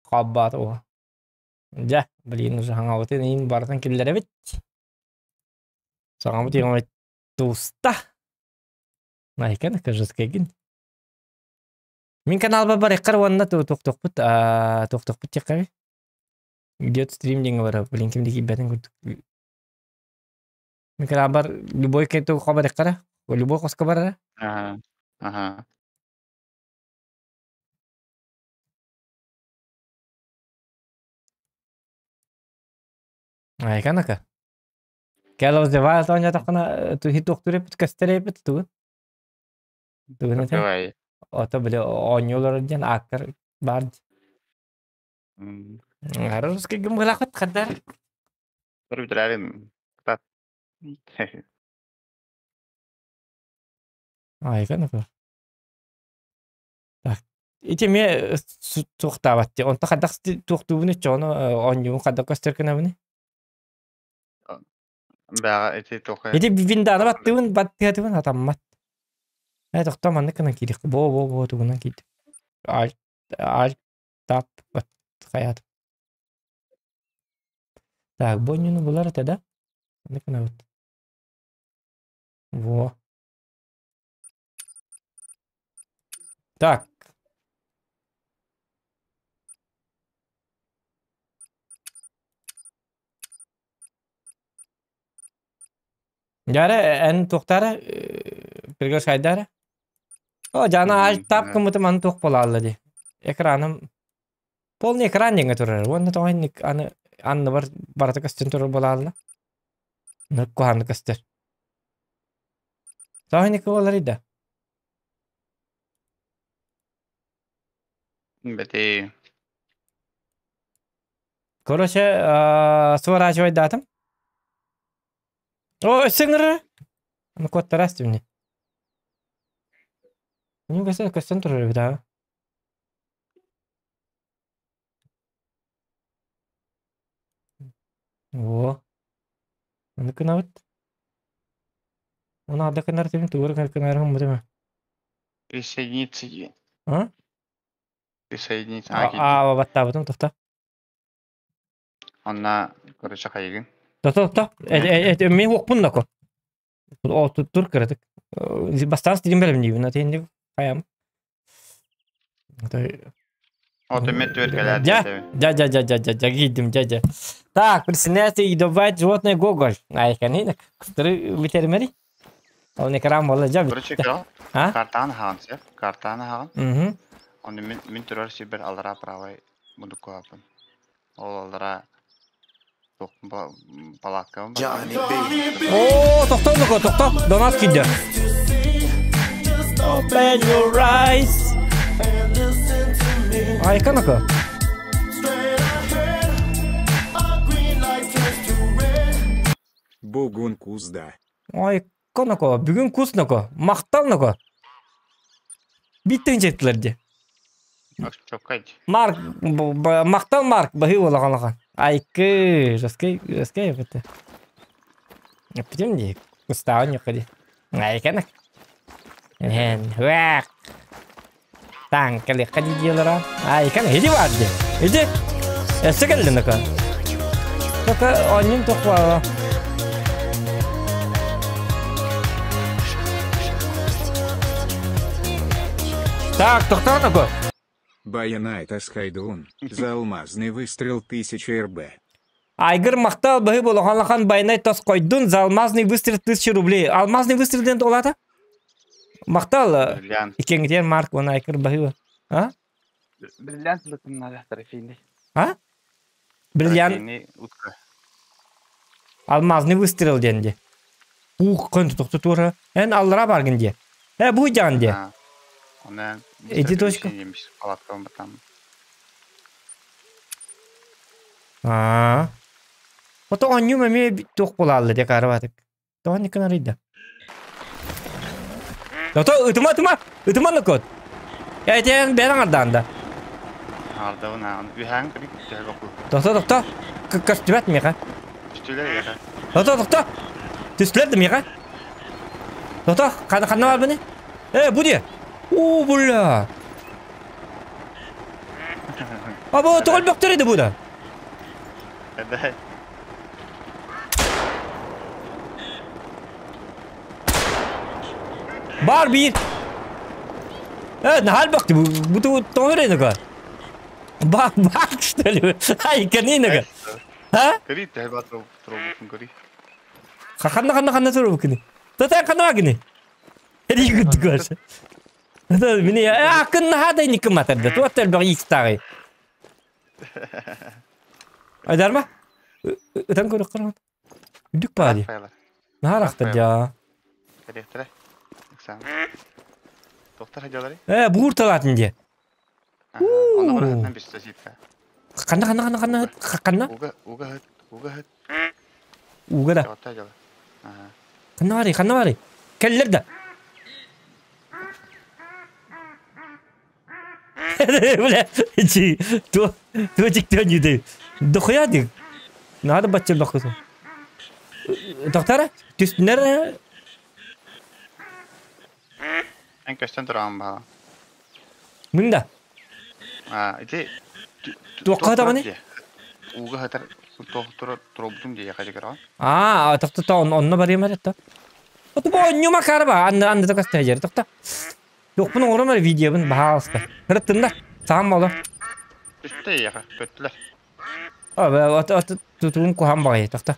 Хаббаат уо. Дьэ, блин, уже хаҥабытын иин барытын киллэрэбит. Саҥабыт иҥэмит туста. Найкан кажыскайгын. Мин каналба барыххар уонна туохтохпут туохтохпут тиэххэби. Идет стрим диэҥҥэ барар. Блин, ким да киирбэтин курдук. Мин каналбар любой туохха барыххара. Любой хоско барара. Ага. Ага. Айканака. Кэл раздевает оонньоотоххуна туһи туохтуур эппит көстөр эппит тугун? Тугун этэ? Давай. Ото били оонньуулар диэн ааккар баар Русский гымгылахыт хаддар. Бір бүтірәрім. Кытат. Айканака. Так. Ити эмиэ туохтаабат дии. Онто хайдах туохтуубун иччоҕуна оонньуубун хайдах көстөр гынабыный? Бэҕэ ити туох Ити виндааны баттыыбын, баттыатыбын атаммат. Ээ тохтоо маннык гынан киириэх. Бо-бо-бо тугунан киирдим. Альт, альт, тап, бат, хайаатым. Так, бу оонньууну булар этэ да? Маннык гынабыт. Во. Так. Дьара эн туохтаара приглашайдаара? О, дьана альт тап гыммытым аны туох буолаалла дии. Экраным полный экран диэҥҥэ турар. Уонна тоҕо инник аны анныбар барыта көстөн турар буолаалла. Куһаҕаннык көстөр. Тоҕо инник буоларый да? Бэти. Короче, сворачивайдаатым. О, өссө ыҥырар. Аны куоттарас түмни. Ну, көстөн көстөн турар эбит аа. О. Аны кынабыт. Оны ада кынар тимин тугур кынарым бутума. Присоединиться. А? Присоединиться. А, баттаабытым тохто. Онна короче хайыгын. Тохто, тохто. Мен уоппун нако. О, тур кыратык. Бастаан стилин бэлэмниибин, атыйын хайам. О, мен түөркэлээр Дя, дя, дя, дя, дя, дя, дя, гидим, дя, дя. Так, присоединяйся и добавить животное Гоголь. Ай, канинок. Кыстыры ветеринарий. Ол экран буолла дьэ Короче, бүттэ. кэл. А? Картаан хаҕан сеп. Картаан хаҕан. Угу. Оны мин, мин турар сирбэр аллараа правай мудуккуһаппын. Ол аллараа туох палаткабын Johnny B. О, тохтоо нуко, тохтоо. Донат киирдэ. Open your eyes. Айка нуко. Бугун кузда. Айка нуко, бүгүн кус нуко, махтал нуко. Биттин жеттилер де. Чоккай. Марк, махтал Марк, баһыы улахан Айкы, жескей, жескей эппитэ. Эппитим дии, кустааҕын ньукка дии. Айканак. Эн, уак. Таҥкалыахха дии диэлэра. Айкан, иди бар дии. Иди. Өссө кэллин око. Тока оонньуун тохвала. Так, тохтоон око. Баянайт Асхайдун, за алмазный выстрел 1000 РБ. Айгыр махтал быһы болохалахан байнай тос койдун за алмазный выстрел 1000 рублей. Алмазный выстрел диэн туолата? Махтал Бриллиант. иккиэҥҥитигэр Марк уонна Айгыр баһыыба. А? Бриллиант надо трофейный. А? Бриллиант Трофейный утка. алмазный выстрел диэн дии. Ух, көн тохтотуора. Эн аллара баргын дии. Э, бу дьаҕан дии. А, Она Иди точка. палаткабын батам. Аа. Ото оонньуум эмиэ туох буолаалла диэ каарабаатык. Тоҕо инникин арыйда? Ото ытыма ытыма! Ытыма нокот! Этиэн бэйэн аҥардаан да. Аардабын ааҕын. Үһээн көрүк төһө бокул. Тохто тохто! Көстүбэт миэхэ. Түстүлэр эйиэхэ. Тохто тохто! Түстүлэр да миэхэ. Тохто! Ханна ханна баарбыный? Э, бу диэ! Уу, бля! Або тоҕо элбэхтэр edi бу да? Эбэ. Бар биир. Э, наһаа элбэхти бу бу тоҕо эрэ Бак, бак, что ли? Ай, канинага. А? Кори, тэһэ трубукун кори. Ханна ханна ханна трубукуни. Тата ханна гини. Эри гүдгөр. Это мини акын наһаа никым матарда. Туот элбэх иистааҕый. Айдарма? Ытан көрөх көрөн. Үдүк баа дии. Наһаа арахтар дьаа. Кэлиэхтэрэ. Экзамен. Доктор хадьалары? Э, буур талаатын дии. Онно барахаттан бистэ сииппэ. Ханна ханна ханна ханна ханна? Уга уга хыт уга хыт. Уга да. Ханна барый ханна барый? Кэллэр да. Бля, чи, то, то тиктен юды. Дохуя дик. Надо бачча бакысы. Доктора, түстүнер. Эн көстөн тураҕын баала. Мында. А, ити Туохха табаны? Ууга хатар туробутум дии хадьыгыраҕын. Аа, тохто онно барыам эрэ. Оту бу онньума карба, анды анды токасты жер тохто. Туохпун оҥором эрэ видеобын баһаалыста. Кырыттында, саам боло. Түстэ эйиэхэ, көттүлэр. От тутуум куһаан баҕайы, тохто.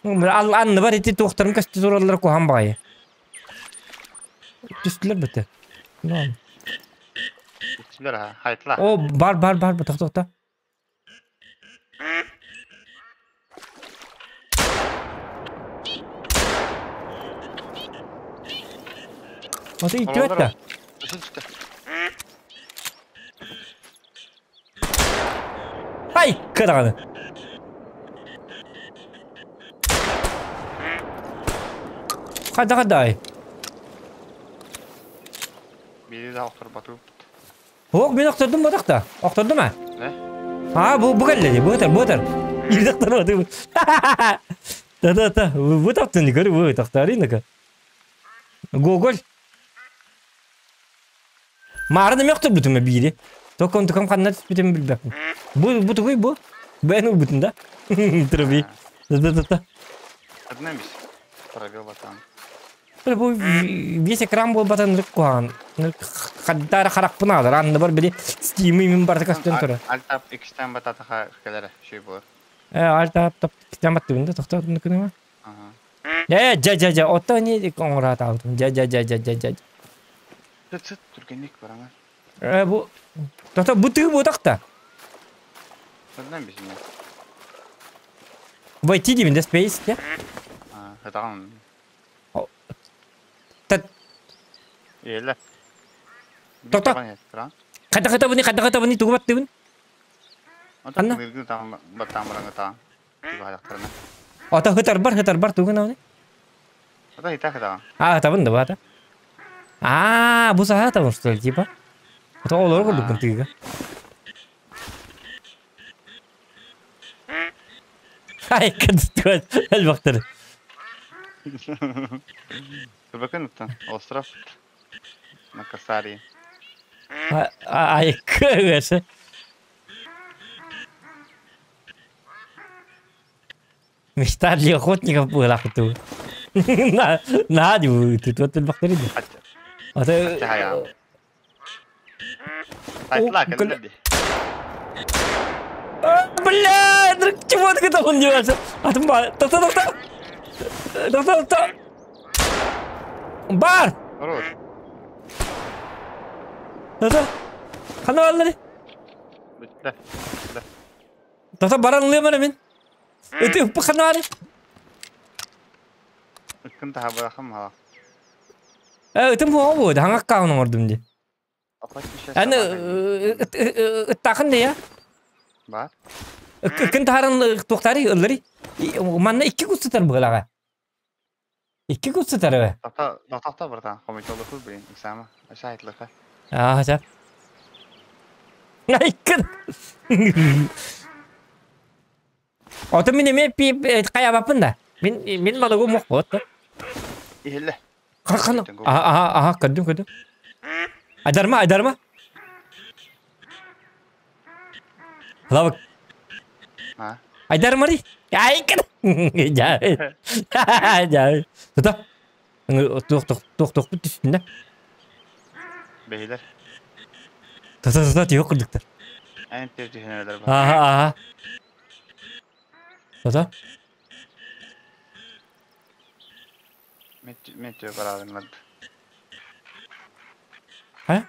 Анныбар ити туохтарым көстө тураллар куһаан баҕайы. Түстүлэр бөтө. Түстүлэр аха, хайтла. О, бар бар бар, тохто тохто. Ото иттибэт да. Ай, кыраҕаны. Хайда хайда Бири да охторботу. Ох, мен охтордум бодох да. Охтордум а? А, бу бу кэллэ бу этер, бу этер. Илдактар Да-да-да, бу таптын көрү бу тахтарынака. Гоголь. Маарына мөхтөр бүтүмө биири. Токон тукам ханна түспүтүм билбэппин. Бу бу тугуй бу? Бэйэн ылбытын да? Траби. Да-да-да. Одна мис. Пробил батан. Бу весь экран буолбатан ырык куһаҕан. Хаддара харахпын аалар. Анныбар били Steam мин барыта көстөн турар. Альтап X-тен бататаха кэлэрэ шүй буолар. Э, альтап тап X-тен баттыбын да тохтоотун күнүмэ. Э, жа жа жа, отто не оҥораатаабытым. Жа жа жа жа жа жа. Сыт сыт түргэнник бараңар. Э, бу Тото бу тыы буотахта. Одна бисине. Войти дибин да space те. А, хатаҕын. Тат. Иэлэ. Тото. Хата хата буни хата хата буни тугу баттыбын? Анна. Ото хытарбар хытарбар тугу науни? Ото ита хытаҕын. А, хытабын да бата. А, бу саха хытабын что ли типа? Ото олору курдукпун тыыга. Ай, кыдыстыган элбэхтэр. Көбөкөн уттан остров Макасари. Ай, кыгасы. Мечта для охотников была ту. На, на, ты тут элбэхтэр иди. Ата Бля, чего ты там он делаешь? А там ба, та та та та та та. Бар. Та та. Хана аллары. Та та баран лемene мен. Эти уппа хана ары. Кым таха барахым ха. Э, ытым хуа бу, хаңак каун оңордум ди. Аны ыттахын не я? Бар. Кын тахаран туохтари ыллари. Манна икки кустутар быгалага. Икки кустутар бе. Тахта тахта братан, хомитолы блин, иксама. Ашайтлыха. Аа, жап. Айкын. Ото мин эме пи каябаппын да. Мин мин малыгу мох бот. Ихелле. Кана. Аха, аха, аха, көрдүм, көрдүм. Айдарма, айдарма. Лавык. А? Айдар Мари. Ай кыр. Жай. Жай. Тута. Туох туох туох туох түстүнэ. Бэһилэр. Тута тута тиһок курдуктар. Эн түһүнэлэр бар. Аха аха. Тута. Метео бараабын А?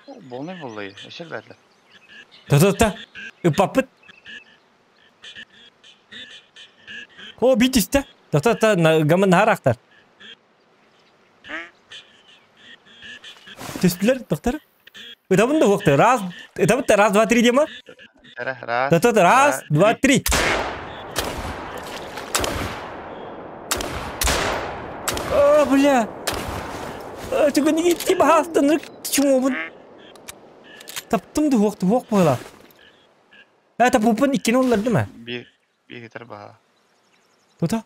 Болнай боллай, эшер бәтлі. Тута тута. Ыппаппыт. О, бит истэ. Тута тута гамын нахар Түстүлэр, доктор. Ытабын да уохта. Раз, ытабыт раз, два, три дема. Раз, Тута раз, два, три. О, бля. Түгін итти бахастын чумобун. Таптым да уохта, уох була. Это пупын иккини олларды ма? Bir, bir гитар баха. Тута.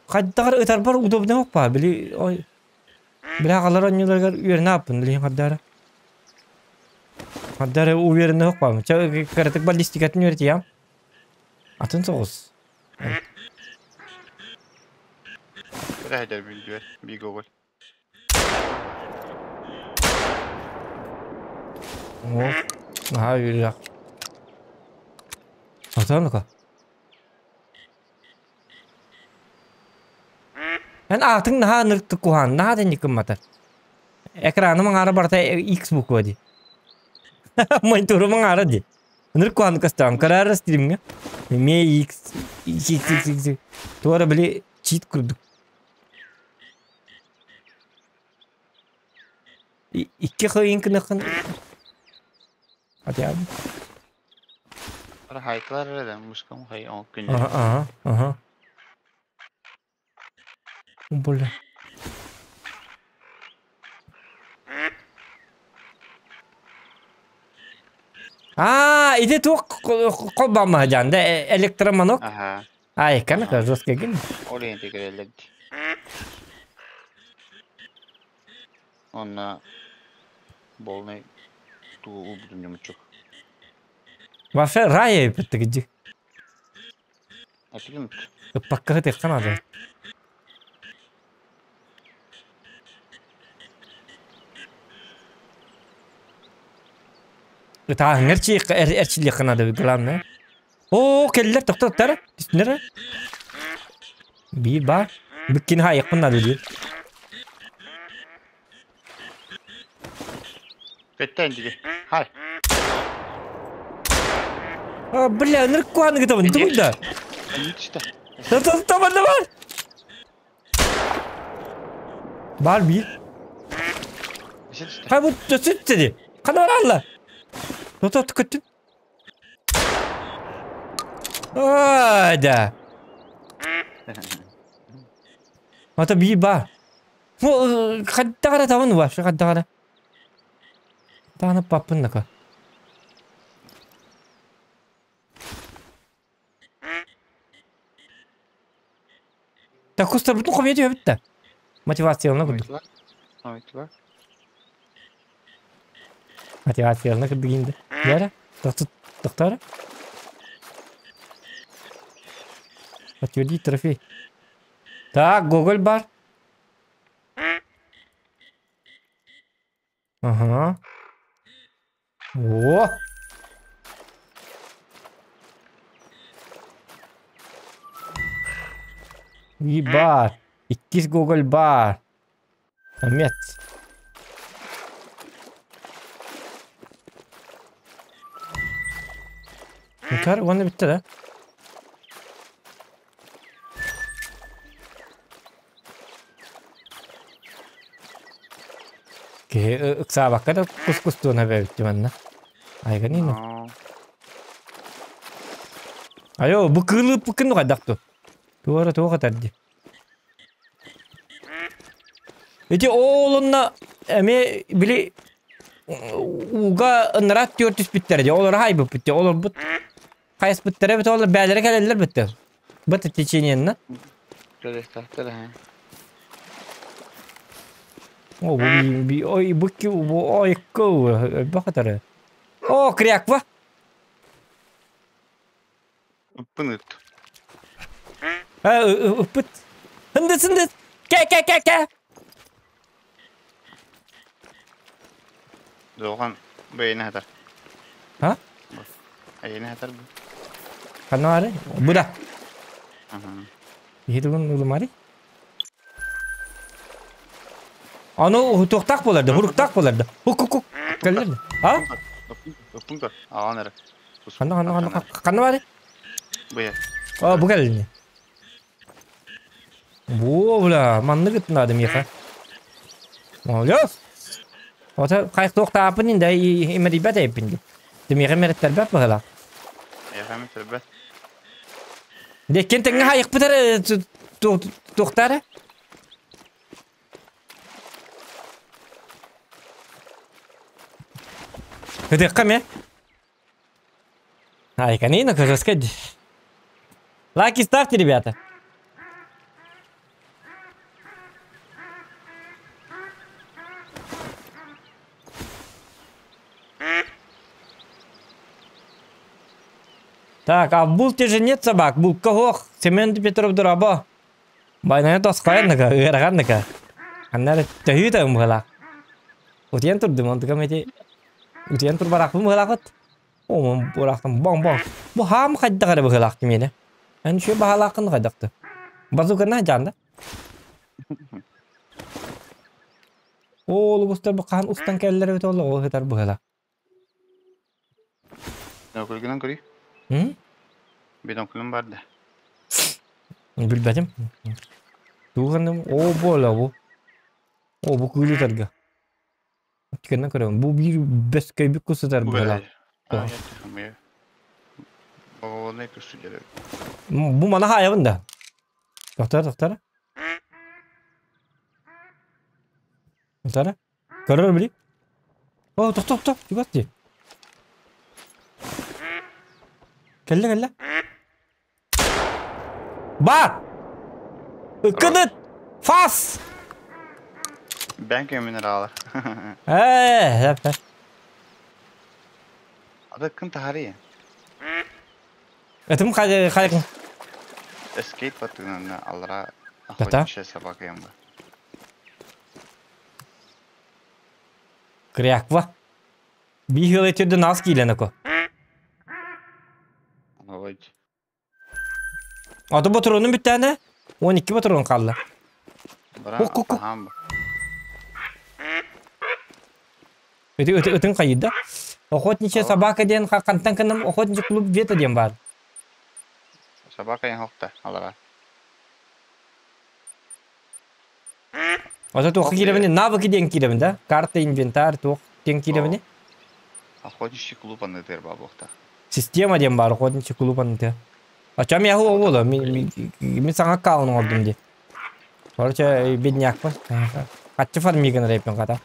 Қайдағар ытар бар удобно оппа, били ой. Бля қалар онюларгар үйеріне аппын, били қаддара. Қаддара уверенный оппа. Ча каратык баллистикатын үйретиям. Атын соғыс. Bir hayder bildiyor, bir Google. О, наха үйрек. Атан-ка. Эн атын наха ныртты кухан, наха да никым матар. Экраны ара барта X буква ди. Мониторы ара ди. Ныр кухан кастан, карар стримге. Ме X, X, X, X. Туара били чит курдук. Икки хыйын кыныкын. Атям. Хайтылар да мушкам хай он күн. Ага, ага, ага. Бля. А, иди тук колбама жанда электроманок. Ага. Ай, канака жестко ген. Ориенте киреллер. Онна болный ту убудум жумучук. Вообще рая битти. Атыгым. Пакка тек канады. Та нерчи эрчили канады главное. О, келлер токтоттар. Түстүнөр. Би бар. Бүккин хайык надо ди. Беттен диги. Хай. А, бля, ныркуаны гытабын, тугда. Ничто. Та бар бар. Бар бир. Хай бу төсүт деди. Кана бар алла. Тота түкөттүн. Ай да. Ата бир бар. Бу каддагара табын вообще каддагара. Таны папын нака. Так кустар бүтүн комедия битти. Мотивациялына курдук. Айтылар. Мотивациялына курдук инде. Яра, токтор, токтор. Подтвердить трофей. Так, Гоголь бар. Ага. О! И бар. Иккис Гоголь бар. Самец. Yukarı onu bitti de. Ыксаабакка да кус-кустуuna бэбитти манна. Айганина. Айо, бу кылы пукын нугадакту. Туара туга тарди. Эти оолунна эме били уга ынрат төртүс биттер ди. Олар хай бу битти. Олар бут кайс биттер бит олар бәлере келелер битти. Бит течениенна. О, бу би ой бу ки бу ой ко бакатары. О, кряква! Ыппын ыт. Ыппыт. Сынды, сынды! Кэ, кэ, кэ, кэ! Долган бэйэни хатар. А? Айыны хатар бу. Ханна бары? Бу да. Иһитигин улумари. Аны туохтаах буолар да, хуруктаах буолар да. Хук хук хук. Кэллэр да. А? Ыппын көр. Аҕан эрэ. Ханна ханна ханна ханна бары? Бу А, бу кэллини. Бу бля, маннык ытынады миэхэ. Молодец. Ото хайх туохтааппын инде имэрийбэт эйпин ди. Миэхэ имэриттэрбэт быһыла. Миэхэ имэриттэрбэт. Деккен тэҥҥэ хайыкпыт эрэ туохтаары? Ытыахха эмиэ. Ай, канина, көзөскө Лайки ставьте, ребята. Так, а в Булте же нет собак. Булка ох, Семен Петров дорабо. Байнаны тосхойон ыарахан Аннары төһүү да ымыһылаах. Утуйан турдум, онтукам ити утуйан турбарахпын быһылаахыт. О, бурахтым бong бong. Бу хаам хайдах эрэ быһылаах кимиэнэ. Эн үчүгэй баһалааххын хайдахты. Базукана жаанда. Оо, лугустар бу хаан устан кэллэр эбит ол оҕо сытар быһыла. Нөкүлгүнэн көрүй. М? Биноклүм бар да. Билбэтим. Туганы оо буола бу. Оо бу кыылы тарга. Кэннэ көрөм. Бу биир бэс көйбүк кус сытар быһыла. Боговонный кус сидели. Бу мана хаайабын да. Тохтор, тохтор. Тохтор. Көрөр били. О, тохто, тохто, чугас дии. Кэллэ, кэллэ. Бар! Ыккыныт! Фас! Бэнк минералы. Ээ, эп. Ада кын тахары. Этим хайы хайы. Escape баттыгынан аллара Тата? охотничья собака ямба. Кряква. Биһил этюрден аз кииленеко. Ой. Аты ботуруунун бүттээнэ 12 ботуруун хаалла. Бара Ку ку ку. ахам. Ыты ыты ытын хайыда. Охотничья собака диэн хантан кынам охотничий клуб вета диэн баар. Собака ян хокта алара. Ото туохха киирэбин навыки диэн киирэбин да? Карта, инвентарь, туох диэн киирэбини? Охотничий клуб аны бабохта. Система диэн баар охотничий клуб аныты. Ачам яху оҕоло, мин саҥа аккаунт оҥордум дии. Короче, беднякпын. Хаччы фармигын рэппин хата.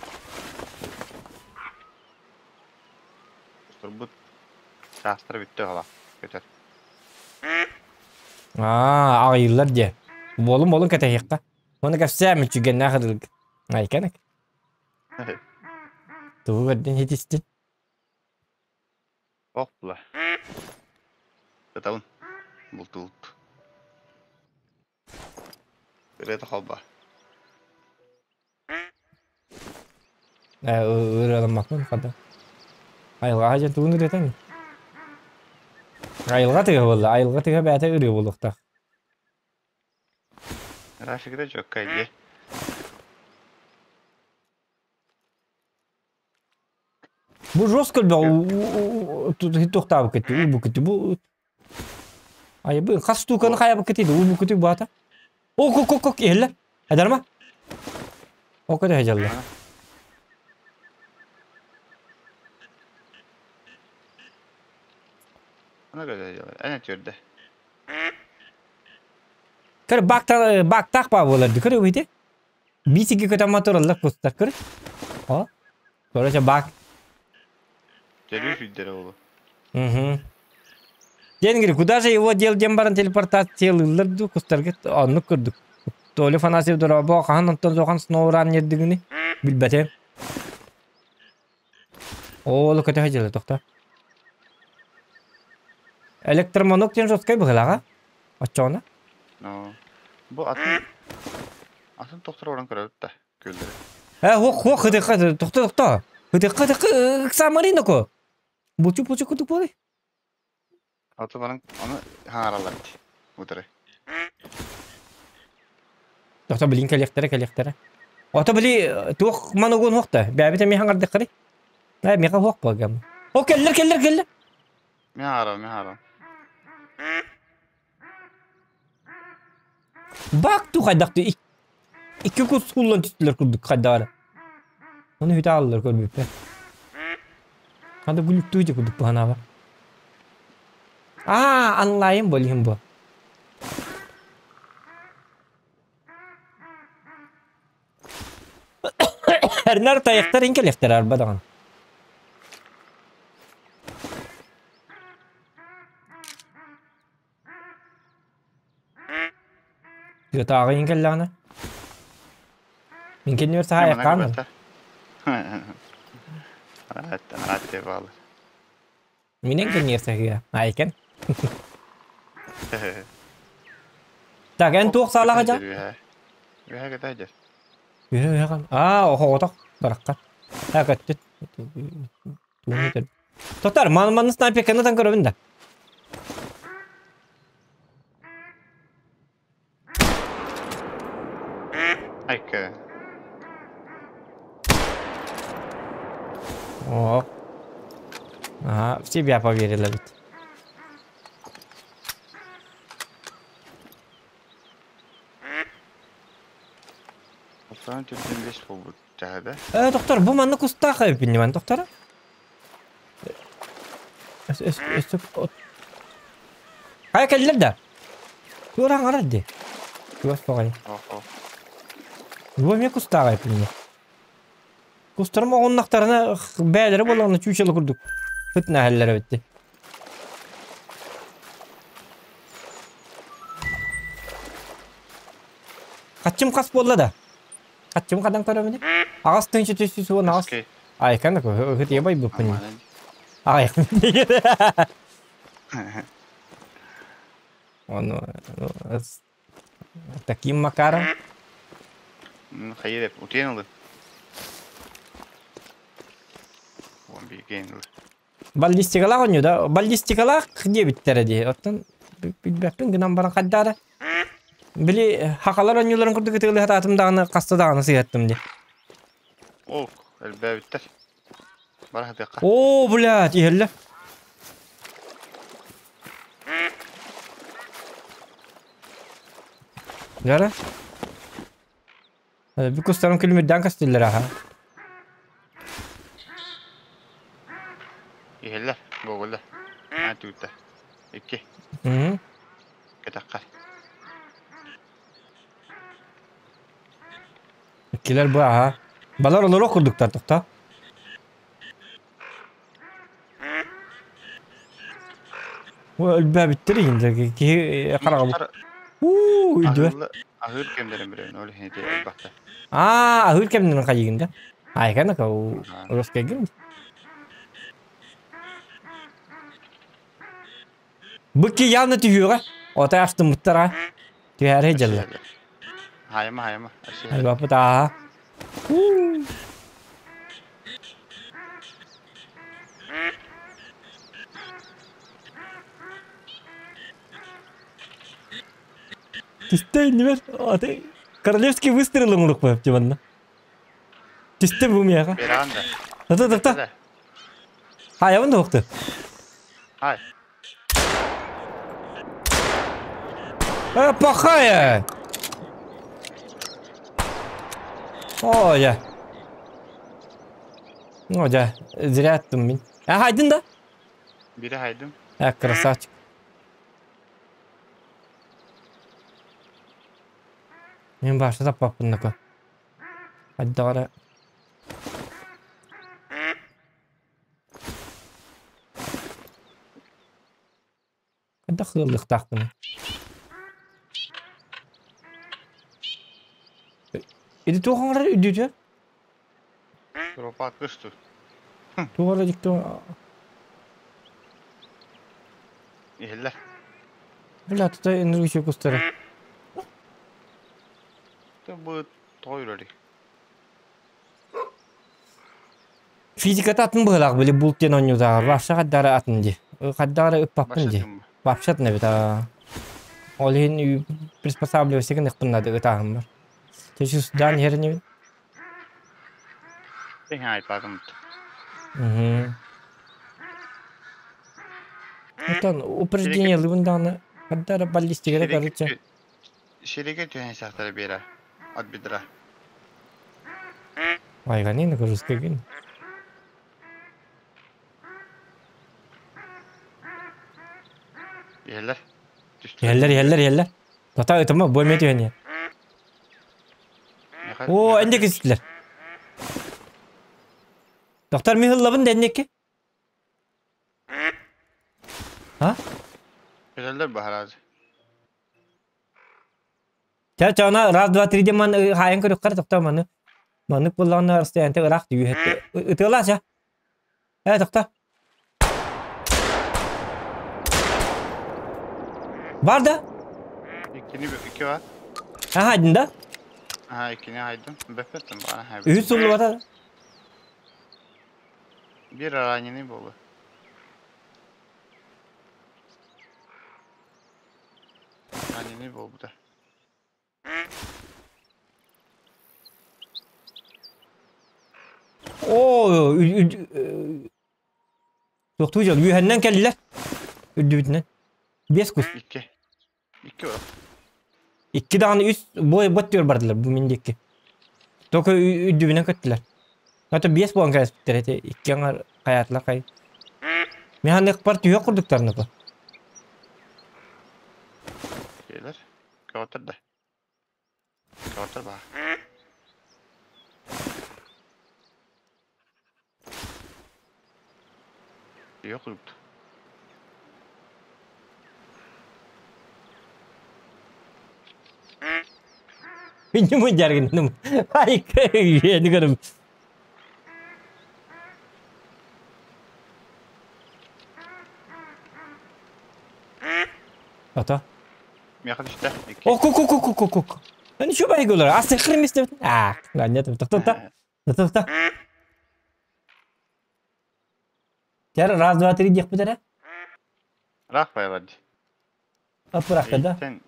Турбут чаастар бүттэ хала. Көтөр. Аа, аҕыйыллар дии. Буолун буолун кэтэһиэххэ. Уонна кэпсээн мүччүгэннээх ырыгы. Айканык. Тугу көрдүн хитистин? Ох була. Сытабын. Бултуут. Ырыата холба. Э, ырыаламмаппын хата. Айылҕаҕа дьон тугун ырыатан? Айылҕа тыга буолла. Айылҕа тыга бэйэтэ ырыа буолуохтаах. Графиката чокка дии. Бу жестко туохтаабыккыт уубуккут бу айбы хас штуканы хайабыккыт уубуккут баата о кок кок кок иһиллэр адарма о көтө дьалла Ана көтө дьалла ана түрдэ Көр бактар бактаах баа буолар көрө бите Бисики көтөн мотороллар кустар көр. О. Короче, бак. Төрүү сүйдэрэ олу. Угу. Ден куда же его дел дем баран телепортация ыллар ду кустарга оннук көрдүк. Толя Фанасьев дорабо хаһан онтон сохан сноуран нердигини билбэтем. Оо, ол көтө сылдьар тохто. Электромонок диэн жесткай быһыылааҕа. Оччоҕуна? Но бу атын атын тохтор баран көрөбүт да күөллэри. Э, хуох хуох хытыхха тохто тохто. Хытыхха хытыхха ыксаамарыйна ко. Бучу бучу кутук буолай. Аты баран ону хаҥараллар дии утары. Тохто билин кэлиэхтэрэ кэлиэхтэрэ. Ото били туох манугун хуох да бэйэбит эмиэ хаҥардаххарый. Э, миэхэ хуох буолгам. О, кэллэр кэллэр кэллэр. Мин хаҥарабын, мин хаҥарабын. Бак ту хайдах ту икки кус куллан түстүлэр курдук хайдах эрэ. Ону үтэ ааллар көрбүппэр. Ханда гүлүктүү дьэ курдук быһанаба. Аа, онлайн болиһин бу. Эрнар тайахтар инкелехтер арба даҕаны. Тыатааҕы иһин кэллэҕинэ. Мин кэннибэр саха айахтаан Минен кэннигэр саһыа. Айкен. Так, эн туох саалаҕа дьа? Үөһэ кэтэ дьэр. Үөһэ үөһэ Аа, оһоҕотох барахха. Так, өттүт. Тотар, ман манны снайперканы тан көрөбүн да. Айка. О. Ага, в тебя поверила ведь. Алтан түрден бес болбут чаһыда. Э, доктор, бу манна кустаах эбиппин диман, доктор. Хайа кэллэр да? Туора аҥарар дии. Чугас баҕайы. Бу эмиэ кустаах эбиппин Кустарым оҕуннахтарына бээлэрэ буоллаҕына чүүчэлэ курдук фытнаһаллар эбит дии. Хаччым хас буолла да? Хаччым хадан көрөбүнүй? Аҕас тыһыынча 318. Айкан ыһыт байбыппын. Аҕайхын Ону таким макаром. Хайыр эп, утуйан ылы. Уон бииргэ ылы. Баллистикалаах оонньуу да? Баллистикалаах диэбиттэрэ дии. Оттон билбэппин гынан баран хайдаара. Били хахалар оонньууларын курдук ытыалыы сатаатым даҕаны хаста даҕаны сыһыаттым дии. Ол элбээбиттэр. Бара сатыахха. Оо, блядь, иһэллэр. Дьара. Бу кустарым күлүмүрдээн көстүллэр аха. Иһэллэр, буолла. Аа түүтэ. Икки. Мм. Кэтэххэ. Иккилэр бу аха. Балар олоруох курдуктар тохто. Өлбөөбүттэр иһин киһи хараҕа уу үйдүбэ. Аһыыр кэмнэрин билэбин, ол иһин ити элбэхтэр. Аа, аһыыр кэмнэрин хайыгын да? Айкана ка Роскегин. Бу явно түһүөҕэ. Отой астыммыттара. Түһээри дьалла. Хайма, хайма. Айбаппыт ааха. Түстэ иннибэр аты королевский выстрел оҥорук дьыбанна. Түстэ бу миэхэ. Веранда. Тата тата. Хайабын да уохты. Хай. Э, плохая! О, я. Ну, дьэ, зря аттым мин. А, хайдын да? Бире хайдым. Э, красавчик. Мен башта таппаппын нака. Хайдаҕара. Хайдах ыаллыахтаахпыный? Ити туох оҥорор үрдүтүөр? Пропа кысту. Туох эрэ дьикти Иһиллэр. Бля, тута энергичек кустара. Бу тоҕо үрэрий? Физиката атын быһыылаах били булт диэн оонньуутааҕар вообще хайдах атын дии. Хайдах эрэ ыппаппын дии. Вообще атын эбит аа. Ол иһин приспосабливайся гыныахпын наада ытааһыммар. Чэ, дан иһэр инибин. Айпадым. Угу. Оттон упреждение лыбын даҕаны хайда эрэ баллистигара короче. Сиригэ түһэн сахтара биэрэ. От бедра. Айгани нагрузка гин. Иһэллэр. Иһэллэр, иһэллэр, иһэллэр. Тата ытыма бу эмиэ түһэн иһэр. Оо, энде кистилэр. Доктор Михайловын дэннекки? А? Билэллэр баһарааз. Чэ, чэ, она раз, два, три диэн маны хаайан көрүөххэ тохтоо маны. Маннык буоллаҕына расстояние ыраах дии ытыалаа чэ. Ээ, тохтоо. Бар да? Иккини икки бар. Аха, айдын да? Аха, иккини айдым. Бэппэттим баҕана. Үһүс суллубата. Бир раненый буолла. Раненый буолбута. Оо, туохтуу дьон үөһэннэн кэллилэр. Үрдүбүтүнэн. Биэс кус. Икки. Икки бар. Икки даҕаны үс бой бот түөр бардылар бу мин диэки. Только үрдүбүнэн көттүлэр. Ото биэс буолан кээспиттэр эти икки аҥар хайаатылар хай. Мин ханнык бар түһүөх курдуктарына по. Келер. Көтөр да. Көтөр баа. Түһүөх курдук. Минимум жаргынным. Ай, не көрüm. Ата. Миэхэ түстэ. Икки. Ок, ок, ок, ок, ок, ок. Ничего байгылар. Асы хремистеп. А, нет, тоқта, тоқта. Тер раз, два, три диэх битэрэ. Рах байлар ди. Апырахта да. Мииттен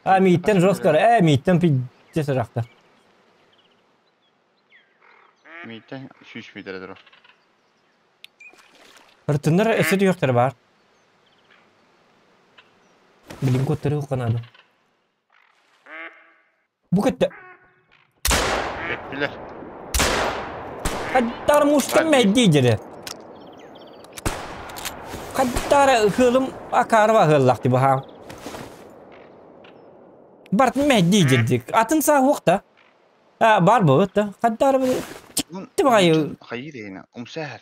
А, мииттен жестко. Мииттен пиздец ырахта. Мииттен сүүс метр дuro. Ыртыннар өссө түйөхтөр бар. Билин коттары укканады. Бу көттө. Өттүлэр. Хаттар муштан мәйди жери. Хаттар хылым акарва хыллакты баха. Бартын мәйди жердик. Атын саа хуакта. А, бар бу да. Хаттар Ти багай. Хайыр ейна. Умсәһәр.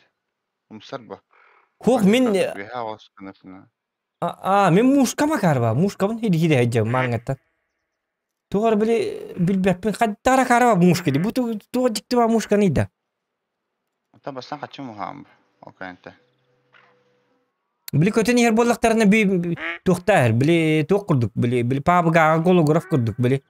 Умсар бу. Хуак мин Беха осканыфна. А, мен мушка макарба. Мушкабын хиди хиди хаджа маңатта. Тугар били билбеппин хаттара караба мушка ди. Бу туга дикти ба мушка нида. Ата бастан качым ухам. Окенте. Били көтөн иһэр буоллахтарына би туохтаар били туох курдук били били паабыгааҕа голограф курдук били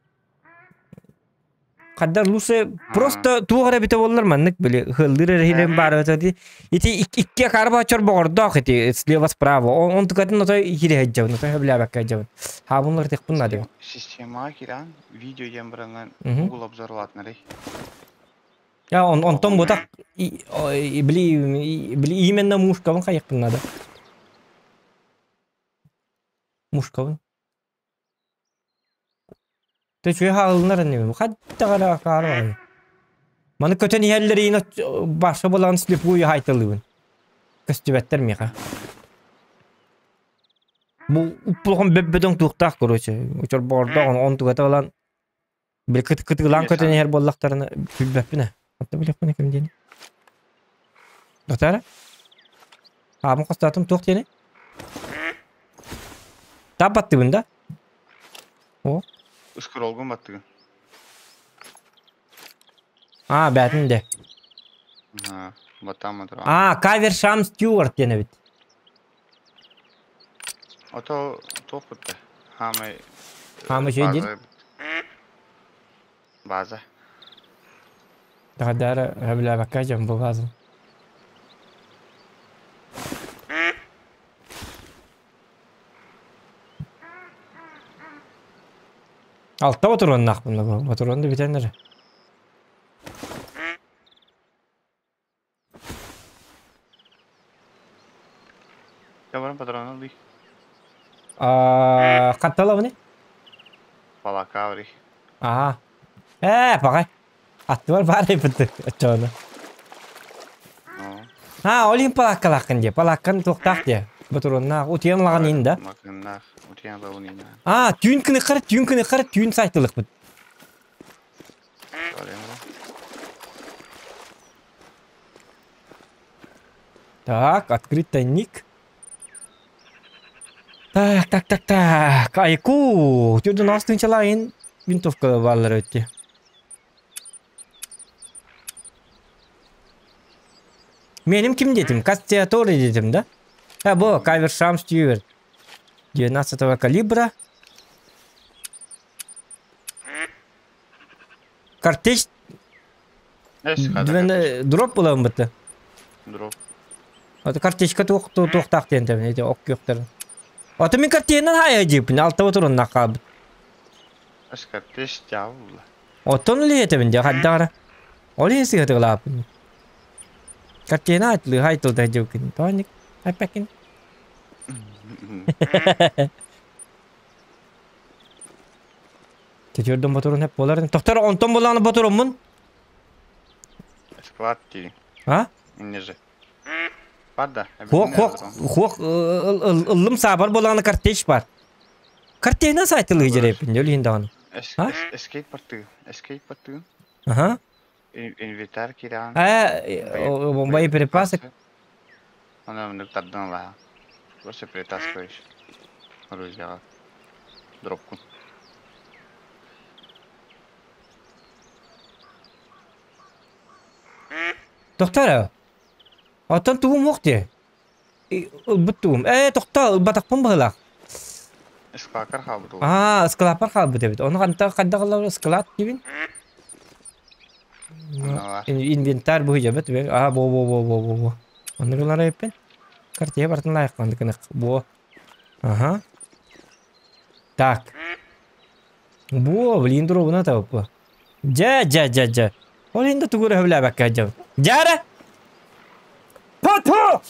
хаддар лучше просто туох эрэ битэ буоллар маннык били хыллыыр эрэ баар ди ити икки акаарба чорбоҕордоох ити слева справа он тукатын отой хире хаджабын отой хөблээбэккэ хаджабын хаабынлар тихпын наадыга. Системаға киран видео диэн баранган Google обзор латнары. Я он онтон бутак били били именно мушкабын хайыкпын надо. Мушкабын. Тэ чуй хаалынар не хаттагара акаара. Маны көтөн иһэллэриин баша болан слепую хайтылыбын. Көстүбэттер миха. Бу уппулхан бөббөдөң туохтаах короче. Учор бордоон он тугата болан бил кыт кытылан көтөн иһэр боллахтарына билбэппинэ. Атта билэппинэ ким диэни. Дотара? Аабын костаатым туох диэни? Табаттыбын да? О. Скролгун баттыгын. А, бәтин де. Батаама туран. А, Кавершам Стюарт диэн эбит. Ото туох бутта? Хаамай Хаамай үчүгэй диир. база база. Даҕадаара сөбүлээбэккэ дьон бу база. Алта ботуруоннаахпын бу. Ботуруон да бүтэн эрэ. Баран патрона ылый. Аа, хатталабыны? Палакаври. Аа. Ээ, паҕай. Аттыбар баар эбит оччоҕуна. Аа, ол иһин палааккалааххын дии. Палааккан туохтаах дии. Ботуруоннаах. Утуйан ылаҕын иһин да. Макыннаах. Утуйан ылабын иһин. Аа, түүн кыныххар, түүн кыныххар, түүн сайтылыкпыт. Так, открыть тайник. Так, так, так, так. Айку, түрден астын чалайын винтовка баллар өтті. Меним ким детим? Кастиатори детим, да? А, бо, Кавершам Стюарт. 12 калибра. Картечь дроп буолан бытта. Дроп. Ото картечка туох туохтаах диэн тэбин ити ок күөхтэрин. Ото мин картиэнэн хаайа дьиэппин алтаба турунна хаалбыт. Ас картечь дьаабылла. Оттон үлэһиэтэбин дьэ хайдаҕара. Ол иһин сыһытыгылааппын. Картиэна айтылыы хайтылда дьиэккин. Тоонник айпаккин. Четвердом ботурун хеп болар. Тохтор онтон булааны ботуруммун. Склад дии. А? Иннеже. Бар да. Хуох хуох хуох ыллым саабар булааны картеч бар. Картена сайтылы жерепин өлүн даҕаны. А? Эскейп бартыы. Эскейп бартыы. Аха. Инвентарь кирэҕин. Э, боеприпасы. Аны мындык тардан ылаа. Просто перетаскиваешь. Оружияға. Дропку. Тохтоо. Оттон тугум уох дии. Ылбыт тугум. Ээ, тохтоо, ылбатахпын быһыылаах. Ыскалаакар хаалбыт ол. Аа, ыскалааппар хаалбыт эбит. Ону хантан хайдах ыллар ыскалаат диибин? Инвентарь быһыйабыт. Аа, бо бо бо бо бо бо. Оннук ылар эбиппин. Картия барытын лайык гынах. Бо. Ага. Так. Бу, блин, дробуна табыппа. Дьэ, дьэ, дьэ, дьэ. Ол иһин да тугу эрэ сөбүлээбэккэ сылдьабын. Дьэ Ту!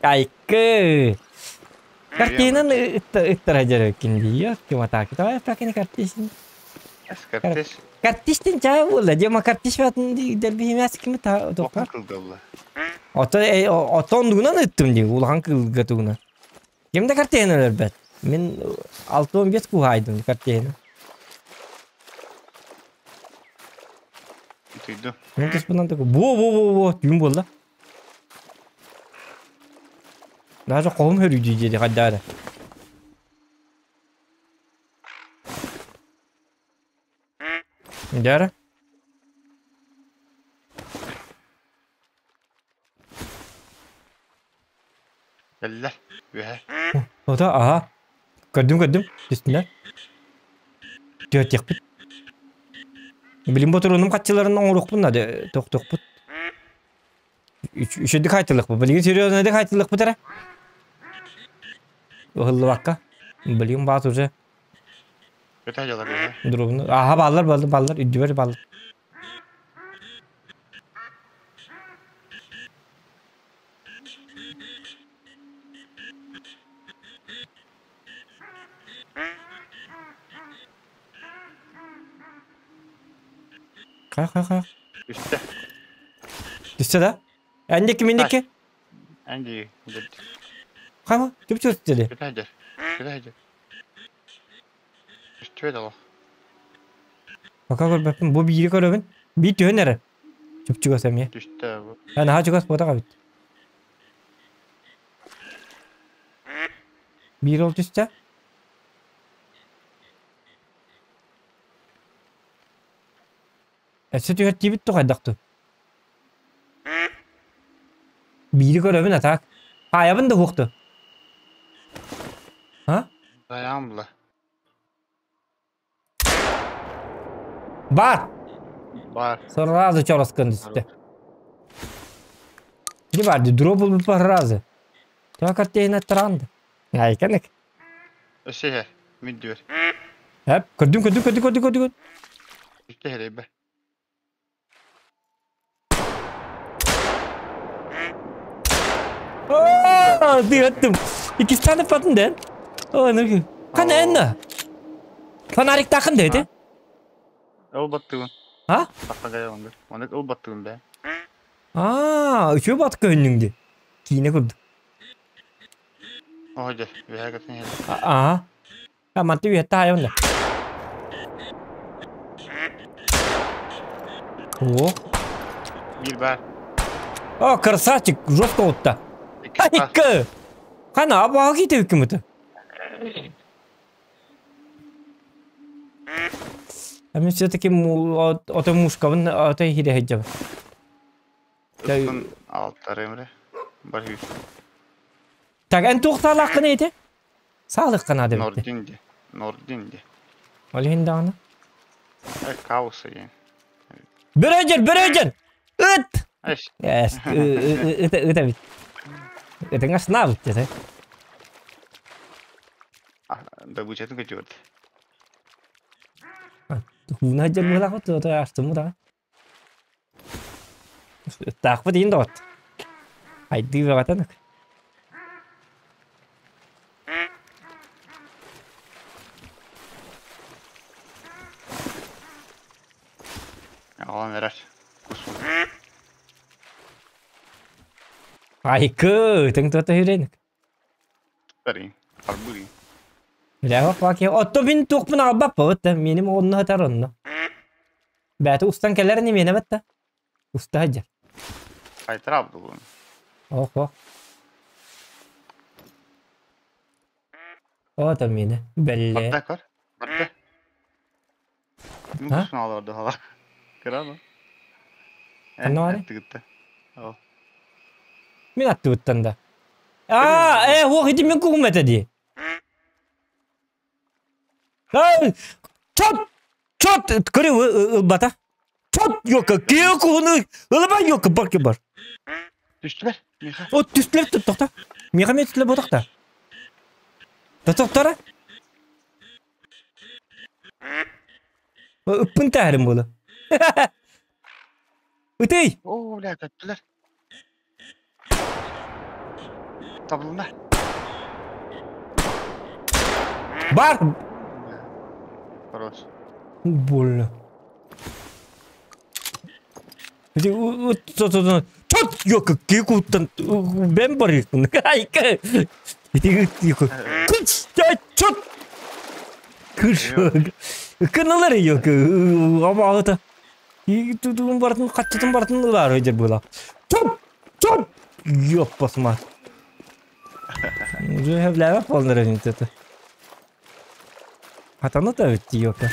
Айкы! Картинан ыттара дьэреккин дии. Ким атаки. Давай пакини картишин. Картиш. Картиштин чаа буолла. Дема картиш батын дэрбиһимээс кими та тоқпар. кылдылла. Ото отон дугунан ыттым дии. Улахан кылга тугунан. Ким да картина өлөрбөт. Мин 6-15 куһаайдым картина. Түйді. Мин туспунан такой во-во-во-во түүн буолла. Даже колум хөрүйдүү диэри хайдаары. Дьара. Кэллэ. Үһэ. Ото аха. Көрдүм көрдүм. Түстүлэр. Түөртиэхпит. Билим ботуруунум хаччыларын оҥоруохпун наада тохтуохпут. Үчүгдүк хаайтылыахпыт. Билигин серьезно хаайтылыахпыт эрэ. Ыһыллыбакка. Билигин баат уже. Көтө дьалар үһэ. Дурубуну. Аха бааллар бааллар бааллар. Үрдүбэр бааллар. Хайа-хайа-хайа. Үстэ. Түстэ да? Эндики миндики? Энди. Хайма, түп түстэ Көтө сылдьар. Көтө сылдьар. Үстүбэт олох. Пока көрбөппүн. Бу биири көрөбүн. Биир түһэн эрэр. Чуп-чугас эмиэ. Түстэ бу. Э, наһаа чугас буотах эбит. Биир ол түстэ. Өссө түһэртиибит ту хайдах ту? Биири көрөбүн а так. Хаайабын да уохту. А? Dayan bula. Бар! Бар. Сразу чороскын түсті. Не бар, дроп был разы. Так картина транды. Айканык. Өссө иһэр. Мин дүөр. Эп, көрдүм, көрдүм, көрдүм, көрдүм, көрдүм. Икки иһэр бе. Оо, дыаттым. Иккистан ыппатын дэн. О, ну Кана энна. Фонарик тахын деди. Ол баттыгын. А? Тахта гайаланды. Оны ол баттыгын бе. Аа, үчү бат көһүннүң ди. Киинэ курдук. О, дьэ, үөһэ көтөн иһэр. Аа. А, манты үөһэ таайабын да. О. Биир баар. О, красавчик, жестко утта. Икки баар. Айка! Хана, абаҕа киитэ үккүмүтэ. А мен все-таки ото мушкабын ото иһире сылдьабын. Ыппын аалтарым эрэ. Бар үһү. Так, эн туох саалааххын эти? Саалыахха наада эбит. Нордин ди. Нордин ди. Ол иһин даҕаны. Э, Кауса диэн. Бөрөдьөн, бөрөдьөн! Ыт! Эс. Эс, ыт ыт эбит. Ытыҥа снаабыт дьэ. Добычатын көтүөрдэ. Хууна дьэр быһалаах ото астыммыт аҕа. Ыттаахпыт иһин доҕот. Айдыы бөҕөтөн. Аҕалан эрэр. Кус Айкы, ытыҥ туота хүрэн. Тарин. Арбыгын. Билээхок баки. Отто мин туохпун аҕалбаппабыт да, миэним онно сытар онно. Бэйэтэ устан кэлэр ини миэнэ бэтта. Уста сылдьар. Хайтара буолуон. Ох, ох. О, миэнэ. Бэллэ. Барда көр. Барда. Мин А? куспун аалар дохала. Кыра ну. Ханна баарый? Аттыгытта. Ол. Мин аттыбыттан да. Аа, э, уох ити мин кугум этэ дии. Ай, чот! Чот! Көрү ылбата. Чот йока, киэ куһуну ылыба йока бар бар. Түстүлэр. Миха. О, түстүлэр тоқта. Миха мен түстүлэр ботақта. Тоқтара. Ыппын таарым буолу. Ытый! Оо, бля, көттүлэр. Табылына. Бар! Хорош. Больно. Чот ёка кикуттан бен барыйкын. Айка. Ити Кыч! Чот! Кыш. Кыналар ёка. Абаҕыта. Тутун бартын, хаччытын бартын ылаар өйдер була. Чоп! Чоп! Ёппасма. Уже блява полный это. Хатаны да өтті ёпа.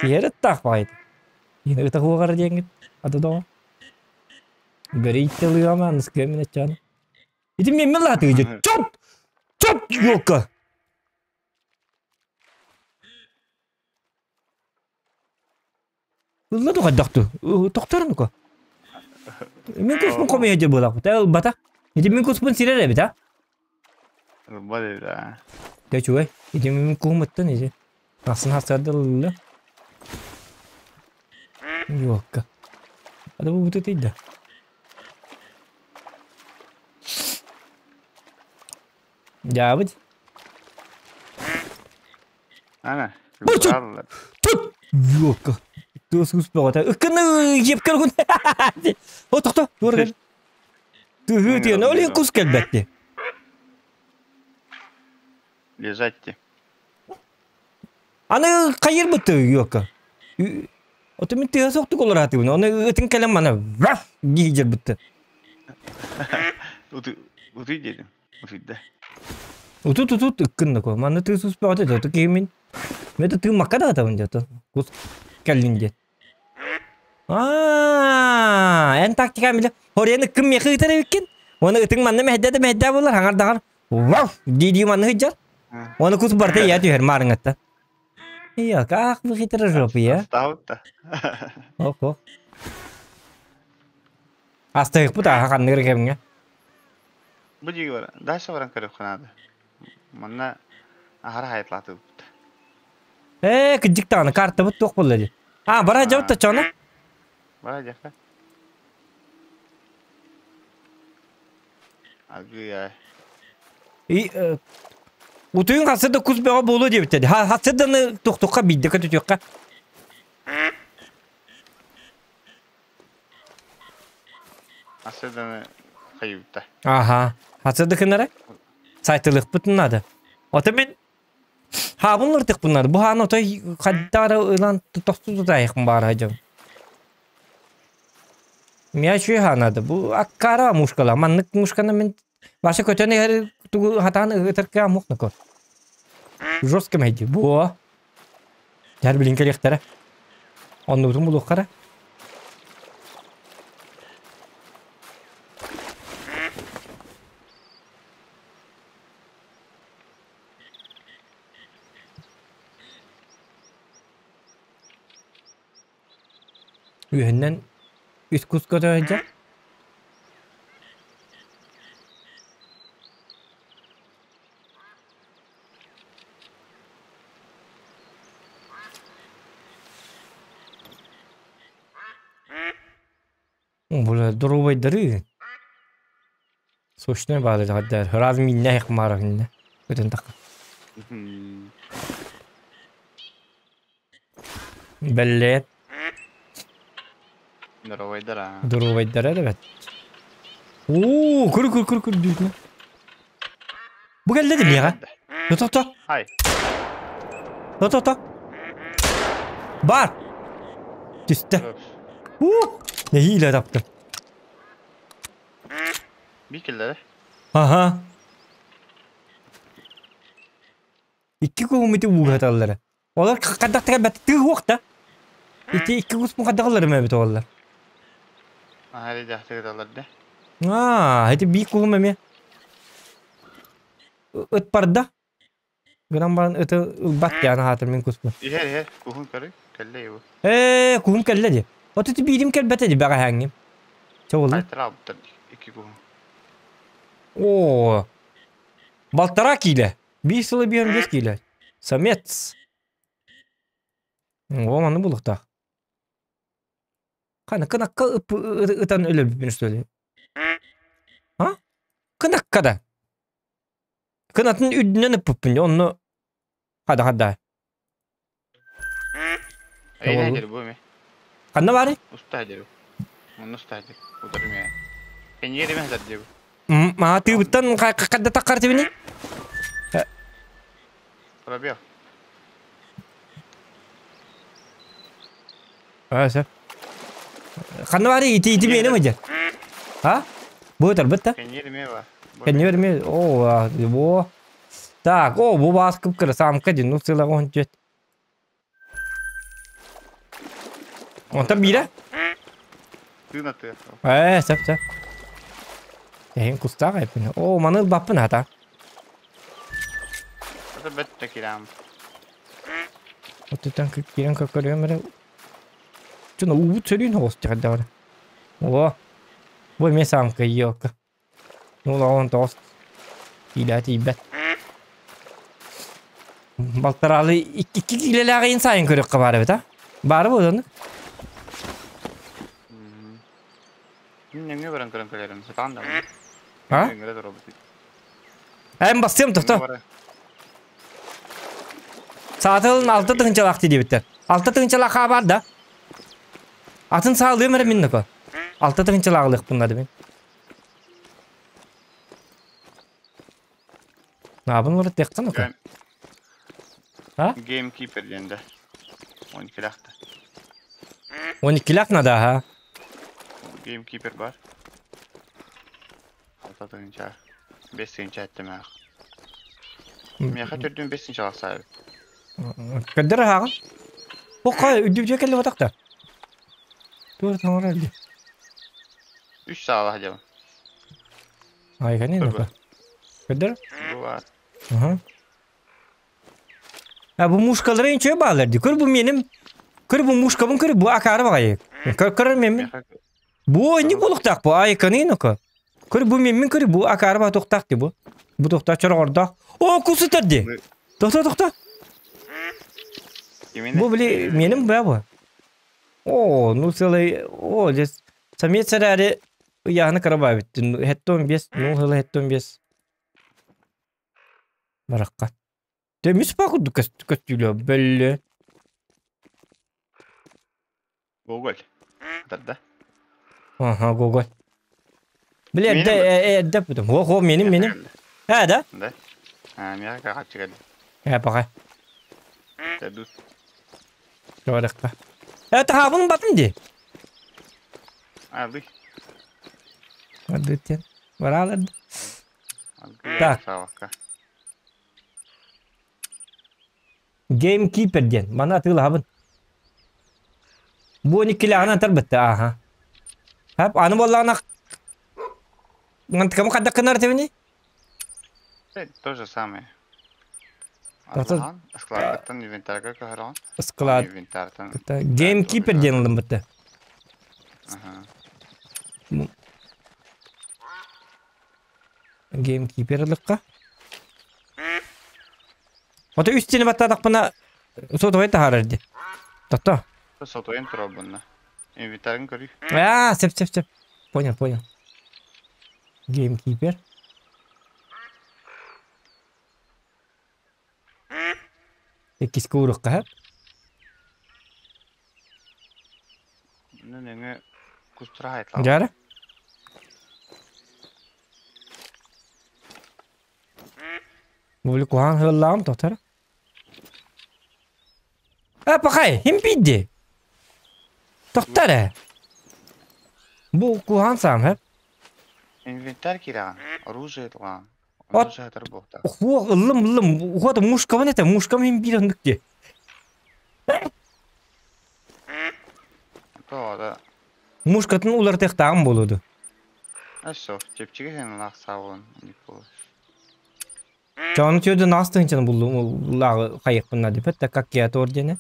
Киһи таах баайт. Ытах уоҕар диэҥҥит ата доҕор. Бөрө ылыама аныскыа мин аччааны. Ити миэммин лаатыгы чоп! Чоп ёлка! Ылла да хайдахту. Тохторун ко. Мин куспун хомуйа дьэ буолаах. Ылбата. Ити мин куспун сирэр эбит а? Ылба да. Дэ чугай. Ити мин куһумуттан ити. Ахсын хасарды ылла. Ёлка. Ада бу буту тыйда. Дьаабыт. Ана. Тут! Ёлка. Тус успеҕата. Ыккыны епкер күн. О, тохто, туор кел. Тыһыы тиэн, ол иһин кус кэлбэтти. Лежать. Аны хайырбыт ёлка. Ото мин тыа соқтук олораатыбын. Оны ытын кэлэн мана ваф дии бытты. Утуй дедим. Утуйда. Утут утут ыккын ко. Манна тыы успеҕата то кимин. Мета тыы макка да табын дето. Кус кэллин дет. Аа. Аа, эн тактика биле. Хорияны кым мехи ытар эбиккин. Оны ытың манна мэһдэ да мэһдэ болар, хаңар дагар. Вау, дии манны хыджар. Оны кус барта я түһэр маарыҥаттан. Iya, как вы хитрожопый, я? Астаабыт да. Ох, ох. Астыгыппыт аха ханныгыр кэмҥэ. Бу дьиги бар. Дальше баран көрүөххэ наада. Манна аһара хайытлаатыбыт. Ээ, кырдьык даҕаны картабыт туох буолла дии. А, бара дьабыт таччаҕына? Бара дьахта. Агыай. И утуйун хасыр да кус бөҕө буолуо диэбиттэр. Хасыр даны тохтухха биирдэ көтүтүөххэ. Хасыр даны хайыбыта. Аха. Хасыр да кынара. Сайтылыхпытын надо. Ото мен хаабын ыртыкпын надо. Бу хааны отой хаддара ылан тохту тутайыхпын баара дьон. Мия үчүгэй хаанады. Бу аккара мушкала. Маннык мушканы мин баша көтөн иһэр тугу хатаан ытар кыа мух нако. Жестко мэйди. Бу. Дьэр билин кэлиэхтэрэ. Оннубутун булуоххара. Үөһүнэн үс кус көтө сылдьар. Бу доруобайдары сочная баары раз миннэ хмара иннэ көтөн тахха. Бэллээт. Доруобайдара. Доруобайдара эбэт. Оо, көр көр көр көр дүүтүнэ. Бу кэллэ дии миэхэ. Тото. Хай. Тото. Бар. Түстэ. Уу, нэһиилэ таптым. Би кэллэ. Аха. Икки куһумити уугаталлара. Олор хайдах бэт тыы да. Ити икки куспун хайдах ылларым эбит олар. Аһары дьахтыгыталлар да. Аа, ити биир куһум эмиэ. Ыт барда. Гынан баран ыты ылбат диэн аһаатыр мин куспун. Иһэр иһэр куһун көрү кэллэ ибу. Ээ, куһум кэллэ дии. От ити биирим кэлбэтэ дии бэҕэһээҥҥим. Чэ буолла. Хайтара албыттар икки куһун. Оо. Балтараа киилэ. Биир сылы биэн биэс киилэ. Самец. О, маны булуохтаах. Хана кынакка ытан өлөрбүппүн что ли? А? Кынакка да. Кынатын үрдүнэн ыппыппын онно хада хада. Эйнэ бу эме. Ханна бары? Уста дер. Онно уста дер. Удар эме. Кеньер эме хазар дер. Маа тыыбыттан хадда таккар тибини? Пробел. А, сөп. Ханна бары ити ити миэнэ мадьар. А? Бу ытарбыт да? Кеньер эме бар. Кеньер эме. О, бу. Так, о, бу баас кып-кыра самка дин, ну сыла он жет. Онтон биирэ? Тыын аты. Ээ, сөп, сөп. Эһин кустаах эппин. О, маны ылбаппын хата. Это бетте кирам. Оттутан кирен көрүөм эрэ. Чуна уубут сөрүүн хоҕус тиҕэрдэҕэр. О, бу эмиэ самка елка. Ну, он тоҕус киилэ тиийбэт. Балтараалы икки киилэлээҕин сайын көрүөххэ баар эбит а? Баары буолуон. Мин нөҥүө баран көрөн кэлэрим. Сатаан да. А? Эм бастыам тохто. Саатылын алта тыһынчалаах диэбиттэр. Алта тыһынчалаах бар да. Атын саалыам эрэ мин нако. Алта тыһынчалааҕылыахпын нады мин. Наабын олору тыахтан око. А? Gamekeeper диэн да. 12-лээх да. 12-лээх надо, ага. Gamekeeper бар. Алта тыһынча. Бес тыһынча эттэмээх. Миэхэ төрдүн бес тыһынчалаах саайбыт. Көдөр хаҕын. Бу кой үдүбүтүө кэлли батахта. Туор таҥара элди. Үс саалаах дьабын. Айгани Көрбө. ну-ка. Көрдөр? Бу баар. Ага. А бу мушкалары ничего баалар ди. Көр бу меним. Көр бу мушкабын көр бу акары багайы. Көр көр мен. Миэхэ Бу не булуктак бу айканы ну-ка. Көр бу мен көр бу акары ба токтак ди бу. Бу тохта чоргордак. О кусутар ди. Тохта тохта. кимини? Бу били меним бу бу. О, ну целый, о, здесь самец эрэри ыйааны карабабит. Хеттон бес, ну хыла хеттон бес. Баракка. Демис ба курдук көстүлө бөллө. Гоголь. Да. Ага, Гоголь. Били Менин эрдэ эрдэ бутум. Хо, хо, меним, меним. Э, да? Да. А, миэхэ кахаччы кэлли. Э, пока. Тэдус. Баракка. Э, тахабын батын ди. Ады. Адытен. Баралар. Ады. Так. Саалакка. Gamekeeper диэн. Мана атыылаһабын. Бу никкилэҕинэн тарбытта, аха. Хап, аны буоллаҕына мантыкамы хардаккынар этибини? То же самое. Тохто Аллахан, складтан инвентарга көһөрөҕүн. склад. Инвентартан. Gamekeeper диэн ылым бытта. Ага. Gamekeeper ылыкка. Ото үс тиэни баттаатахпына сотовай таһаарар ди. Тохто. Сотойын турар bunна. Инвентарын көрүй. А, сеп, сеп, сеп. Понял, понял. Gamekeeper. Иккис куурукка хап. Нөңө кустура хайтлаа. Жара. Бу кухан хыллаам тохтор. А, пахай, хим бидди. Тохтор. Бу кухан сам хап. Инвентарь кираган. Оружие ылган. От. Оружие хатар буохта. Хуа ыллым ыллым. Хуа мушкабын это, мушкам хим бир ондук То да. Мушкатын улар тахтаан болуду. Ассо, чепчиге хен лах саалын. Ник болу. Чаны түйді настын булду лагы кайыкпына деп, это как я ордене.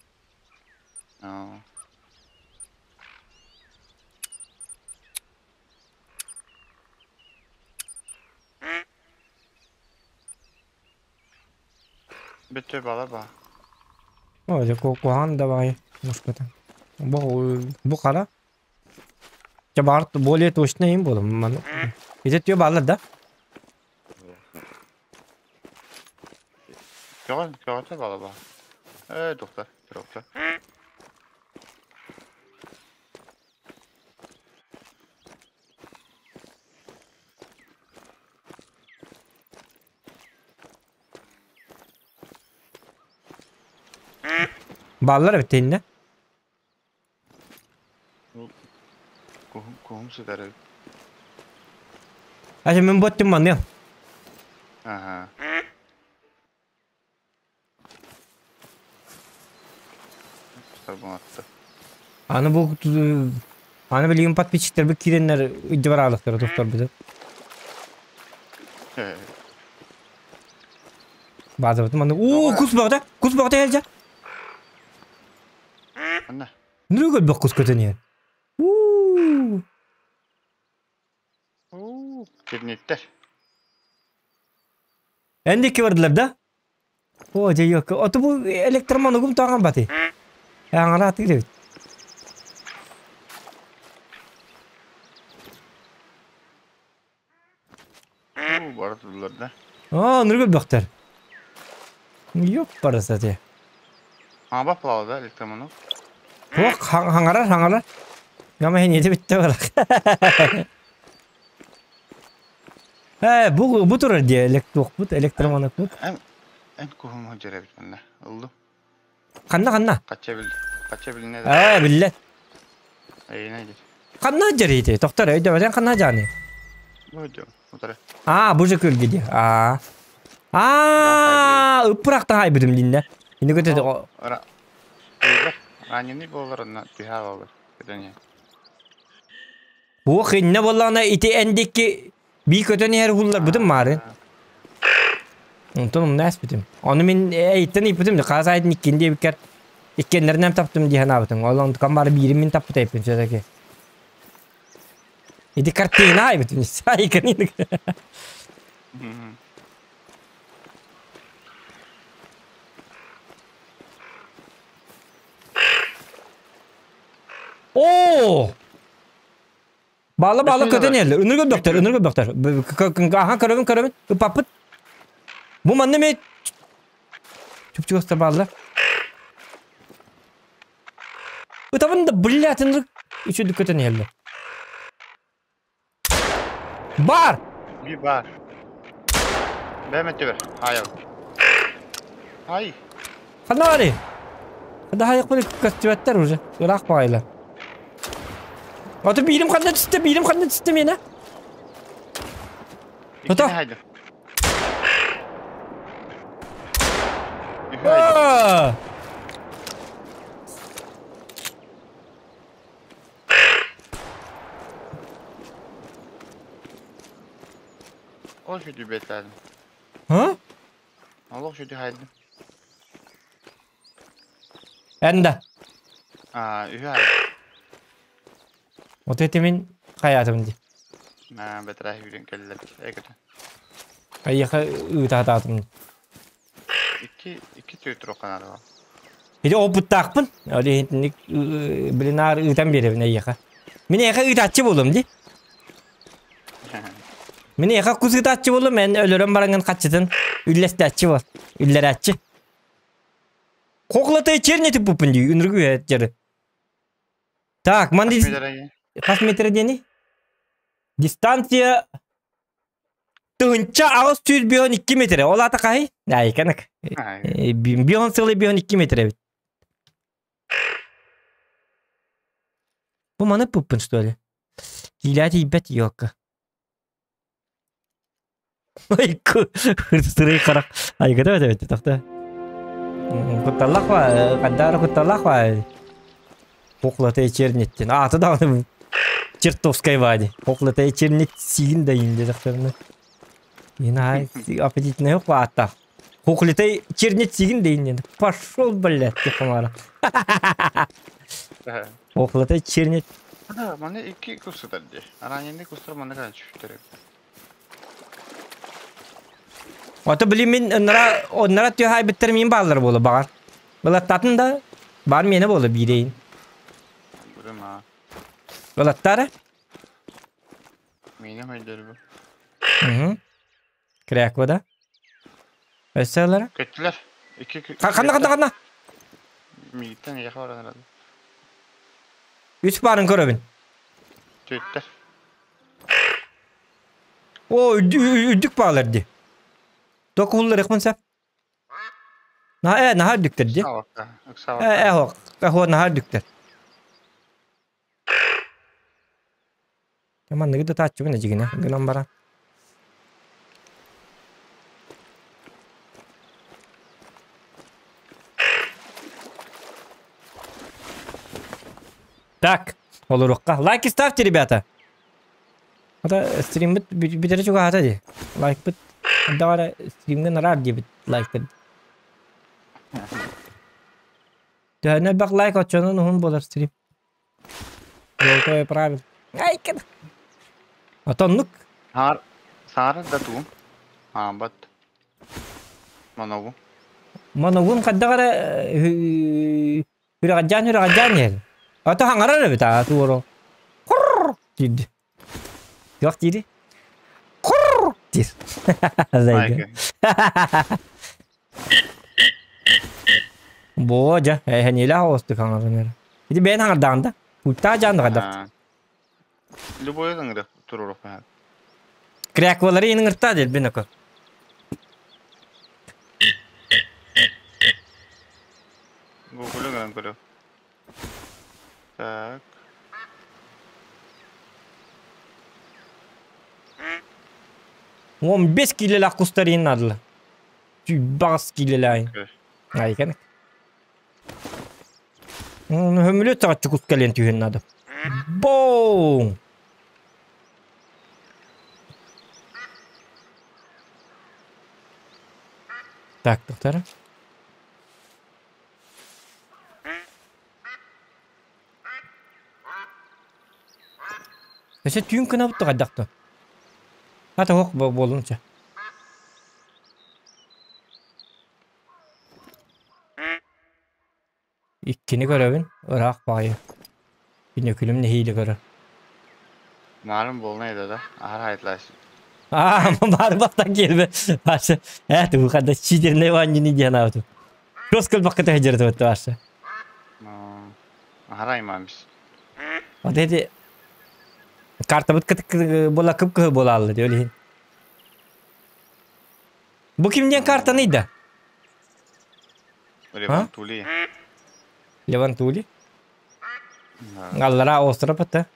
Аа. Бүттө бала ба. О, же кухан давай мушкатын. Бу бу кара. Жабарт более точно им болум. Ман. Иде түйө балар да. Көҕөн, көҕөтө бала ба. Э, доктор, доктор. Баллар битенне. Кухум, кухум сытар. Аже мен боттум маны. Ага. Сарбонатты. Аны бу аны билигин подписчиктер бу киреннер үдү баралыктар доктор бу. База бутум аны. О, кус багда. Кус багда элжа. Анна. Нүгөл бак кус көтөнө. У. Уу, кирнеттер. Эндики бардылар да? О, же yok. Ото бу электромоногум таган бати. Аңара тигре. Уу, бардылар да. А, нүгөл бактар. Yok бараса те. Ама плава да электромоног. Ох, хаңарар, хаңарар. Гама хен еде битте барак. Э, бу бу турар ди электро бут, электромоног бут. Эн кухум жеребит манна. Ылду. Канна канна. Кача бил. Кача билне. Э, билле. Эйне дир. Канна жерейди. Токтор, өйдө бажан канна жаны. Бу жо. Утара. А, бу же көлгө ди. А. А, ыпыракта хай бирим линне. Инде көтө Ара. Раненый болар, на түһә алыр. Көтәне. Буох иннэ буоллаҕына ити эн диэки бии көтөн иһэр уһулларбытым маарын. Онтон умна ааспытым. Ону мин эйиттэн ыйыппытым, хаас аайытын иккин диэбиккэр иккиэннэринэн таптым дии санаабытым. Ол онтукам бары биирин мин таппыт эбиппин все-таки. Ити картина айбытым, сайканы. Оо! Баала баала көтөн иһэллэр. Ынырык өлбөхтөр, ынырык өлбөхтөр. Аха көрөбүн, көрөбүн. Ыппаппыт. Бу манна эмиэ чупчугастар бааллар. Ытабын да, блядь, ынырык үчүгдүк көтөн иһэллэр. Бар! Bir бар. Бэм өттүгэр. Айыл. Ай. Ханна барый? Ханна хайыкпын көстүбэттэр уже. Ыраах баҕайылар. Ото биирим ханна түстэ, биирим ханна түстэ миэнэ. Ото. Иккини хайдым. Үһү хайдым. Ол сүдү бэтээдим. Ха? Олох сүдү хайдым. Энда. Аа, үһү хайдым. Вот это мин хайаатым ди. Аа, бэтэрээ үүрэн кэллэр. Экөтө. Айыха ыытаатаатым. Икки икки түөрт туруохха наада. Ити опыттаахпын. Ол иһин блинаар ыытан биэрэбин эйиэхэ. Мин эйиэхэ ыытааччы буолуом дии. Мин эйиэхэ кус ыытааччы буолуом, эн өлөрөн бараҥҥын хаччытын үллэстээччи буол. Үллэрээччи. Куклатай черни туппуппун дии, үнүргү үһэ дьары. Так, ман хас метр диэни? Дистанция 1852 метр. Ол аата хаһый? Айканак. 5,52 метр эбит. Бу маны пуппун что ли? Киилээ тиийбэт ёлка. Айку, сырый харах. Айгата бэт тахта. Кутталлах ба, каддара кутталлах ба. Куклата черниттен. Ааты даҕаны чертовскай бади. Куклата чернит сиин да инде тахтарына. Ина аппетитный ааттаах. Куклата чернит сиин да инде. Пошел, блядь, тихомара. Куклата чернит. Да, маны икки курсутар дии. Араанньанны кустар манна кэлэн түспүттэр эбит. Ото били мин оннора оннора түһайбыттар мин бааллар буола баҕар. Былаттатын да бар миэнэ буола биирейин. Бырыма. Былаттара? Миинэ хойдор бу. Угу. Кряква да? Өссө ылара? Көттүлэр. Икки Ханна ханна ханна? Мииттэн эйиэхэ баран эрэллэр. Үс баарын көрөбүн. Түөттэр. О, үрдүк баалар ди. Токуллар сап. На э наһаа үрдүктэр ди. Ыксаабакка. Э Ыксаабакка. э хоқ, хо наһаа үрдүктэр. Манныгы да тааччыбын эдьигинэ гынан баран. Так, олоруохха. Лайки ставьте, ребята. Ата стриммит бүтэрэ чугаһаата дии. Лайкпыт даҕара стримҥэ нараар диэбит лайктар. Төһөнө элбэх лайк оччонон уһун буолар стрим. Золотое правило. Айкын. Отоннук. Саар саары да тугум. Аамбат. Моногу. Моногун хайдах эрэ үрэҕэдьээн үрэҕэдьээн иһэр. Ото хаҥарар эбит аа туоро. Курр диир. Туох диирий? Курр диир. Айкын. Боо дьэ, эһэниилээх оҕустук хаҥаран эрэ. Ити бэйэн хаҥардаҕын да? Пультаах дьаан да хайдах? Аа. Любой ыҥырык туруоруохпун. Кряквалары иҥыртаа диэлбин око. Гугл ыҥыран көрүө. Так. 15 киилэлээх кустар иһин наадалар. Сүүрбэҕис киилэлээхин. Көр. Айкан. Хөмүлүөт саҕаччы кус кэлиэн түһүөн наада. Боум! Так, доктор. Өссө түүн кынабыт хайдах да. Ата ох буолун ча. Иккини көрөбүн, ыраах баҕайы. Күнүкүлүм нэһиилэ көрөр. Маарым буолна да, аһар хайтлаас. Аа, баар бастан киирбэ. Башы, э, ту хада читерне ваннини диэн аабытым. Кос кылбакка тэһдьэрэ башы. Аһар аймаамис. Вот эти картабыт була кып-кыһы буолаалла диэ олиһин. Бу ким диэн картаны да? Левантули. Левантули? Аллара остров это.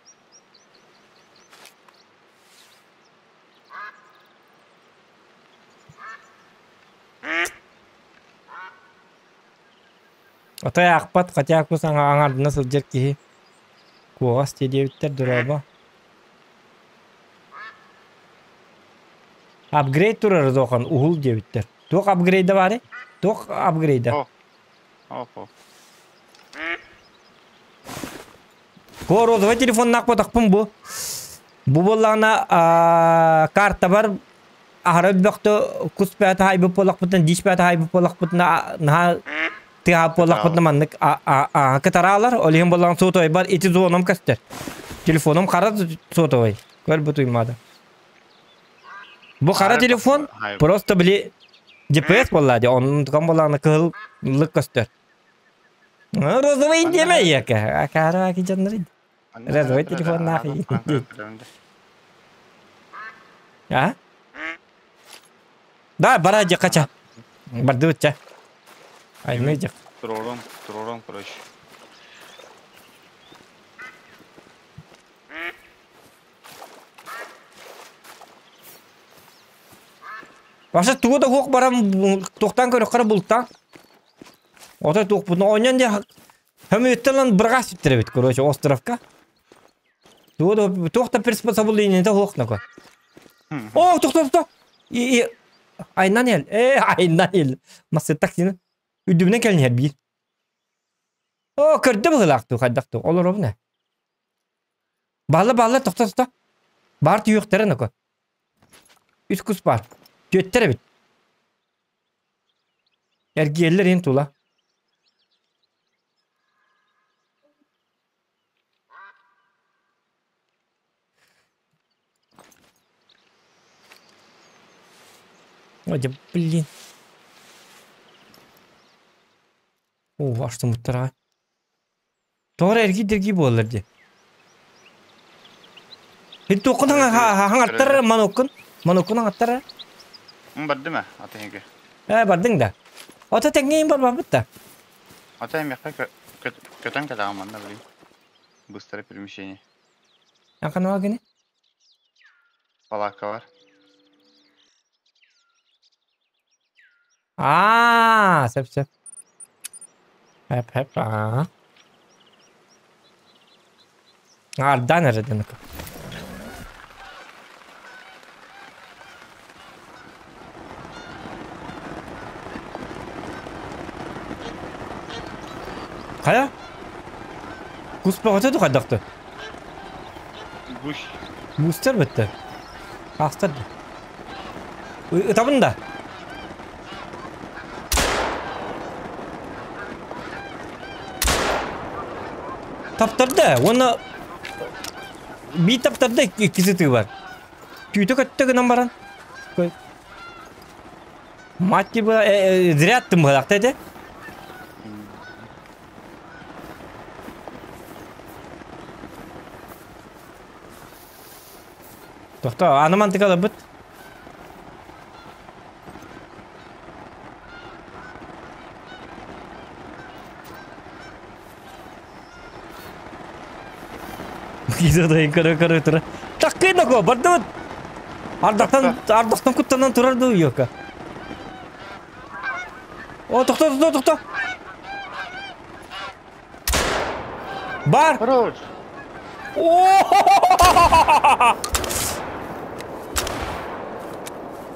Отой аахпат, хотя кус аҥардына сылдьар киһи. Куоҕас диэбиттэр дорообо. Апгрейд турар зохан уһул диэбиттэр. Туох апгрейда баары? Туох апгрейда? О, Ко розовый телефоннаах ботахпын бу. Бу буоллаҕына картабар аһара өлбөхтө кус бээтэ хайбыт буоллахпытына, диш бээтэ хайбыт буоллахпытына наһаа тыаһаап буоллахпытына маннык кытараалар. Ол иһин буоллаҕына сотовайбар ити зонам көстөр. Телефоном хара сотовай. Көр бу туймаада. Бу хара телефон просто били GPS буолла дии. Оннук буоллаҕына кыһыл лык көстөр. Розовый диэмэ ийэкэ. Акаара дьоннор. Розовый телефоннаах А? Да, бара дьэ кача. Бардыбытча. Аймы дьэ. Турором, турором, короче. Баша тугу да хуох баран туохтан көрөххөрө бултаан. Отой туохпутун оонньоон дьэ хөмүөттэн бырҕас сүттэрэбит, короче, островка. Тугу да туох да приспособлениета хуох нако. О, тохто, тохто. И айнан ел. Э, айнан ел. Массы таксины. Үдүбүнэн кэлин биир. О, көрдө быһылаах туу, хайдах туу. Олоробун э. Балла балла тохто тохто. Бар түйүөхтэрэ нако. Үс кус бар. Түөттэр эбит. Эргиэллэр иһин тула. Ой, да блин. О, аштымыттар Тоҕо эргий-дэргий буоллар дии. Һин туоххун хаҥаттар маноккун маноккун хаҥаттар Бардым э, атыһыгы. Э, бардыҥ да. Ото тэҥҥэ барбаппыт да. Ата эмиэхэ көтөн кэлэҕин манна блин. Быстрое перемещение. Аканыга гини? Палатка бар. Аа, сөп сөп. Хэп хэп аа. Ардан эрэ Хайа? Кус бөҕөтө хайдахты? Буш. Бустер бітті. Астыр. Ытабын да. Таптарды. Оны би таптарды иккisi тыы бар. Түүтө көттө гынан баран. Мать типа зря аттым быһалаахта этэ. Тохто, аны мантык алабыт. Кизадайын көрө көрө тура. Таккын да бардыбыт. Ардактан ардактан куттанан турар ду йока. О, тохто, тохто, тохто. Бар. Хорош. О!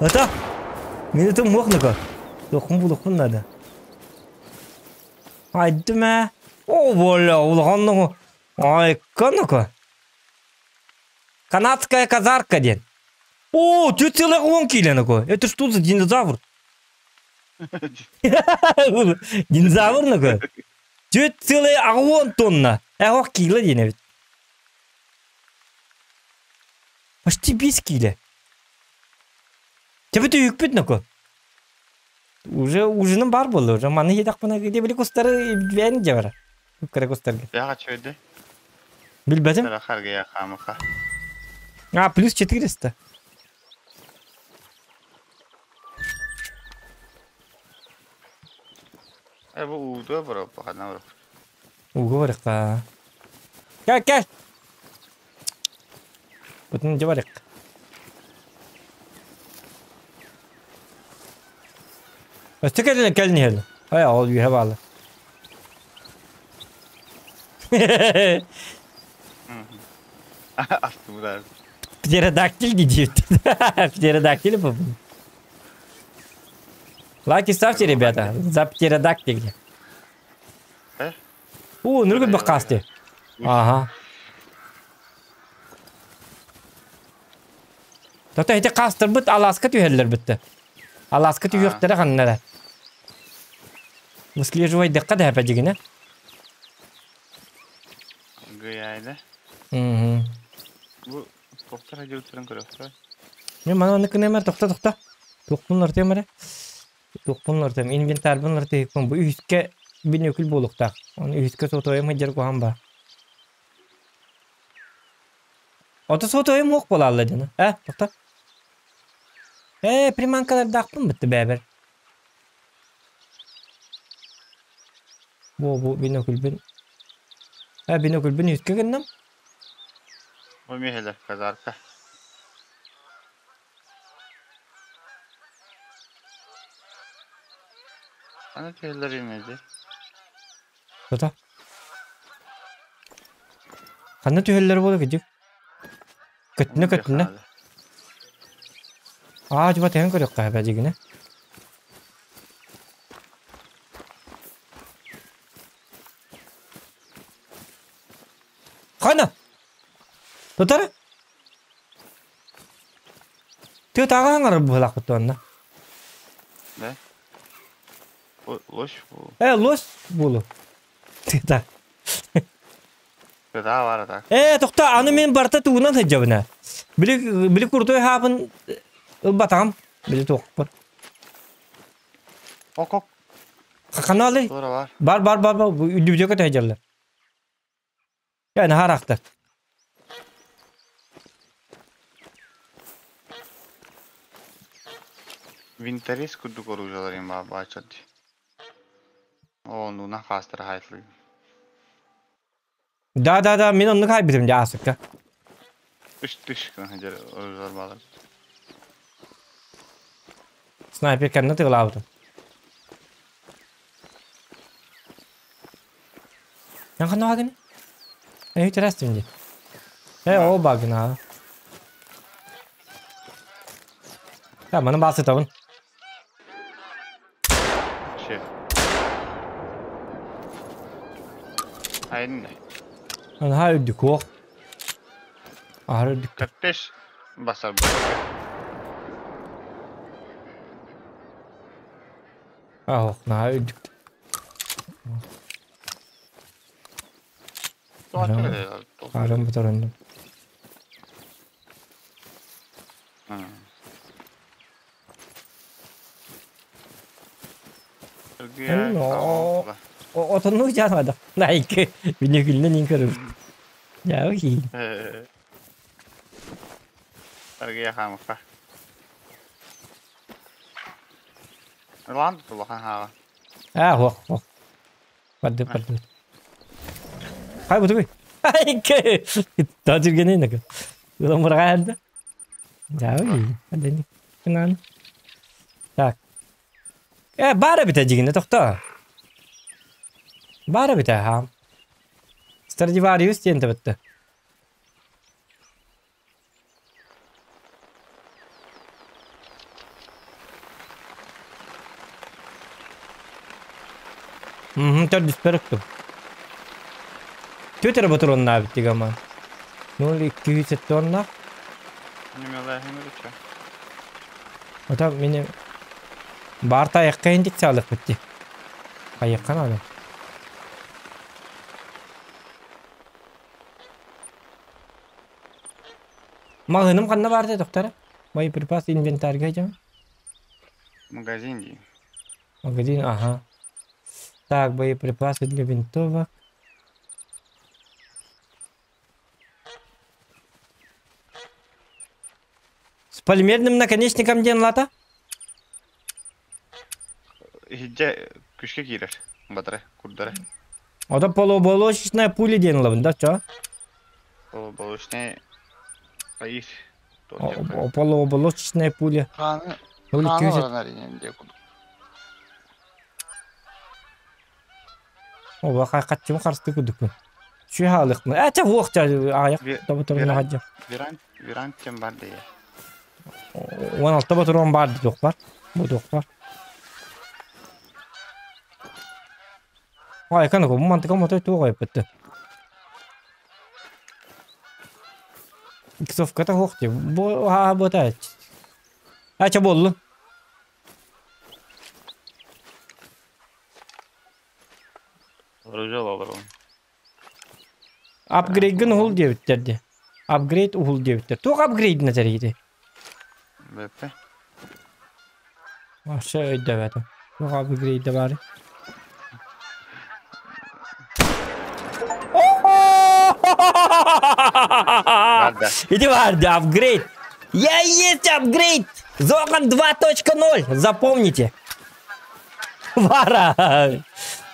Это? Мені тут мохнука. Туохпун булуохпун наада. Айдым ээ. О, боля, улахан Ай, ну-ка. Канадская казарка диэн. О, 4,10 киилэ ну Это что за динозавр? Динозавр ну 4,10 тонна. Эх, киилэ диэн эбит. Почти 5 киилэ. Тебе түйүкпүт ну Уже ужиным бар болды уже. Маны едақпына где били кустары бән жабара. Кыра кустарга. Яға чөйді. Билбетим. Харгая хамыха. А, плюс 400. Бу ууда бар, бахана бар. Угу барыққа. Кел, кел. Бүтін жабарық. Өстө кэлин кэлин иһэл. Ай, ол үйе баалы. Астымда. Птеродактиль дейді. Птеродактиль bu. Лайки ставьте, ребята, за птеродактиль. Э? О, нүргүн баққасты. Ага. Тота эти қастыр бит, аласка түйелер бітті. Аласка түйектері қаннара. Выслеживай дыққа да әпәдегіне. Гыяйда. Угу. Бу тоқтар ажылтырын көрөктөр. Мен мана оны күнемер тоқта тоқта. Тоқпун ортем. Тоқпун ортем. Инвентарь бун ортем. Бу үскә бинөкүл болуктак. Оны үскә сотоем хеджер кухан ба. Ото сотоем ок бола алла дена. Э, тоқта. Э, приманкалар дақпын бітті бәбір. Бу бу бинокль бин. Э, бинокль бин үскә геннем. Бу мехелер казарка. Ана түйелер инеди. Тота. Ханна түйеллер болу кедик. Көттүнө көттүнө. Аа, жуба теген көрөк кайба дегине. Хана. Тотара. Тө тагаңар булак бутонна. Да? Лось бу. Э, лось булу. Тыта. Тыта бар так. Э, токта, аны мен барта туунан хеджабына. Били били куртой хабын ылбатам. Били тоқпыр. Ок ок. Каналы. Тура бар. Бар бар бар бар үдүбүдө көтө хеджалар. Yani характер. Винтерес кудду оружиялар им бачат. О, ну на хастер хайтлы. Да да да, мен onu kaybettim ya asıkka. Түш түш кына оружиялар балар. Снайпер кәмне тыгылабыды. Ян хана агын? Э, интересно инде. Э, о багын а. Да, маны басы табын. Шеф. Айын. Аны ха үдүк ок. Ары үдүк. 45 басар бу. А, ок, на үдүк. Арым бутарындым. Отонну жаанады. Найк. Бинекүлнен ин көрүп. Я хи. Аргия хамка. Ланд тулахан хава. А, хох, хох. Барды, барды. Хай бутугуй. Айке. Та жүргенен эки. Ыламырга әлді. Я хи. Адени. Кынан. Так. Э, бары бите жигине токто. Бары бите, ха. Страдивариус тенте битти. Төрдүспэр ыктым. Түөрт эрэ ботуруоннаабыт дигама. 0,207 оннаах. Немелээһин үчө. Ото мини баарта айахха индик саалыкпыт ди. Хайыахха наада. Маҕаһыыным ханна баар дии доктора? Боеприпас инвентарьга дьон. Магазин дии. Магазин, ага. Так, боеприпасы для винтовок. С полимерным наконечником диэн лата? Иһирдьэ күшкэ киирэр. Батары, курдары. Ото полуоболочечная пуля диэн ылабын да, чо? Полуоболочная аир. Полуоболочечная пуля. Хааны, хааны баран эринен диye курдук. Оба хаччым харсты курдукпун. Сүһаалыкпын. Ээ, хуох аайах тоботорун хаджа. Вирант, вирант кем бар дие. 16 ботурон бар дии бар. Бу бар. Ай, кана бу мантыка мотой туох айпытты. Иксовката хуох ти. Бу ха бу та. Ача боллу. Оружие алар. Апгрейдгин уһул диэбиттэр ди. Апгрейд уһул диэбиттэр. Туох апгрейдина тэрийди? Беппе. Вообще өйдөбөтүм. Туох апгрейде бары? Барда. Иди барды, апгрейд. Я есть апгрейд! Зохан 2.0! Запомните. Вара!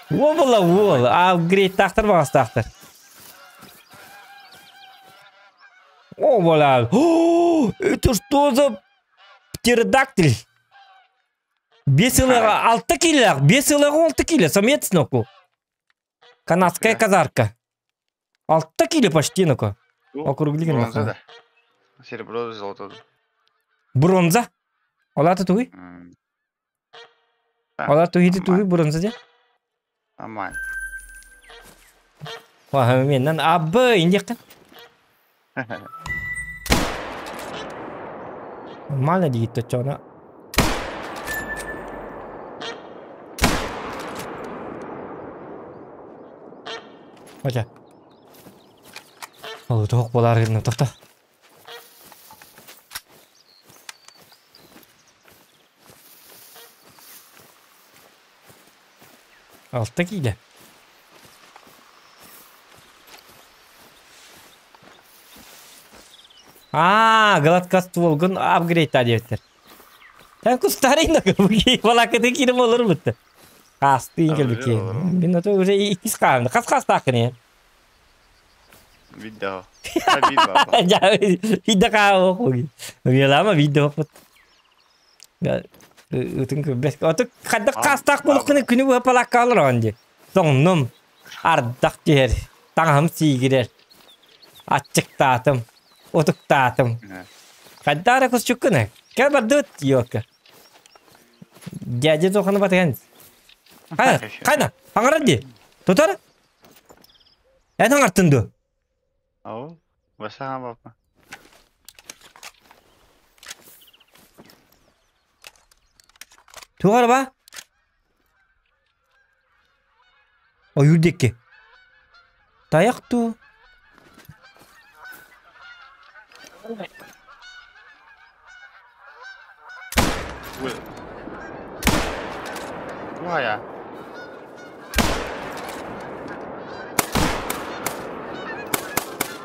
Обала ол. Апгрейд тақтыр бағас тақтыр. Обала! О, это что за птеродактиль? 5,6 кило. 5,6 кило. Самец ноку. Канадская казарка. 6 кило почти ноку. Округлигин Бронза да. Серебро, золото. Бронза? Олата туй? Ола туй туй бронза де? Аман. Ваха менен абы индеккен. Нормально дейт чона. Оча. Ол тоқ болар гына тоқта. Алты киле. А, гладкостволгун апгрейд диэбиттэр. Тэн кустарый балакыты киирим олор бутты. Хастыын кэлбикки. Мин ото уже иккис хаамды. Хас хастааххын Видео. Видео хаамы Мелама видео хоппут. Ытын көрбөс. Ото хадда хастаах булуккуну күнү быһа палакка олорон ди. Тоҥнум. Ардах түһэр. Таҥаһым сиигирэр. Аччыктаатым. Утуктаатым. Хайдаара кусчуккуна. Кэл бардыбыт ёлка. Дядя тоханы батыган. Хайна, хайна, аңаран ди. Тутар? Эн аңартын ду. Ау, баса бапа. Тугар ба? Ойур декки. Таяк ту. Туая.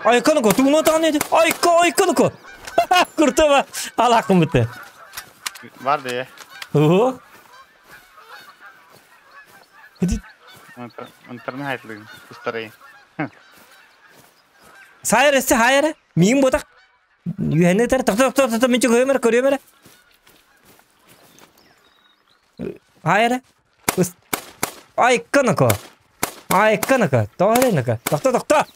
Айканыко, тугуна тааны Айка, айканыко. Куртова алакым бітті. Бар де. О. Интернет хайтлыгын. Кустарый. Сайыр эссе хайыр. Миин ботак. Юхене тер тохто тохто тохто мен көрөмөр көрөмөр. Хайыр. Айканыко. Айканыко. Тоһаныко. Тохто тохто.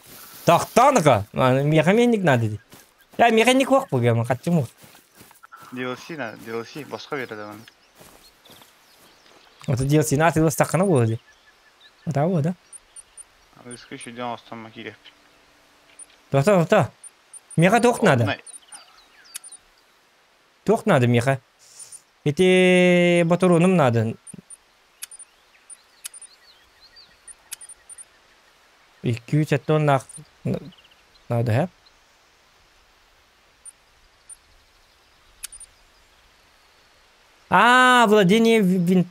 Тохтоныко. Механик надо. Я механик вак бугем катчым. DLC на, DLC башка береді оны. Ото DLC на ты стакана болду. Атаабы да? Аныгыскы үчүгэй оҥостон киириэхпит. Тоқта, тоқта. Миэхэ туох надо? Туох надо миэхэ? Ити ботуруонум надо. 270 надо, һэ? Аа, владение вин...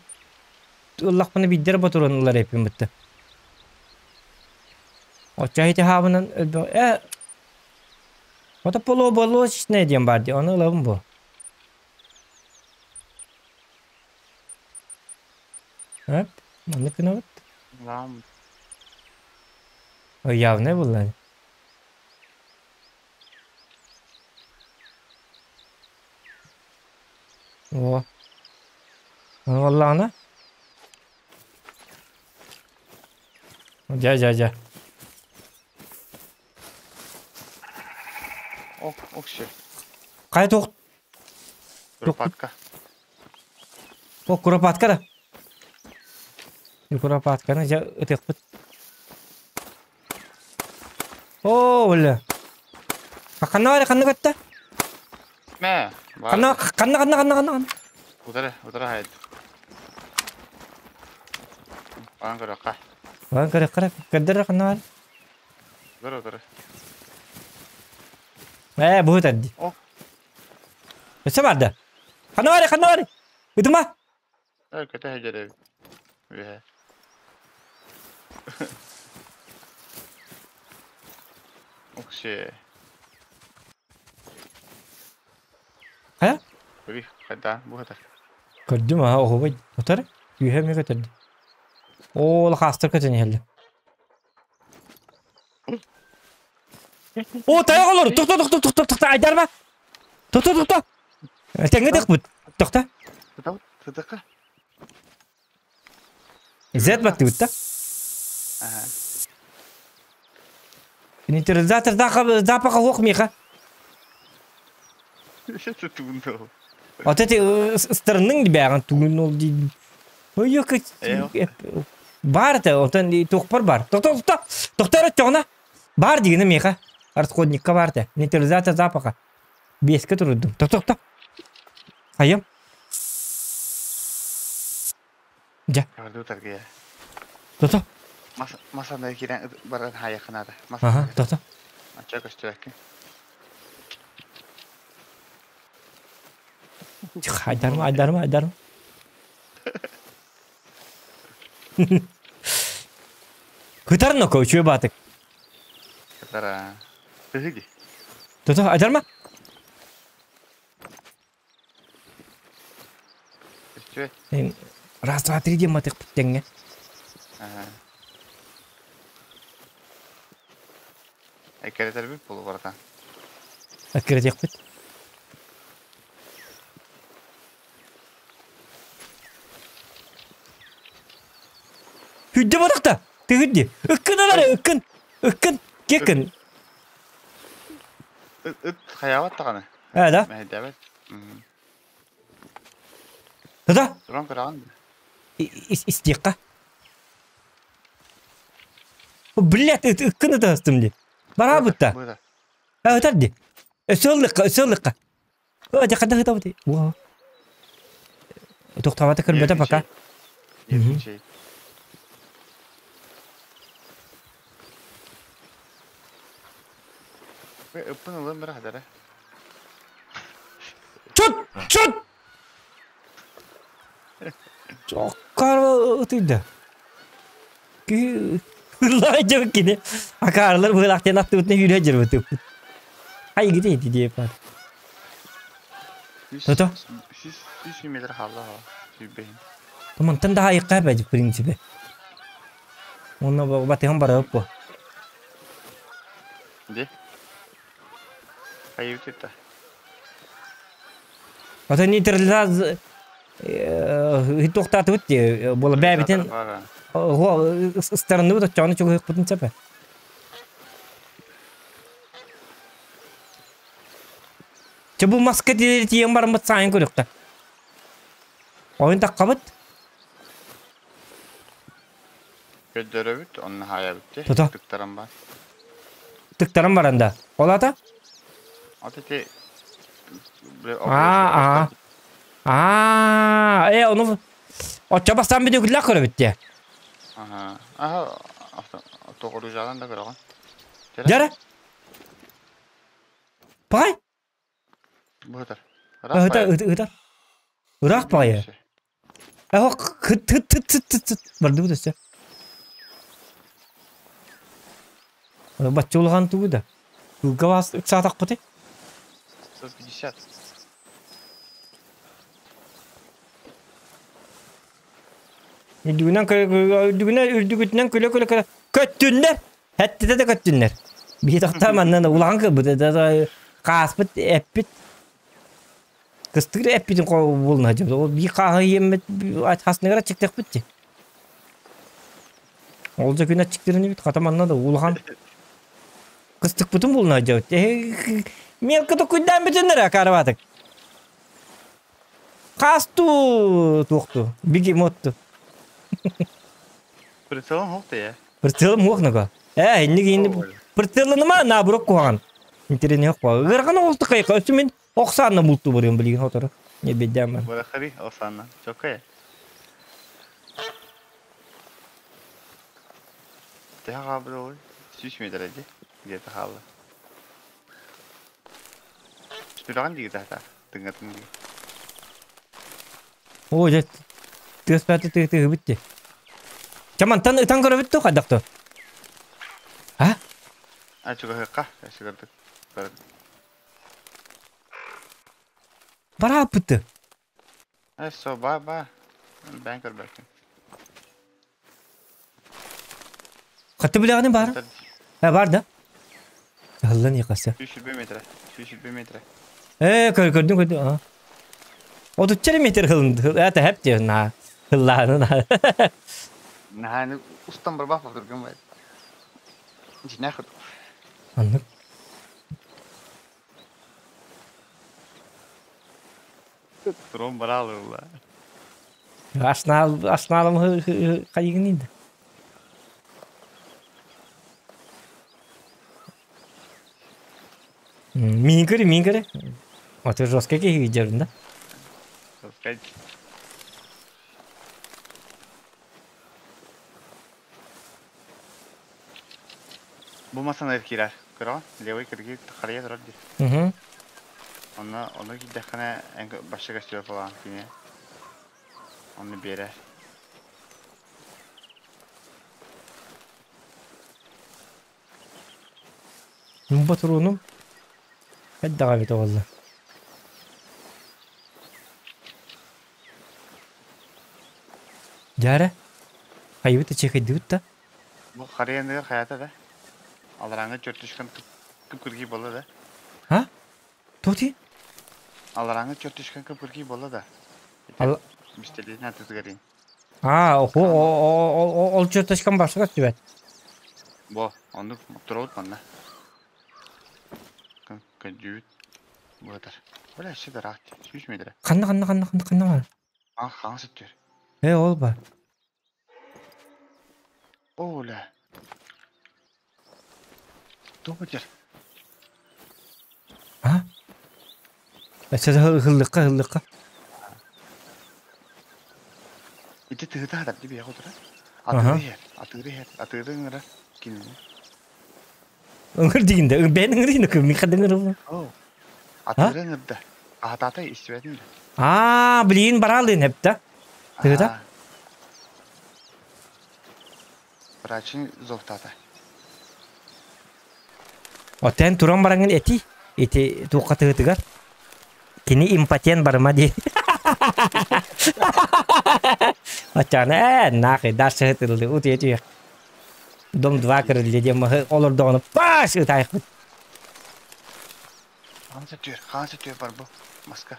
Ыллахпына биирдэр ботуруон ылар эппин бытта. Оччо ити хаабынан өлбө... Э, ото полуоболочное диэн баар дии, ону ылабын бу. Эп, маннык гынабыт. Лам. Явный булла. О. Ону Дьэ, дьэ, дьэ. Ок, ок, все. Хайа туох? Куропатка. О, куропатка да. Куропатканы дьэ ытыахпыт. О, бля. Ханна бар, ханна көттө? Мэ. Ханна, ханна, ханна, ханна, ханна. Утары, утары хайд. Баран көрөккө. Баран көрөккө, көрдөр ханна бар. Утары, утары. Э, бу өтөрдү. О. Өссө барда. Ханна бар, ханна бар. Ытыма. Э, көтө хедеребит. Үһэ. Оксе. Хайа? Көбү, хайда, бу хатар. Көрдүм аха оһубай. Утары. Үһэ эмиэ көтөрдү. Оо, лахаастар көтөн иһэллэр. О, тайах олор! Тохто, тохто, тохто, тохто, айдарма! Тохто, тохто! Тэҥҥэ тахпыт. Тохто. Сытыкка. Z баттыбыт да? Ага. Нейтрализатор запаха суох миэхэ. Тугун Вот эти ыстарынныҥ бээҕин тугун ол дии. Ой, бар это, онтон туохпар бар. Тохто, тохто, тохто эрэ Бар дигини миэхэ. Расходникка бар те. Нейтрализация запаха. Биэскэ турдум. Тохто, тохто. Хайым. Дьэ. Тохто. Масана киирэн баран хайахынаада. Аха, тохто. Ача көстүбэккин. Айдарма, айдарма, айдарма. Кытар ноко, үчүгэй баатык. Кытара. Тыһыги. Тото, айдарма. Көстүбэт. Раз, два, три диэн матык тэҥҥэ. Ага. Эккирэтэрбит буолу барата. Эккирэтиэхпит. Хүдде бодохта. Тыгыдди. Ыккын алары, ыккын. Ыккын, кеккин. Ыт хаябат даҕаны. Э, да? Мэһэйдээбэт. Да? Туран көрөҕүн. Истиэххэ. Блядь, ыккын ытастым ди. Бараабытта. Ытар ди. Өссө ыллыкка, өссө ыллыкка. Дьэ ханна ытабыт? Во. Тохтообото көрбөтө пока. Ыппын ылын бара хадара. Чут! Чут! Чоккар ытыйда. Ыллаа дьон кини. Акаарылар быһылаахтыан аттыбытына үүрэ дьырбытып. Ай гите ити диэп бар. Тото? Сүүс метр хаалла сүүрбэһин. Мантан да айыкка бэдь в принципе. Онно батыһан барап бу. Де? Хайыбыт это. Ата нейтрализация туохтаатыбыт дии буола бэйэбитин ыстарынныбыт оччоҕуна чугаһыахпытын сөп ээ. Чэ бу маска тиийэн бараммыт саайын көрүөххэ. Ойун таххабыт. Көрдөрөбүт, онно хаайабыт дии. Тута. Тыктаран бар. Тыктаран баран да. Ол ата? От ити Аа, аа. Аа, э, ону оччо бастаан бүдүгүллэх көрөбүт дии. Аха. Аха, тоҕуруужаҕын да көрөҕүн. Дьара. Пай. Быһытар. Ыһытар, ыһытар. Ыраах баҕайы. Эһо хыт хыт хыт хыт хыт хыт бардыбыт өссө. Бачча улахан тугу да. Кылга бас ыксаатахпыты. 150. Үрдүгүнэн үрдүгүнэн үрдүгүтүнэн күлэ-күлэ күлэ көттүннэр. Эттитэ да көттүннэр. Биһи тохтоо манна улахан кылбыт хааспыт эппит Кыстыыр эппитин буолна дьэ. Ол биир хааһы иэммит хасныгар аччыктыахпыт дии. Ол да күн аччыктырын хата манна да улахан кыстыкпытын булна дьэ. Мелко токуйдаан бүтүннэр карабатык. Хасту туохту бегемотту. Прицелом хук я. Прицелом хук нага. Э, инник инник прицелыныма наоборот куһаҕан. Интэриэһинэй хук. Ыарахан оҕолту кайка өссө мин Оксана булту барыам билигин хотору. Не бедям бар. Барахари Оксана. Чокай. Төһө хаалбыт ол? 100 метр ди. Где-то хаалла. Сүрэҕин диги таһта. Тыҥатын диги. О, дьэ, тыас бааты тыы тыһыбыт дии. Чэ, мантан ытан көрөбүт дуо хайдах дуо? А? А, чугаһыахха. Чугардык. Барааппыты. Э, со, ба, ба. Бэйэҥ көрбөккүн. Хатты билэҕинин баара? Э, бар да. Ыһыллан иэхэсэ. 120 метр. 120 метр. Э, көрдүм, көрдүм. Аа. 34 метр хылын. Это хэп диэн на. Хыллааны на. Наһааны устан барбах бардыргын бай. Дьинээх Аннык. Трон бараалыылла. Аснаал аснаалым хайыгын да. Миин көрө, миин көрө. Аты жестко киһи дьэрин да. Жестко. Бу масана киирэр. Көрөҕүн? Левый кирги харыйа турар дии. Угу. Онно ону киирдэххинэ эн башка көстүө буолаҕын кини. Ону биэрэр. Ботуруунум хайдаҕа эбитэ буолла. Дьээрэ, хайыбыт эчэкэйдибит да? Бу харыйаныгар хайата да? Аларааҥҥа чертежкан кып-кыргый буолла да? А? Тоти? Аларааҥҥа чертежкан кып-кыргый буолла да? Мистелин атытыгарын. А, ол чертежкан башка көстүбэт. Бо, оннук туругут манна. Көдьүүт быатар. Бля, өссө да ыраах 100 метр. Ханна, ханна, ханна, ханна, ханна бар? А, хаҥас өттүгэр. Э, ол бар. О, бля. Туох бытар? А? Өссө хыллыкка, хыллыкка. Ити тыһыта хатар дии биһиэхэ утара. Атыыры иһэр, атыыры иһэр, атыыры ыҥырар кинини. Ыҥыр дигин да, бэйэн ыҥыр дигин мин хадын ыҥырыбын. Атыыры ыҥырда. Аһатаата истибэтин да. Аа, блин, бараалыын эптэ. Тыһыта? Врачын зовтата. Отен туран бараҥын эти, ити туохха тыһытыгар. Кини импотент барыма дии. Оччоҕуна ээ, нахуй, дальше ытыллы, утуйа түһүөх. Дом 2 кырыллы диэн маһы олордоҕуна паш ытаайхпыт. Хаан сөтүөр бар бу маска.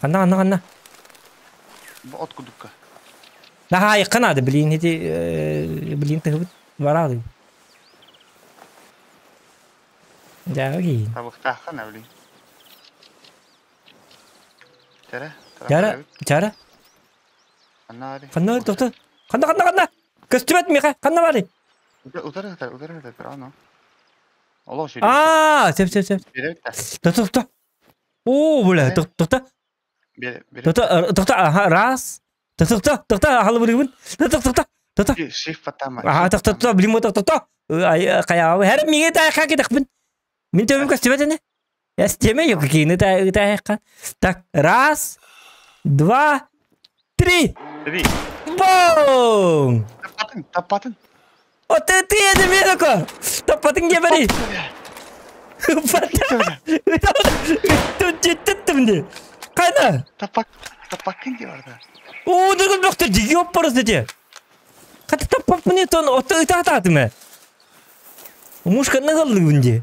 Ханна, ханна, ханна? Бу от кудукка. Наһаа наада, блин, ити, блин, тыһыбыт бараады. Дьэ, киин. Табыктааххын, блин. Чара, Чара, чара. Ханна Ханна тохто. Ханна, ханна, ханна? Көстүбэт миэхэ, ханна барый? Утары сытар, утары сытар, ано. Олох сүрү. Аа, сөп, сөп, сөп. Тоқта, тоқта. О, бля, тоқта. Тоқта, тоқта, ага, раз. Тоқта, тоқта, ахалыбырыбын. Тоқта, тоқта, тоқта. Shift патама. Ага, тоқта, тоқта, блин, тоқта, тоқта. Хайаабы, хәрем миңе тайха кетекпин. Мин төбөм көстүбэт эне. Эстеме yok кийини тайха. Так, раз, два, три. Три. Бум! Таппатын, таппатын. О, ты, ты, это медоко! Таппатын гебери! Қайда? Таппак, таппакын деп барда. О, дүргін бөқтір, диги оп барыз деді. Қата таппап міне тон, отты ыта ататымы. Мушканы қалды күнде.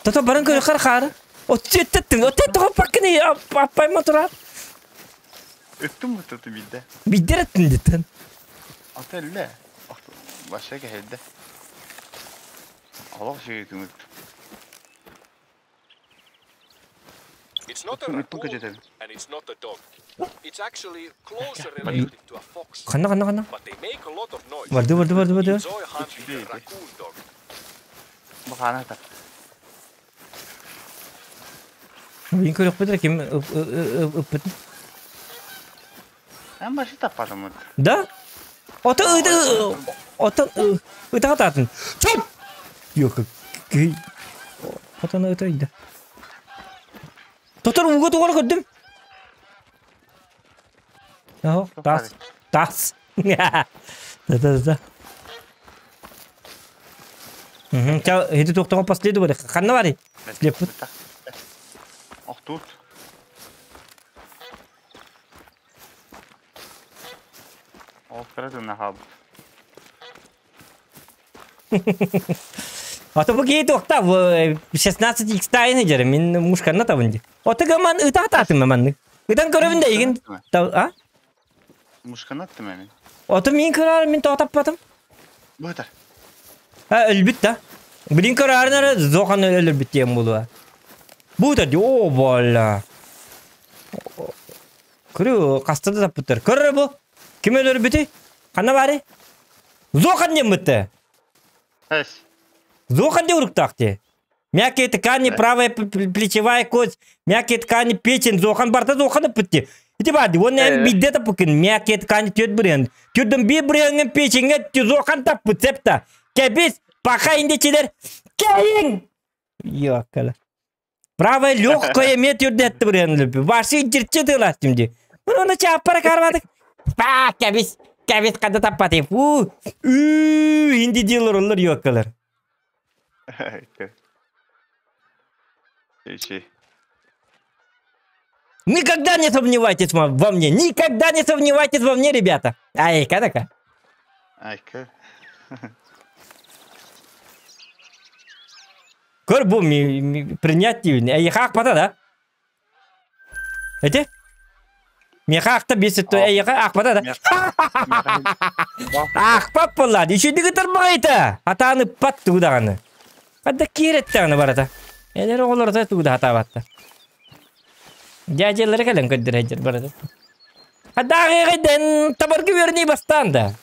Тото баран көрі қар қар. Отты өттеттің, отты өтті қоппакын аппайма тұрар. Өттім ұтты бидде. Биддер өттің деттін. Ата әлі. Баша кәхелді. Олох шеге күңіт. It's not a Өттің raccoon көжетем. and it's not a dog. It's actually closer related to a fox, Қана, қана, қана. but they make a lot of noise. Барды, барды, барды, барды. Enjoy hunting the raccoon dog. Бұқана тап. Мен көріп бітір, кем үппітін. Әм башы таппадым ұт. Да? Ота ыты ота ыта ататын. Чоп! Yok. Отаны ыта иді. Тотор уга тугар көрдүм. Аho, тас. Тас. Да да да. Мгм. Ча, эти токтого последовали. Ханна бари. Слепут. Ох, тут. Ол кыра хаб. А то бу кей тохта 16 x тайны жер мен мушканна табынды. Оты гаман ыта ататым манны. Ыдан көрөбүн да еген. А? Мушканы аттым мен. Оты мен көрөр мен токтаппатым. Бұтар. Ha өлбүт да. Билин көрөрнөр зохан өлбүт диэн булуа. Бу да о бола. Көрү кастыда таппыттар. Көрөр бу. Ким өлбүтү? Кана бары? Зохан дем битти. Әс. Зохан де уруктакты. Мягкие ткани, правая плечевая кость, мягкие ткани, печень, зохан барта зохан битти. Ити барды, он эм бидде таппыкын, мягкие ткани төт бүрен. Түрдін bir бүренген печенге зохан таппыт септа. Кебис, паха индечилер, кейин! Йоккала. Правая легкая мет юрдетті бүрен лүпі. Башы жиртче тылат şimdi. Bunu чаппара кармадык. Па, кебис, кебис када таппаты. Фу, ү, инди дилер олар йоккалар. Ичи. Никогда не сомневайтесь во мне. Никогда не сомневайтесь во мне, ребята. Ай, кадака. Айка. Көр бу принять дейін. Ай, хақ бата да? Эте? Мен хақта бесітті. Ай, ақ бата да? Ақ пап болады. Еще дигі тұрмайды. Атаны пат тугудағаны. Қада кереттағаны барата. Элер оғылар тугуда хата батты. Дядялары кәлін көддір әжер барата. Адағы табаргы верней бастан да.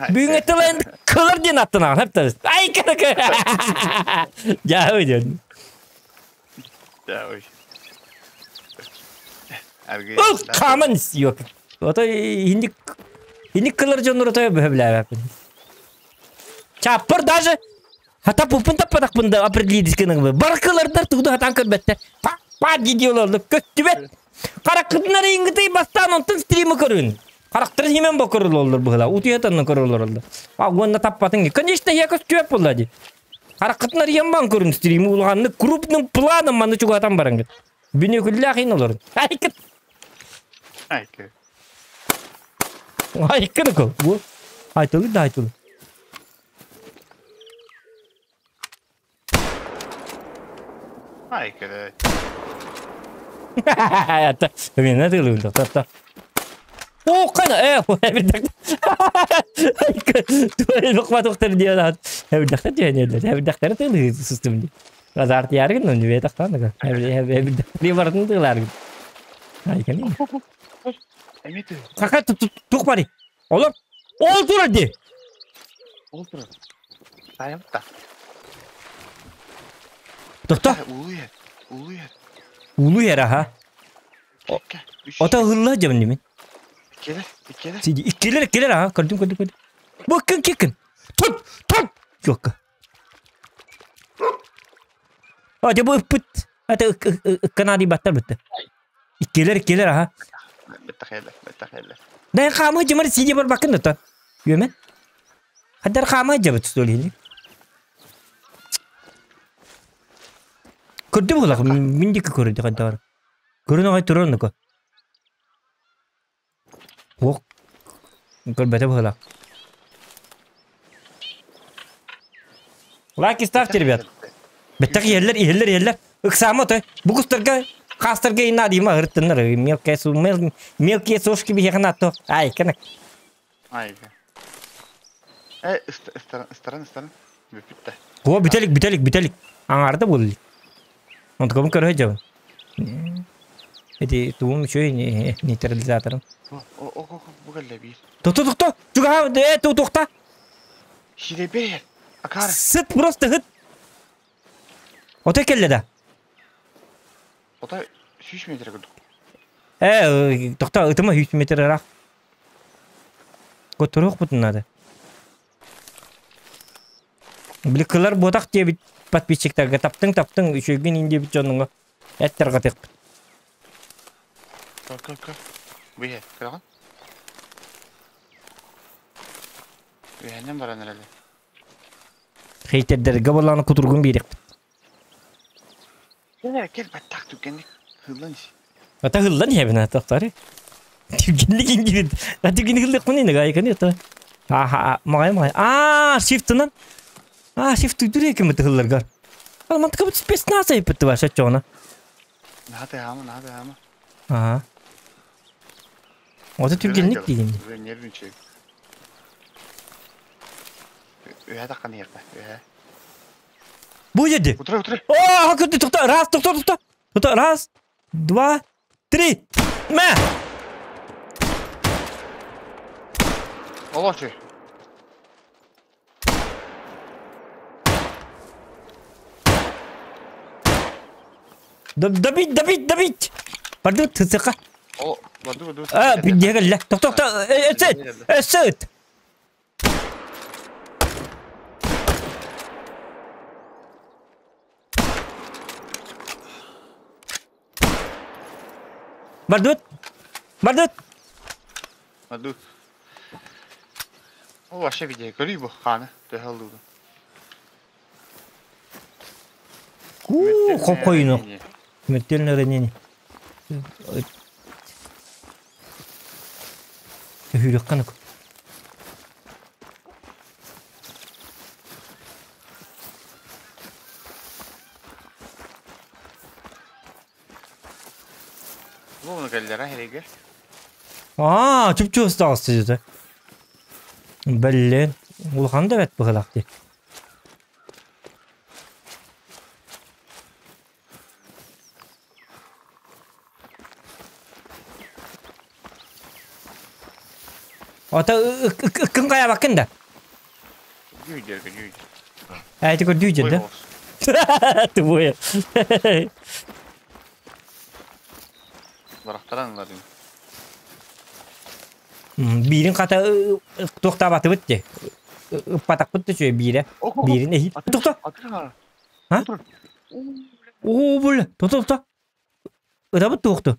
Бүгін этилен кылыр ден аттын аған. Хеп Ай, кәдікі. Жа, өйден. Ja, ой. Ол камын yok. Ото инди инди кылыр жонур той бөбләбәпин. Чаппыр даже хата пупун таппадак бunda определить кенең. Бар кылырдар тугду хатан көрбәттер. Па па видеоларды көттүбет. Каракытнар иңгитей бастан онтон стримы көрүн. Карактыр химен бо көрүл олдур була. Утуятан көрүл олдур. А онна таппатын. Конечно, я көттүбет булды. Каракытнар яман көрүн стримы улганны крупным планом маны чугатан барыңгыт. Бүне күлләхин олар. Айкыт. Айка. Айкыт кол. Бу. Айтылы да айтылы. Айка да. Ата, мен не дылы та та. О, кана, бир дак. Туй бакма доктор диялат. Бир дактар диялат. Бир дактар тылы систем ди. Азарт яргын, ну не тактан да. Бир дактар бардын тылар. Айкын. Эмиэ тыы. Саха тух бari. Олор ол турар ди. Ол турар. Таайым та. Тохто. Улуу иһэр. Улуу иһэр. Улуу иһэр аха. Ото ыһылла дьабын димин. Иккилэр, иккилэр. Сиди иккилэр, иккилэр аха. Көрдүм, көрдүм, көрдүм. Бу кын кикин. Тут, тут. Жокка. А, дьэ бу ыппыт. Ата ыкканаадый баттар бытты. Иккилэр, иккилэр аха. Бэттэх бэттэх Да хаамыы дьымар сиди барбаккын да Үөмэн. Хаддар хаамыы дьабыт столини. Көрдүм булах, мин дикі көрдү хаддар. Көрүн аҕай турар нука. Ох. Көрбөтө быһылаах. Лайки ставьте, ребят. Бэттэх иһэллэр, иһэллэр, иһэллэр. Ыксаама отой. Бу кустарга, хаастарга инна дима ырыттыннар. Мелкие, мелкие сошки биһиэхэ наатто. Ай, кэнэ. Ай. Э, ыстаран, ыстаран, ыстаран. Бүппүттэ. О, бүтэлик, бүтэлик, бүтэлик. Аңаарда буолли. Онтукабын көрө сылдьабын. Ити тугум үчүгэй нейтрализаторым. О, о, о, бу кэллэ биир. Тохто, тохто! Чугаһа, э, тохта! Хирэбэр! Акара! Сыт, просто сыт! Отой кэллэ да? Отой 100 метр курдук. Э, тохто, ытыма 100 метр ыраах. Котуруохпутун наада. Били кылар буотах диэбит подписчиктарга таптыҥ таптыҥ үчүгэйгин иин диэбит дьонуҥа эт тарҕатыахпыт. Көр көр көр. Бу иһэ, көрөҕүн? Үһэннэн баран эрэлэ. Хейтердэргэ буоллаҕына кутургун биэриэхпит. Кэл эрэ кэл баттах түргэнник хыллан ис. Ата хыллан иһэбин тохтаары. Түргэнник ингирин. Түргэнник хыллыахпын ини гайканы это. Аха, мағай мағай. Аа, shiftынан. Аа, shift туйдур екенмит хылларгар. Ал мантыка бут спецназ айыппытты баша чоҕуна. Наһаа хаама, наһаа хаама. Аха. Ото түргэнник диигин. Нервничаю. Үһэ таххан иһэрпэ, үһэ. Бу жерде. Утура, утура. О, көрдү, тохто, раз, тохто, тохто. Тохто, раз, два, три. Мэ! Олочу. Добить, добить, добить! Пардон, тысыка. О, баду, баду. А, бидегелле. Тохто, тохто, эсет, эсет. Бардут! Бардут! Бардут. О, вообще видео, көрүй бу ханы, төһө аллуду. Уу, хоп-хойуну. Смертельное ранение. Төһүүрүкканук. Бу кэллэрэ хериге. Аа, чуп-чугас таҕыста дьэ. Бэллэн, улахан да бэрт быһыылаах дии. Ото ыккын хайаабаккын да? Дүйдерге дүйдер. Эти көрдүү да? Твое. Барахтаран ыларын. Биирин хата туохтаабатыбыт дии. Ыппатахпыт да үчүгэй биирэ. Биирин эһи. Тохто. А? Оо, бля. Тохто, тохто. Ытабыт туохту.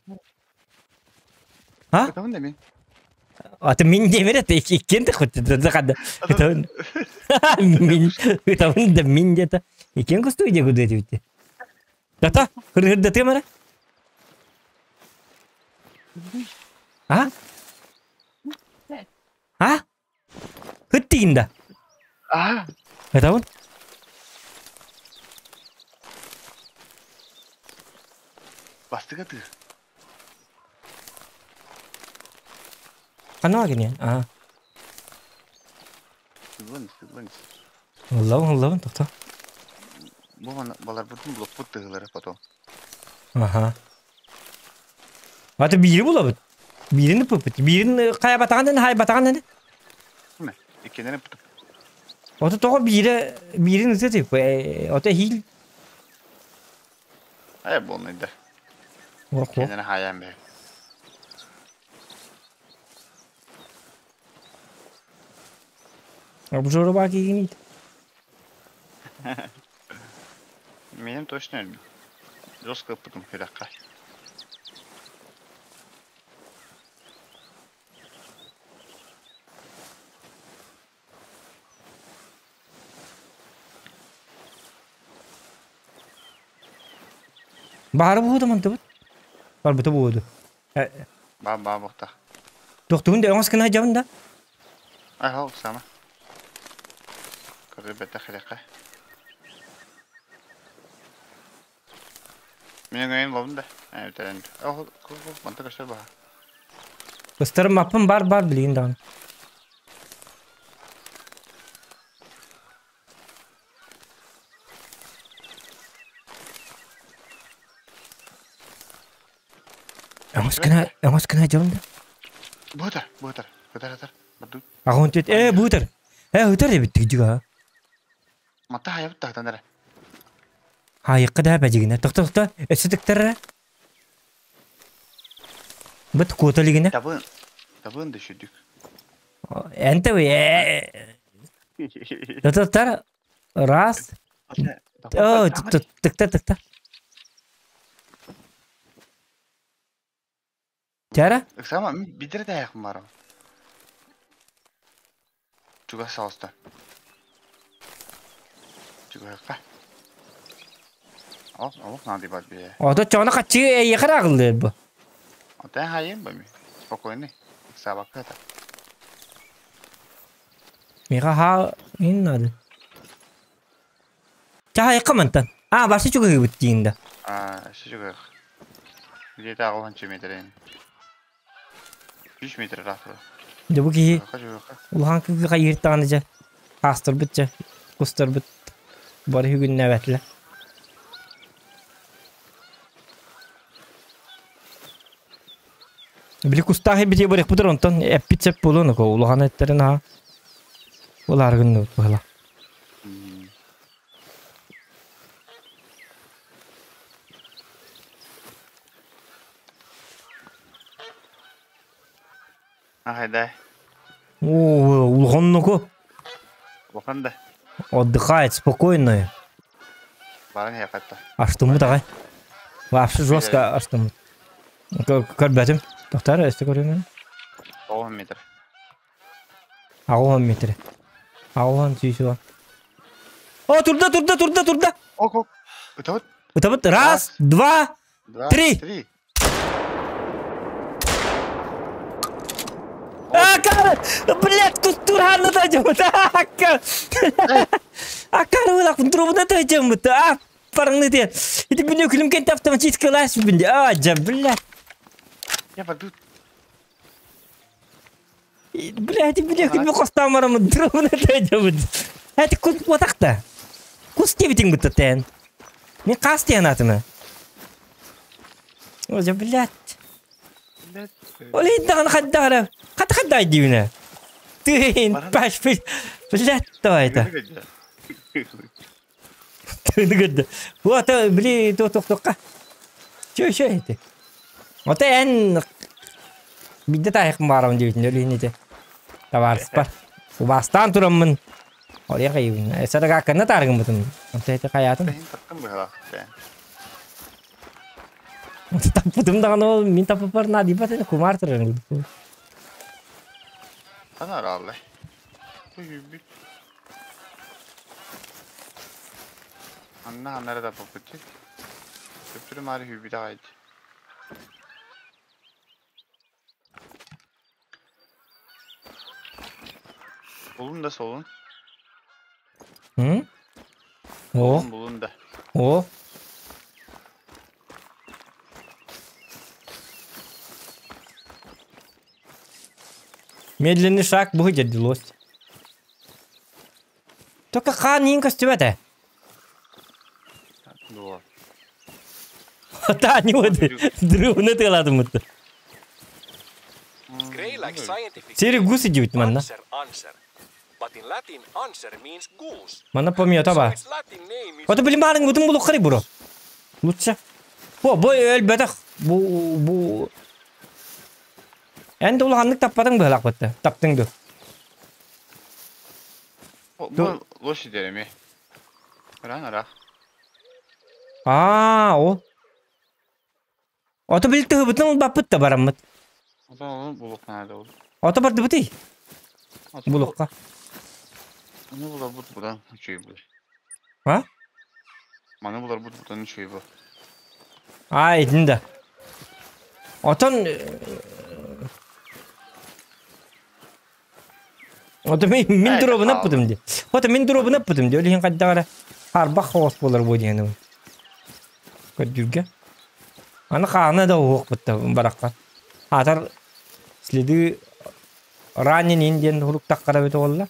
А? Ытабын да мин. Аты мин диэмэр это иккиэн да хоть хадда. Ытабын. Мин ытабын да мин где-то. Иккиэн кустуй диэ куду этибит. Тата, хыргырдатыам эрэ. А? А? Хыттыгын да? А? Ытабын. Бастыга тыы. Ханна гинен? А. Сыллан, сыллан. Ыллабын, ыллабын, тохто. Бу баларбытын блокпут тыһылары потом. Аха. Аты биири булабыт. Биирин ыппыппыт. Биирин хайабатаҕын ини, хайбатаҕын ини. Иккинен ыппытым. Ото тоҕо биирэ биирин ытыт ото эһиил. Ай буолнайда. Иккинен хаайаан бэһи. Обжору баа киигинит. Менин точно өлбүт. Жестко ыппытым күрэххэ. Баары буһууда мантыбыт. Барбыта буһуоду. Баа баа буохта. Тохтугун да оҥос гына сылдьабын да? Ай, сама. Көрбөтөх хирэххэ. Мин өҥөйөн лобун да. Ээ, бүтэрэн. Ол, манта көстөр баха. Ыстарым маппын бар бар билигин даҕаны. Өҥөс гына, өҥөс гына дьон да. Быытар, быытар, ытар, ытар. Бардут. Аҕын түт, э, быытар. Э, ытар эбит дьига. Мата хайабыт тахтан эрэ. Хайыкка да бэдьигинэ. Тохто, тохто, өссө тыктар Быт куота илигинэ. Табын, табын да сүдүк. Энте Тохто, раз. О, тыкта, тыкта. Чара? Ыксама, бидер таяқым бар. Чугас салыста. Чугасқа. Ол, ол надо бат бе. Ото чоно качы эйехер агылды бу. Ата хайым ба ми. Спокойный. Ыксабакка это. Миха ха ин надо. Ча якамантан. А, башы чугы бит дейінде. А, чугы. Где-то 6 метр. 3 метр рафы. Дьэ бу киһи улахан кыгыга ииртэҕинэ дьэ хаастарбыт дьэ кустарбыт бары үгүннээбэтилэр. Били кустаах эбитиэ барыахпытыр онтон эппит сөп буолуон око улахан эттэрин аха улааргынныбыт быһыла. Ахайдай. О, улаханноку. Улахан да. Отдыхает спокойно. Баран хакатта. Аштыммыт аҕай. Вообще жестко аштыммыт. Көрбөтүм. Тохтар, өстө көрүмүн. 9 метр. 8 метр. 8 сүүс О, турда, турда, турда, турда. Ок, ок. Ытабыт. Ытабыт. Раз, два, три. Три. А, блядь, кустурханна тажымыт. Акар трубuna тажымыт. А, парыңны те. Ити бүнө күлүм кент автоматически лас бүнде. А, жа, блядь. Я барду. Блядь, бүнө күлүм костамарым трубuna тажымыт. Эти кус отакта. Кус тебитиң бутта тен. Мен кас тен атымы. О, жа, блядь. Ол иттаган хаддара. Хат хаддай дивне. Тыын, паш, блядь, давай это. Тыны Вот, били, то тоқ Чё еще это? Вот эн бидде тайық барам дейін өлейін ете. Товарыс бар. Убастан тураммын. Ол яқайын. Садаға кына таргын бұтын. Онта ете қаятын. Таппытым даған ол мен тапып бар на дейбат ene кумар тұрын. Ана раллы. Анна аннара да попытты. Төптүрү мари хүбүтэ айды. Булун да солун. М? О. Булун да. О. Медленный шаг будет лость. Только хан нин костюмете. Та не вот, друг на ты ладно. like scientific Сири гуси дебит манна. Anser anser. But in Latin anser means goose. Манна помета So ба. its Latin name is Ото били маарың бутун булук карый буро. Лучше. Бу бу өлбөтөх. Бу бу Эн улаханнык таппатың быһылак бытты. Таптың ду. Бу лошадь дереми. Ран ара. Аа, о. Ото били тыгы бутун баппыт да бараммыт. Ото onu булук надо ол. Ото барды бутый. Булукка. Маны булар бут будан үчүй бу. А? Маны булар бут будан үчүй бу. Аа, итинде. Отон Ото мен мин дробына путум ди. Ото мин дробына путум ди. Олихин каддагара харбах хоос болар бу диэн. Көдүргө. Аны хаана да уох бутта баракка. Атар следы ранен индиен хурук таккара бит олла.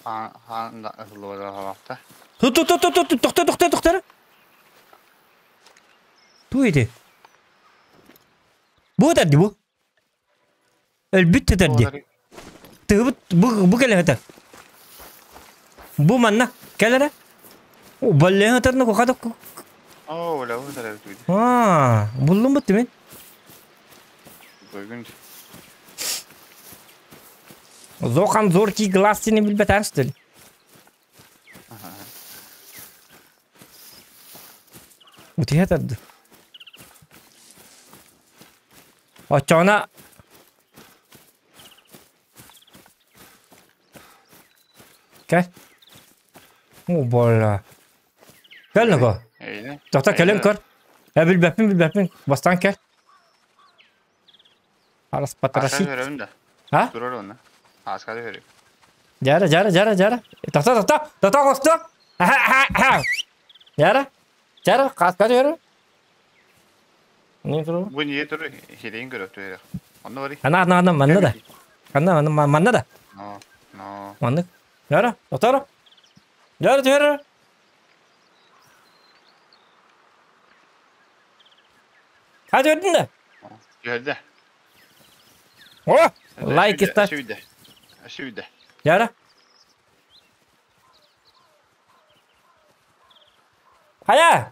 Хан хан да ыллыра халакта. Ту ту ту ту ту тохто тохто тохто. Ту иди. Бу дадди бу. Өлбүт тедерди. Тыгыбыт бу бу келе Бу манна келере. О балле хатарны ко кадак. О, ола бу тарап туйду. Аа, буллум бутты мен. Бүгүн Зохан зоркий глаз сени билбетен что ли? Утиятарды. Очона Кел. О, бола. Кел ного. Тоқта келен көр. Ә билбәппин билбәппин. Бастан кел. Арас патарашит. А? Турар оны. Аскары берем. Жара, жара, жара, жара. Тоқта, тоқта. Тоқта қосты. Жара. Жара, қасқа жара. Не туру? Бу не туру? Херейин көрөп туйрак. Онно бари. Ана, ана, ана, манна да. Ана, ана, манна да. Но, но. Маннык. Жара, тоқтара. Жара, жара. Hadi ördün de. Жерде. О, лайк ставь. Шүйдө. Шүйдө. Жара. Хая.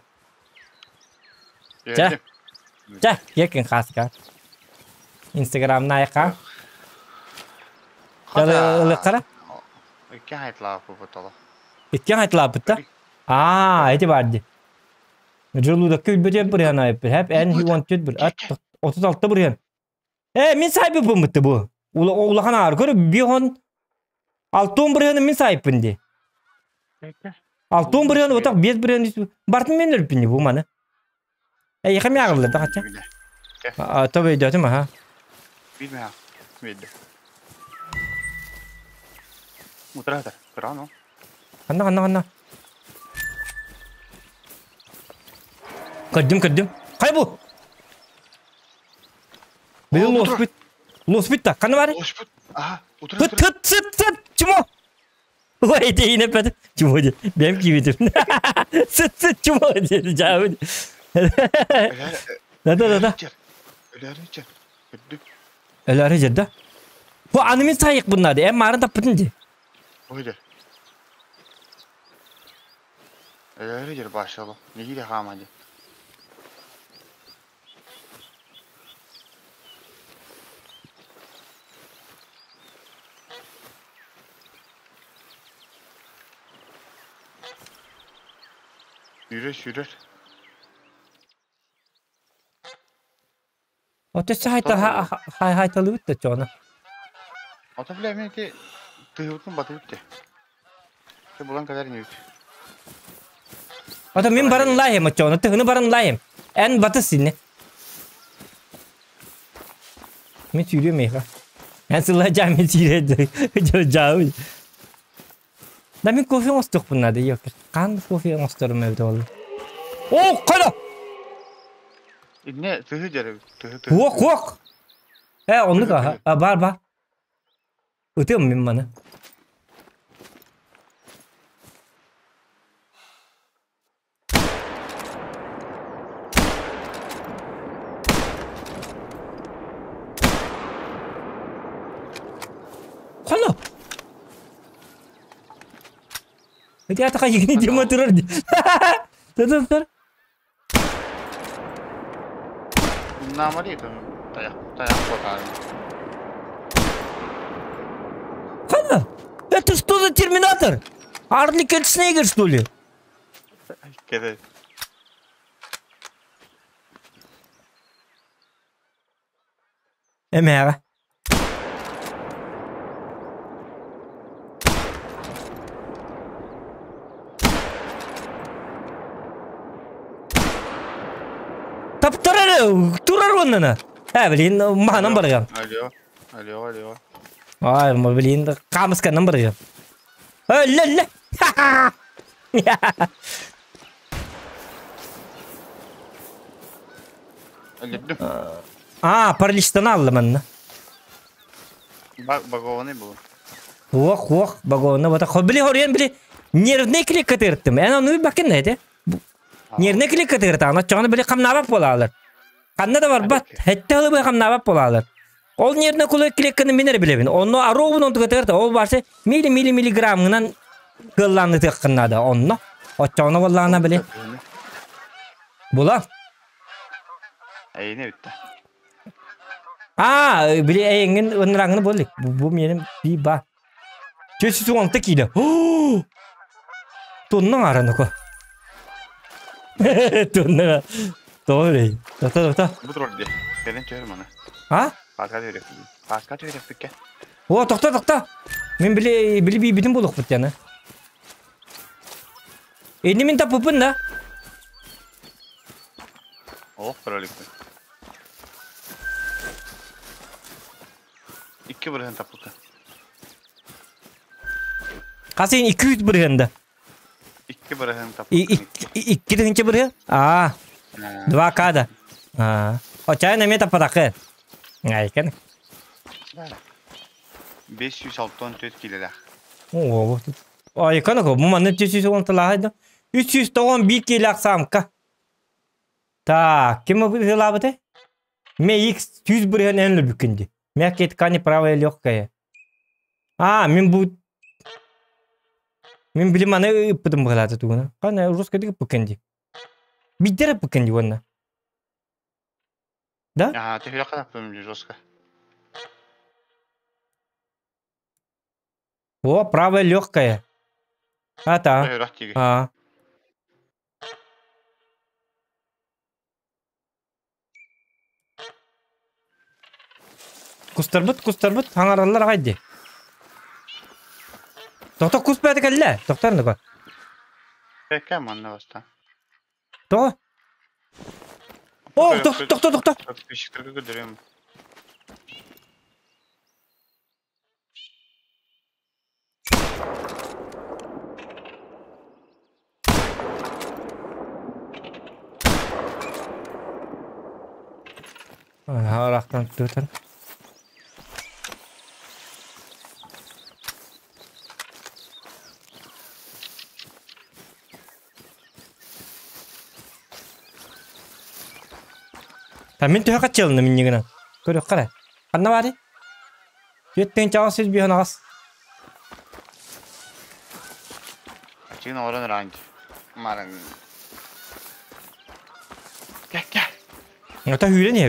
Жерде. Жа, екен қасқа. Инстаграмна айқа. Жара, қара. Икки хайтлаа бу бутала. Иткен айтылап бітті. Аа, эти барды. Желудок күлбөтен бір яна айып. Hep en he wanted bir. At 36 bir yan. E min sahibi bu muttu bu. Ula ulaхан ağır көрü bir hon алтон бір яны min sahipin di. Алтон бір яны отақ бес бір яны бартын мен өлпін bu маны. E yıkam yağıldı da kaça. А tabii dedim ha. Билме. Билде. Утыратар. Кырано. Анна анна анна. Көрдүм көрдүм. Кай бу? Били лоспит. Лоспит та. Каны бар? Лоспит. Аха, утыра. Тыт тыт тыт тыт. Чумо. Ой, дейін әпәді. Чумо де. Бәм кибетім. Сыт сыт чумо деді. Жауы. Да да да да. Өләрі жер. Өләрі жер да. Бу анымен сайық бұннады. Әм марын таппытын де. Ой де. Өләрі жер башылы. Неге де қамады. Yürür yürür. Отөссө хайта хай хайталы битте чона. Ата биле мен ти тыгыбытын батып битте. Те булан кадar не бит. Ата мен барын лайым чона, тыгыны барын лайым. Эн баты синне. Мен сүйрөм мейха. Эн сыла жа мен сүйрөдү. Жо жау. Да мен кофе оңостук буннады. Yok. Кан кофе оңосторум эбде болду. О, кана! Не, тыгы жер, тыгы тыгы. Уок, уок. Э, оннук аха. А, бар, бар. Ытым мен маны. Ити ата хайыгын тема турар. Тутур. Умнаамар итин таяқ таяқ ботаарын. Хана? Это что за терминатор? Арли Кэтснейгер, что ли? Кede. Эмэҕэ. Таптарар турар оннана. Ә, блин, маһанан барыгам. Алло. Алло, алло. Ай, блин, камысканан барыгам. Өллө, Өлүрдүм. А, параличтан алла манна. Багованный был. Ох, ох, багованный. Вот, били хорьян, били нервный клетка тырттым. Эн ону бакын нәйде. Нервный клетка тырта, ана чоны били камнабап болалар. Канна да бар бат, хетте алып камнабап болалар. Ол нервный клетканы мен билебин. Онно аробун онтуга тырта, ол барсы мили мили миллиграммынан кылланды тыккыннада онно. Очоны боллана били. Була. Эйне битте. А, били эйиңин ыныраңны болик. Бу менин би ба. Төсү оңты киде. Тоннан араны ко. Тоннан. Doğru. Doktor doktor. Bu тролль Gelin çağırım onu. А? Паска төйрек. Паска төйрек бикке. О, тохто тохто. Мен били били би битин болук бит яны. Эни мен тапыпын да. Ох, троллик. 2 бирген тапылды. Касын 200 биргенде. 2 бирген тапылды. 2 дегенче бирген? А, 2 када. А. Очай неме тападакы. Айкен. 564 килелер. О, Айкен го, бу маны 310 тылайды. 391 киле самка. Так, ким бу Ме X 100 бирген энле бүкүнди. Мягкие ткани правая легкая. А, мен бу Мен билим аны ыппытым быгалаты тугуна. Кана русский дип бүкүнди. Биддер бүкүнди онна. Да? А, ты хилак тапым жестко. О, правая легкая. А, та. А. Кустарбыт, кустарбыт, хаңаралар гайди. Тоқта кус бәді кәллә. Тоқтар нығы. Пәкә манна баста. То? О, тоқта, тоқта, тоқта. Пешіктерге көдірем. Арақтан төтін. Та мен төһө качылны мин нигена. Көрө кара. Канна бары? Жеттен чагы сүз биһан агас. Чигин орын ранг. Маран. Кә, кә. Ата хүрен не?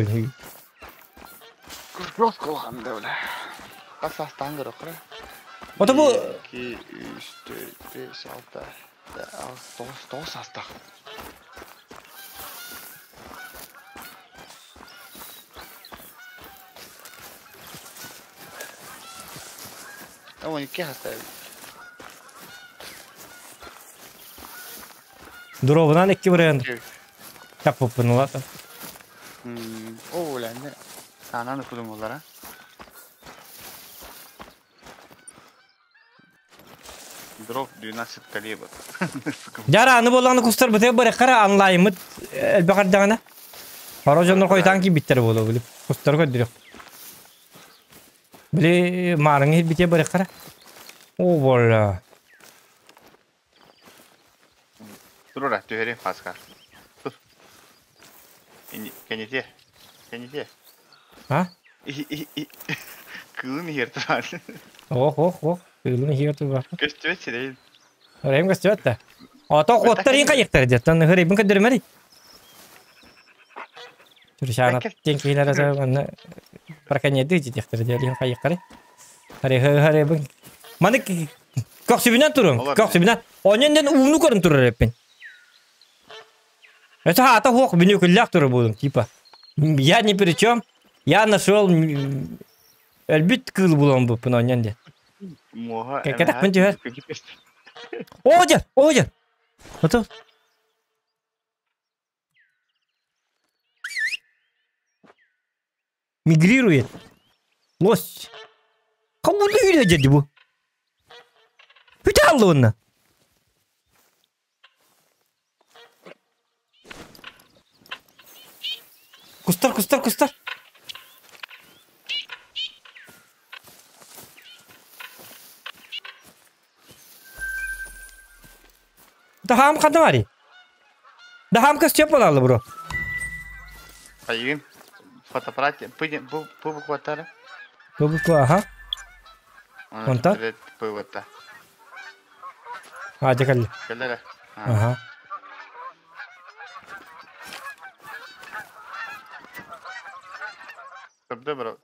Жестко алганда бля. Касастан көрө кара. Ата бу 2 3 4 5 6 9 9 астақ. 12 хаста. Дробунан 2 бирен. Таппын улата. О, ләнде. Ананы кудум олар, а? Дроп 12 калибр. Жара аны болғаны кустар бітер бір қара анлаймыт әлбақардағына. Хоро жонор койтан ки биттер болу билип. Кустар көдүрөк. Били марың бите бір қара. О бола. Турура, түһәрі паска. Тур. Кенете. Кенете. А? Кылын хер турар. Ох, ох, ох. Кылын хер турар. Көстүбөт сирейин. Рэйм көстүбэт да. Ото куоттар иин хайыктар деттан хырыйбын көдөрүмэри. Түршаанап диэн киһилэр манна браконьердыы дьиэтиэхтэрэ диэн хайыктары. Харыйбын. Маны көхсүбүнэн турун, көхсүбүнэн. Онньон ууну көрөн турар эппин. Это хаата хуох бүнүкүллээх турар буолум типа. Я ни при чем. Я нашел өлбүт кыыл булан буппун онньон диэн. Муоха Кэтэхпин түһэр. О дьэ, о дьэ. Ото. Мигрирует. Лось. Кому үйрө дьэ бу? Бүтэ аллуунна. Кустар, кустар, кустар. Дахам ханна барый? Дахам көстүөп буолалла бро. Хайыгын фотоаппарат бу бу букваттара. Бу буква аха. Онтон? Бу А, дьэ кэллэ. Кэллэ эрэ. Аха. Көрдө бро.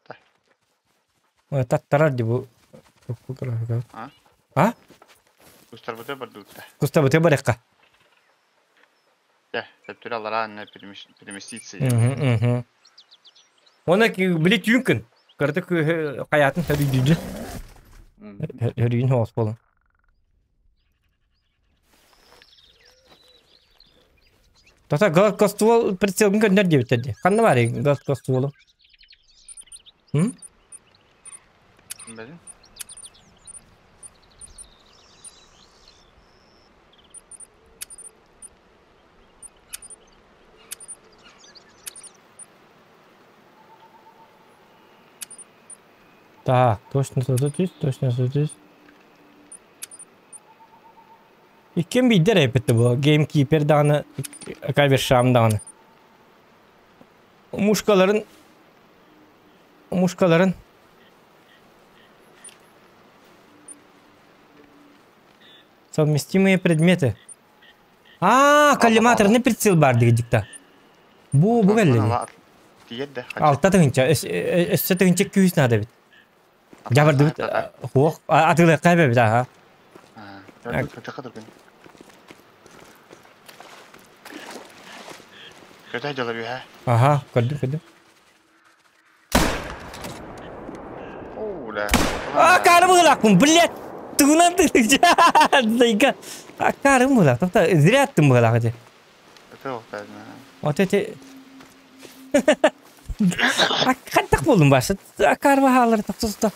Таттарар ди бу. А? А? Кустарбыты бардыбытта. Кустарбыты барыахха. Дьэ, төптөрү аллараа анна переместиться. Оны били түүн күн. Кырдык хайатын хөрүйдүдү. Хөрүйүн хоос болун. Тата гладкоствол прицелын көндөр диэбиттэр дии. Ханна баарый гладкостволу? М? Бэлин. Так, точно сотутүс, точно сотутүс. Иккиэн биирдэ эрэ эппитэ буо геймкипер даҕаны кавершам даҕаны. Мушкаларын мушкаларын совместимые предметы. Аа, коллиматорный прицел баар дигдикта. Бу бу кэллэ. Алта тыһынча, өссө тыһынча күүс наада эбит. Дьабардыбыт хуох атыылыахха эбэбит аха. Көтө дьалар үһэ. Аха, көрдүм, көрдүм. А, кары быһылаахпын, блядь! Тугунан тыгын А, кары быһылаах, тоқта, зря аттым быһылаах ити. Вот эти... Хантах буоллум башы? Акар баһаалар тохтоста.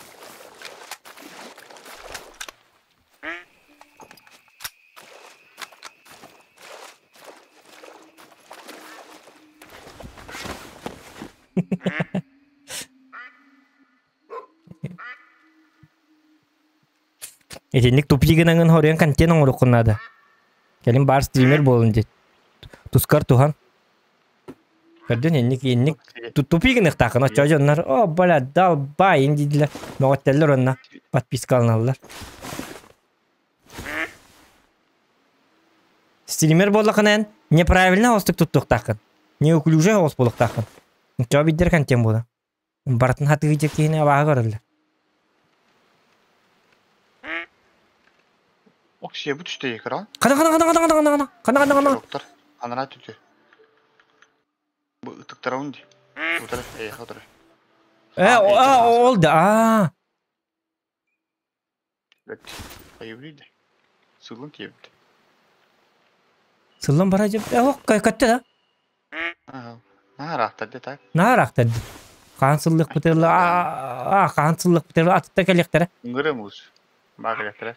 Итинник тупик гынаҥын хоруйан контент оҥоруоххун наада. Кэлин баар стример буолун диэт. Тускар туһан. Көрдүн инник инник тупик гыныахтааххын оччо дьоннор о бля долбай дииллэр мөҕүттэллэр уонна подпискаланаллар. Стример буоллаххына эн неправильно оҕустук туттуохтааххын. Неуклюже оҕус буолуохтааххын. Оччоҕо биирдэр контент буолар. Барытын хатыы дьэ киһини абааһы көрөллөр. Оксия бу түстэ экран. Хана хана хана хана хана хана хана хана хана. Доктор, анараа түтү. Бу ытыктарабын ди. Утары, эйиэхэ утары. Э, а, ол да, аа. Айыбрыйда. Сылын тиэбит. Сыллан бара дьэ, э, ох, көттө да. Наар ахтарды так. Наар ахтарды. Хаан сыллык бытырла, а, хаан сыллык бытырла атытта кэлиэхтэрэ. Ыҥыры муус. Баа кэлиэхтэрэ.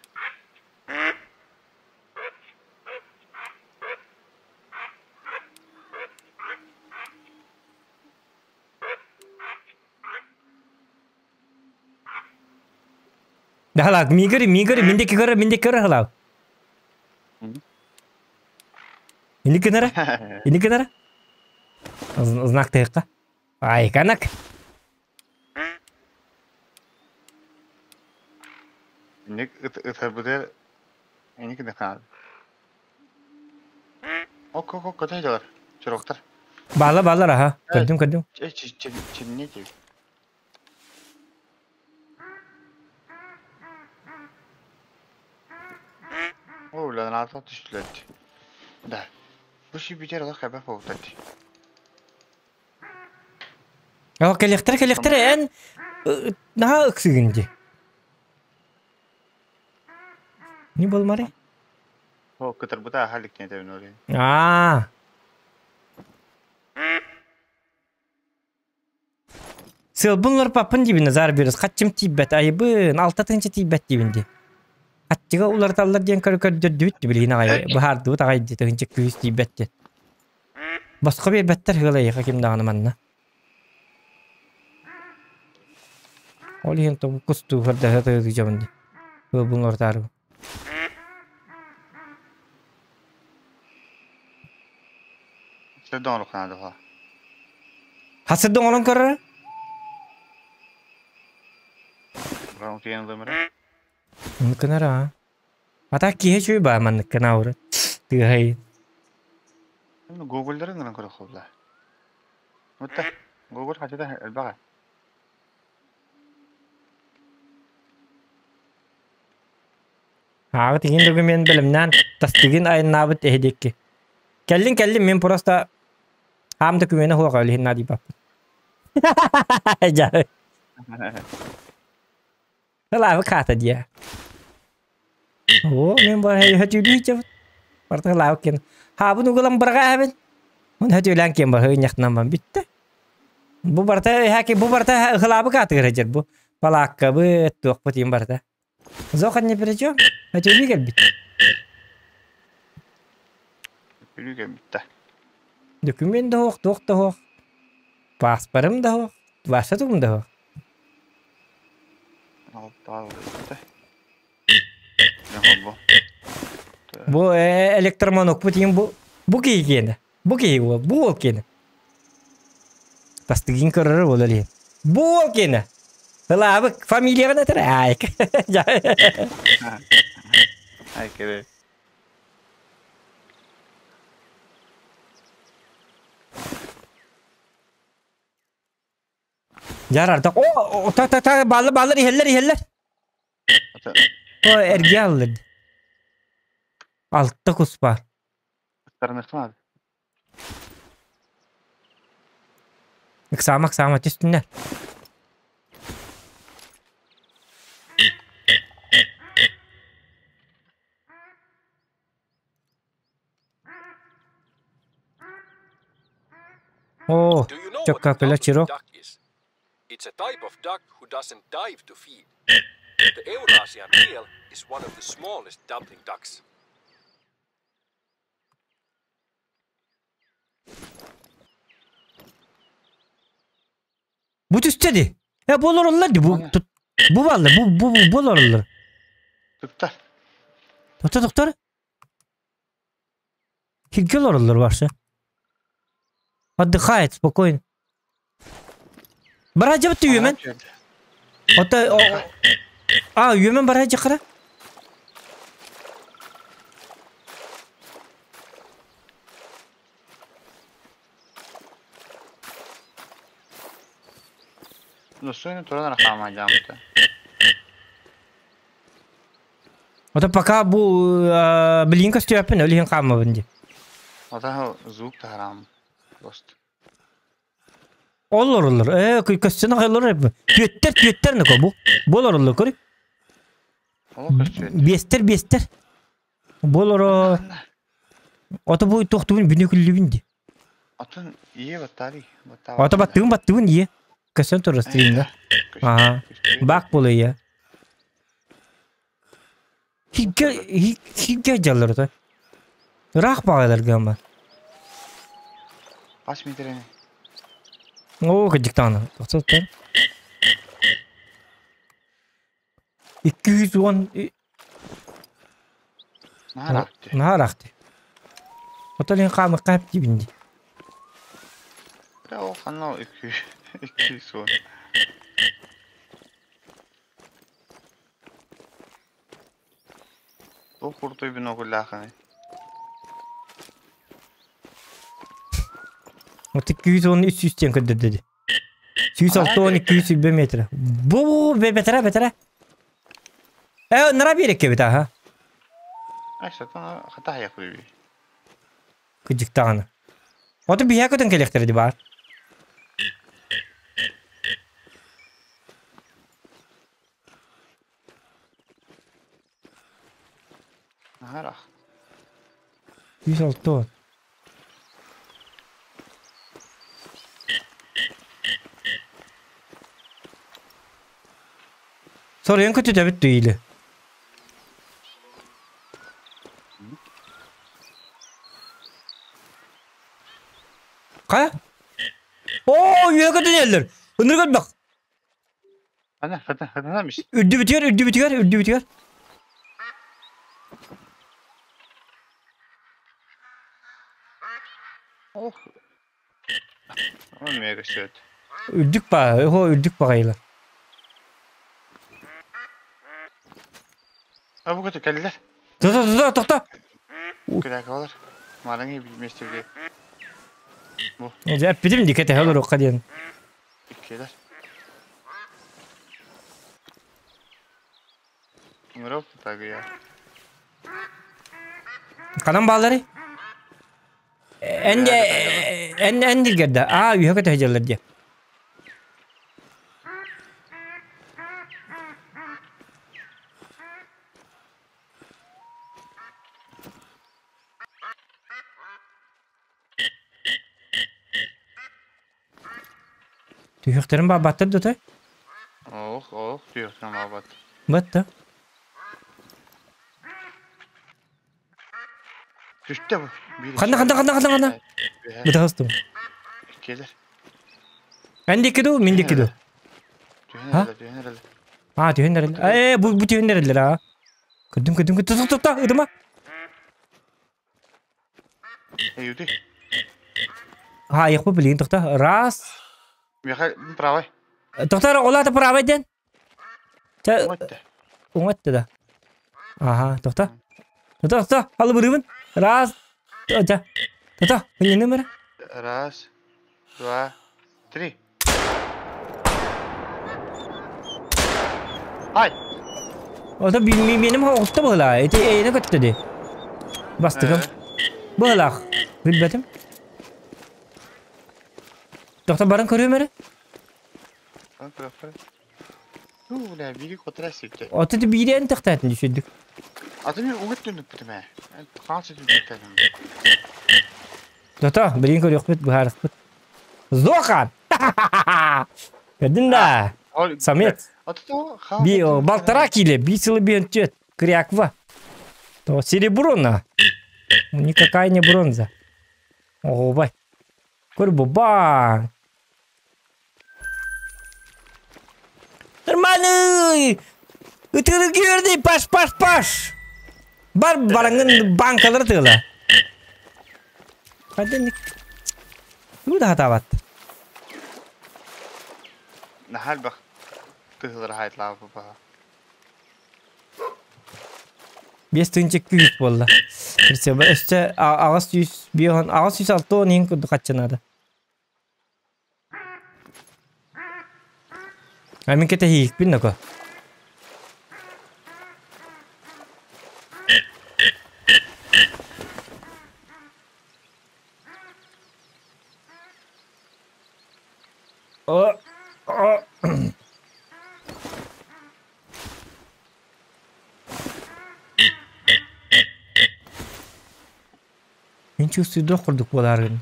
Дахалаак, миигэр, миигэр, мин диэки көрөр, мин диэки көрөр халаак. Ини гынара? Ини гынара? Знак тыһыкка. Айканак. Инник ытарбытыгар Эник да хаал. Ок ок ок көтө дьалар. Чуроктар. Баалар баалар аха. Көрдүм көрдүм. Чимне тиби. О, үлэн ата түстүлэр. Да. Бу ши бүтэр олох кэбэ болтат. О, кэлиэхтэрэ кэлиэхтэрэ эн наһаа ыксыгын дии. Не болмары? О, кытарбыта аха илик диэн этэбин Аа. Сыалбын уларыппаппын диибин Назар Бюрос хаччым тиийбэт айыбын алта тыһыынча тиийбэт диибин дии. Хаччыга уларыталлар диэн көрө көрдөрдүбүт билигин аҕай быһаардыбыт аҕай дии тыһыынча күүс тиийбэт диэн. Босхо биэрбэттэр ыал эйиэхэ ким даҕаны манна. Ол иһин тобу кустуу көрдөһө тыһыдьабын дии. Ыалбын уларытаарыбын. Сырдың оҥоруохха Хасырды оҥорон көрөрө? наада. Утуйан ылым эрэ. Оннуккунар аа. А так киһи үчүгэй баа манныккын ауры. Тыаһай. Гоголлары гынан көрөххө Mutta Google хачыта элбэҕэ. Ааҕыт игин документ бэлэмнээн тастыгын айаннаабыт эһи диэки. Кэллин кэллин мин просто аам докумена хуоҕа илиһин наадыйбаппын. Дьа. Ылаабы хаата диэ. Оо, мен бар хөтүүлүү ичэбит. Барта ылаабы кен. Хаабын угулан быраға эбин. Он хөтүүлээн кем бар хыйньахтынан битте. Бу барта хаки бу барта ылаабы каатыгар хажыр бу. Палааккабыт, туохпут им барта. Зохан не перечем? Хөтүүлүү келбит. Бүлүү кэлбиттэ. Документ да хоох, туох да хоох. Паспорым да хоох, ваша тугум да хоох. Алта бу. Бу электромонок бу тиин бу бу киһи киэнэ. Бу киһи бу бу ол киэнэ. Тастыгын көрөр буолар иһин. Бу ол киэнэ. Ылаабык фамилияҕын этэр аайк. Ай кere. Жарардак. О, та та та баллы баллар иһэллэр иһэллэр. О, эрге аллар. Алта кус бар. Тарныхтан. Ыксаама ыксаама түстүннэр. О, Do you know what a чокка duckling чирок. duck is? It's a type of duck who doesn't dive to feed. The Eurasian teal is one of the smallest duckling ducks. Бу түстэ ди. Э, бу олороллар ди. Бу бу баллар, бу бу бу олороллар. Туттар. Токтор токтор. Хигге олороллар барсы. Отдыхает спокойно. Баража бітті үйемен. Ота А, үйемен баража қара. Достойно туран рахама жамыта. Ота пока бу билин көстүөппүн өлүһүн хааммабын ди. Ота звук тарам. Просто. Олор олор. Э, көстөнө олор. Түөттер түөттер нөкө бу. Болор олор көрүк. Олох көстүөт. Биэстер биэстер. Болоро. Ото бу тохтубун бүнү күллүбүн ди. Атын ие баттари. Ото баттыгын баттыгын ие. Көстөн турар стримда. Ага. Бак болу ие. Хигге хигге жаллар ото. Ыраах багайлар гама. Бас метрене. Оо, кыдьыктаана. Тохтоттор. 210 Наарахты. Наарахты. Ото лин хаамы кап дибинди. Бра о ханна 2 210. Туох курдуй бинокльдаахыный? Вот 213 диэн көрдөрдө дии. 162 метр. Бу бэтэрэ бэтэрэ. Э, нара биэрэккэ бит аха. Ай, сатана хата хайахпый. Кыдьыктаҕына. Оту биһэ көтөн кэлиэхтэрэ ди баар. Наһаа 106. Соруйан көтүтэбит дуу Хайа? Оо, үөһэ көтүнэллэр. Ынырык элбэх. Ана, хата, хатана мис. Үрдүбүтүгэр, үрдүбүтүгэр, үрдүбүтүгэр. Ох. Ол мега сөт. Үрдүк ба, о үрдүк баҕайылар. А бу көтө кэллэр. Тохто, тохто, тохто. Күрәк олар. Мараңы билместе биле. Бу. Дьэ, эппитим дии кэтэһэ олоруохха диэн. Иккилэр. Ыҥырап тутагыйа. Ханан баалларый? Эн эн эн дилгэрдэ. Аа, үһэ көтө сылдьаллар диэ. Түһүөхтэрин баабаттар да той? Ох, ох, түһүөхтэрин баабат. Батта. Түстэ бу. Ханна, ханна, ханна, ханна, ханна? Бытаҕастым. Келер. Эн диэки дуу, мин диэки дуу? Түһэн эрэллэр, түһэн эрэллэр. Аа, түһэн эрэллэр. Ээ, бу, бу түһэн эрэллэр, аа. Көрдүм, көрдүм, көрдүм. Тохто, ытыма. Эйүти. Аа, яхпы билигин тохто. Раз. Миэхэ правай. Тохто, олата правай диэн. Чэ, Уҥатта. уҥатта да. Аха, тохто. Тохто, тохто, алыбырыбын. Раз. Чэ. Тохто, хынньаным эрэ. Раз, два, три. Ай! Ото меним оҕуста быһылаа. Ити эйине көттө ди. Бастыгым. Быһылаах. Билбэтим. Тохто баран көрүөм эрэ. Бля, бири котра сикте. Ото ти биири эн тэхтээтин түсүрдүк. Аты мен угут түнүк бүтүмэ. Хаан сүтүн бүтәдим. Тото, билигин көрүөхпүт, быһаарыхпыт. Зохан! Көрдүн да? Самец. Би балтара киле, би сылы биэн түөт. Кряква. То серебро на. Никакая не бронза. Оҕубай. Көр бу баң. Нормальный! Ытыры көрдü, паш, паш, паш! Бар бараңын банкалары тыла. Хаден Тугу да хатаабат. Наһаа элбэх тыһылары хайтлаабы баха. 5200 буолла. Өссө 805 806 иһин курдук хаччынаада. А мин кэтэһиикпин нако. О, о. Мин чувствую курдук буолааргын.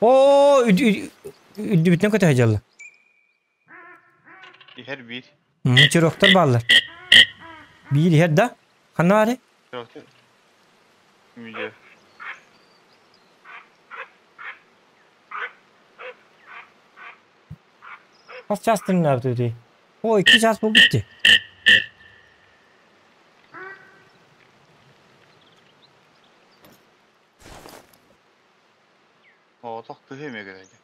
Оо, үрдүбүтүнэн көтө сылдьаллар. Иһэр биир. Чирохтор бааллар. Биир иһэр да? Ханна баарый? Чирохтор. Мүдө. Хас чаас тымнаабыт О, 2 чаас буолбут дии. Оҕотох тыһы эмиэ кэлэйдэ.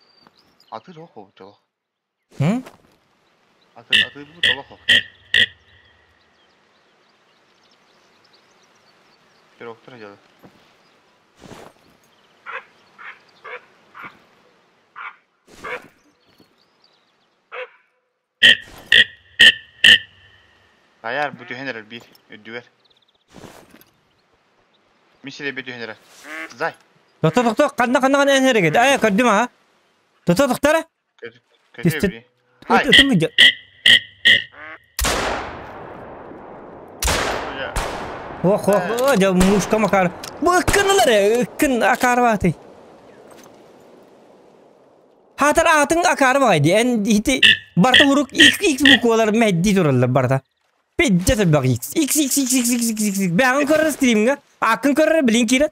Атыыр ох обут олох. М? Атыыр атыыр бут олох ох. Пироктор дьалы. Хайаар бу түһэн эрэр биир үрдүгэр. Мин сирэйбэ түһэн эрэр. Зай. Тохто тохто ханна ханна ханна эн эрэгит. Ай көрдүм аха. Тохто тохтара. Көтүө били. Хай. Ытым ыдьа. Ох ох дьэ мушка макар. Бу ыккын ылар ыккын акаарбаатый. Хаатар аатын акаары баҕай дии. Эн ити барыта урук X X буквалар мэдди тураллар барыта. Пиздец элбэх X. X X X X X X X X. Бэҕин көрөр стримҥа, ааккын көрөр билин киирэн.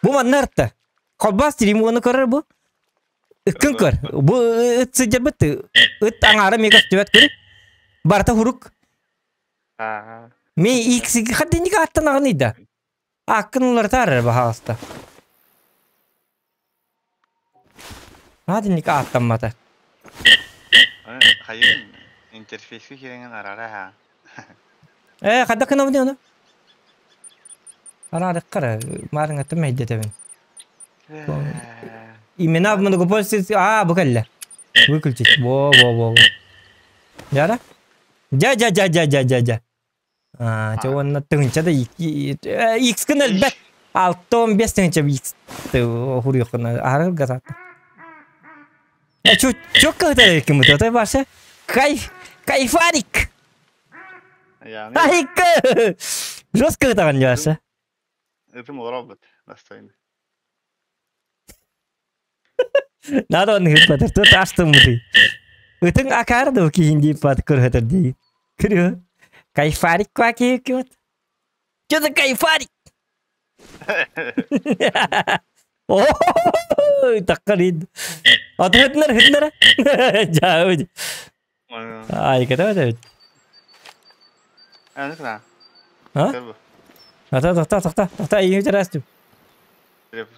Бу манна ырытта. Холбоос стрим уону көрөр бу. Ыккын көр. Бу ыт сылдьарбыт ыт аҥаара эмиэ көстүбэт көрү. Барыта хурук. Ми X хаддинник ааттан аҕыный да. Ааккын уларытаар эрэ баһаалыста. Наадынньык ааттаммата. Хайын интерфейскэ киирэҥин арара ха. Ээ, хайдах гынабын ону? Араадыккара, маарыҥаттан мэйдэтэбин. Имена в многопользовательский... А, бу кэллэ. Выключить. Во, во, во, во. Дьара? Дьа, дьа, дьа, дьа, дьа, дьа, дьа. Аа, чэ уонна тыһыынча да X-кын элбэт. 6-15 тыһыынча X хуруйаххына аһарар гасаата. Э, чё, чё кыһытар ким это Вася? Кайф, кайфарик. Айка! Жестко кытаҕын Вася. Ытым олоробут, достойно. Надо он ыппатар, тут астыммытый. Ытыҥ акаар да киһин дииппат көрөтөр дии. Көрүө. Кайфарик кваки киот. Что за кайфарик? Ой, таккарид. Аты хытнар хытнар. Жаа. Ай, ката бит. Аны А? Ата тохта тохта тохта ийи терастым.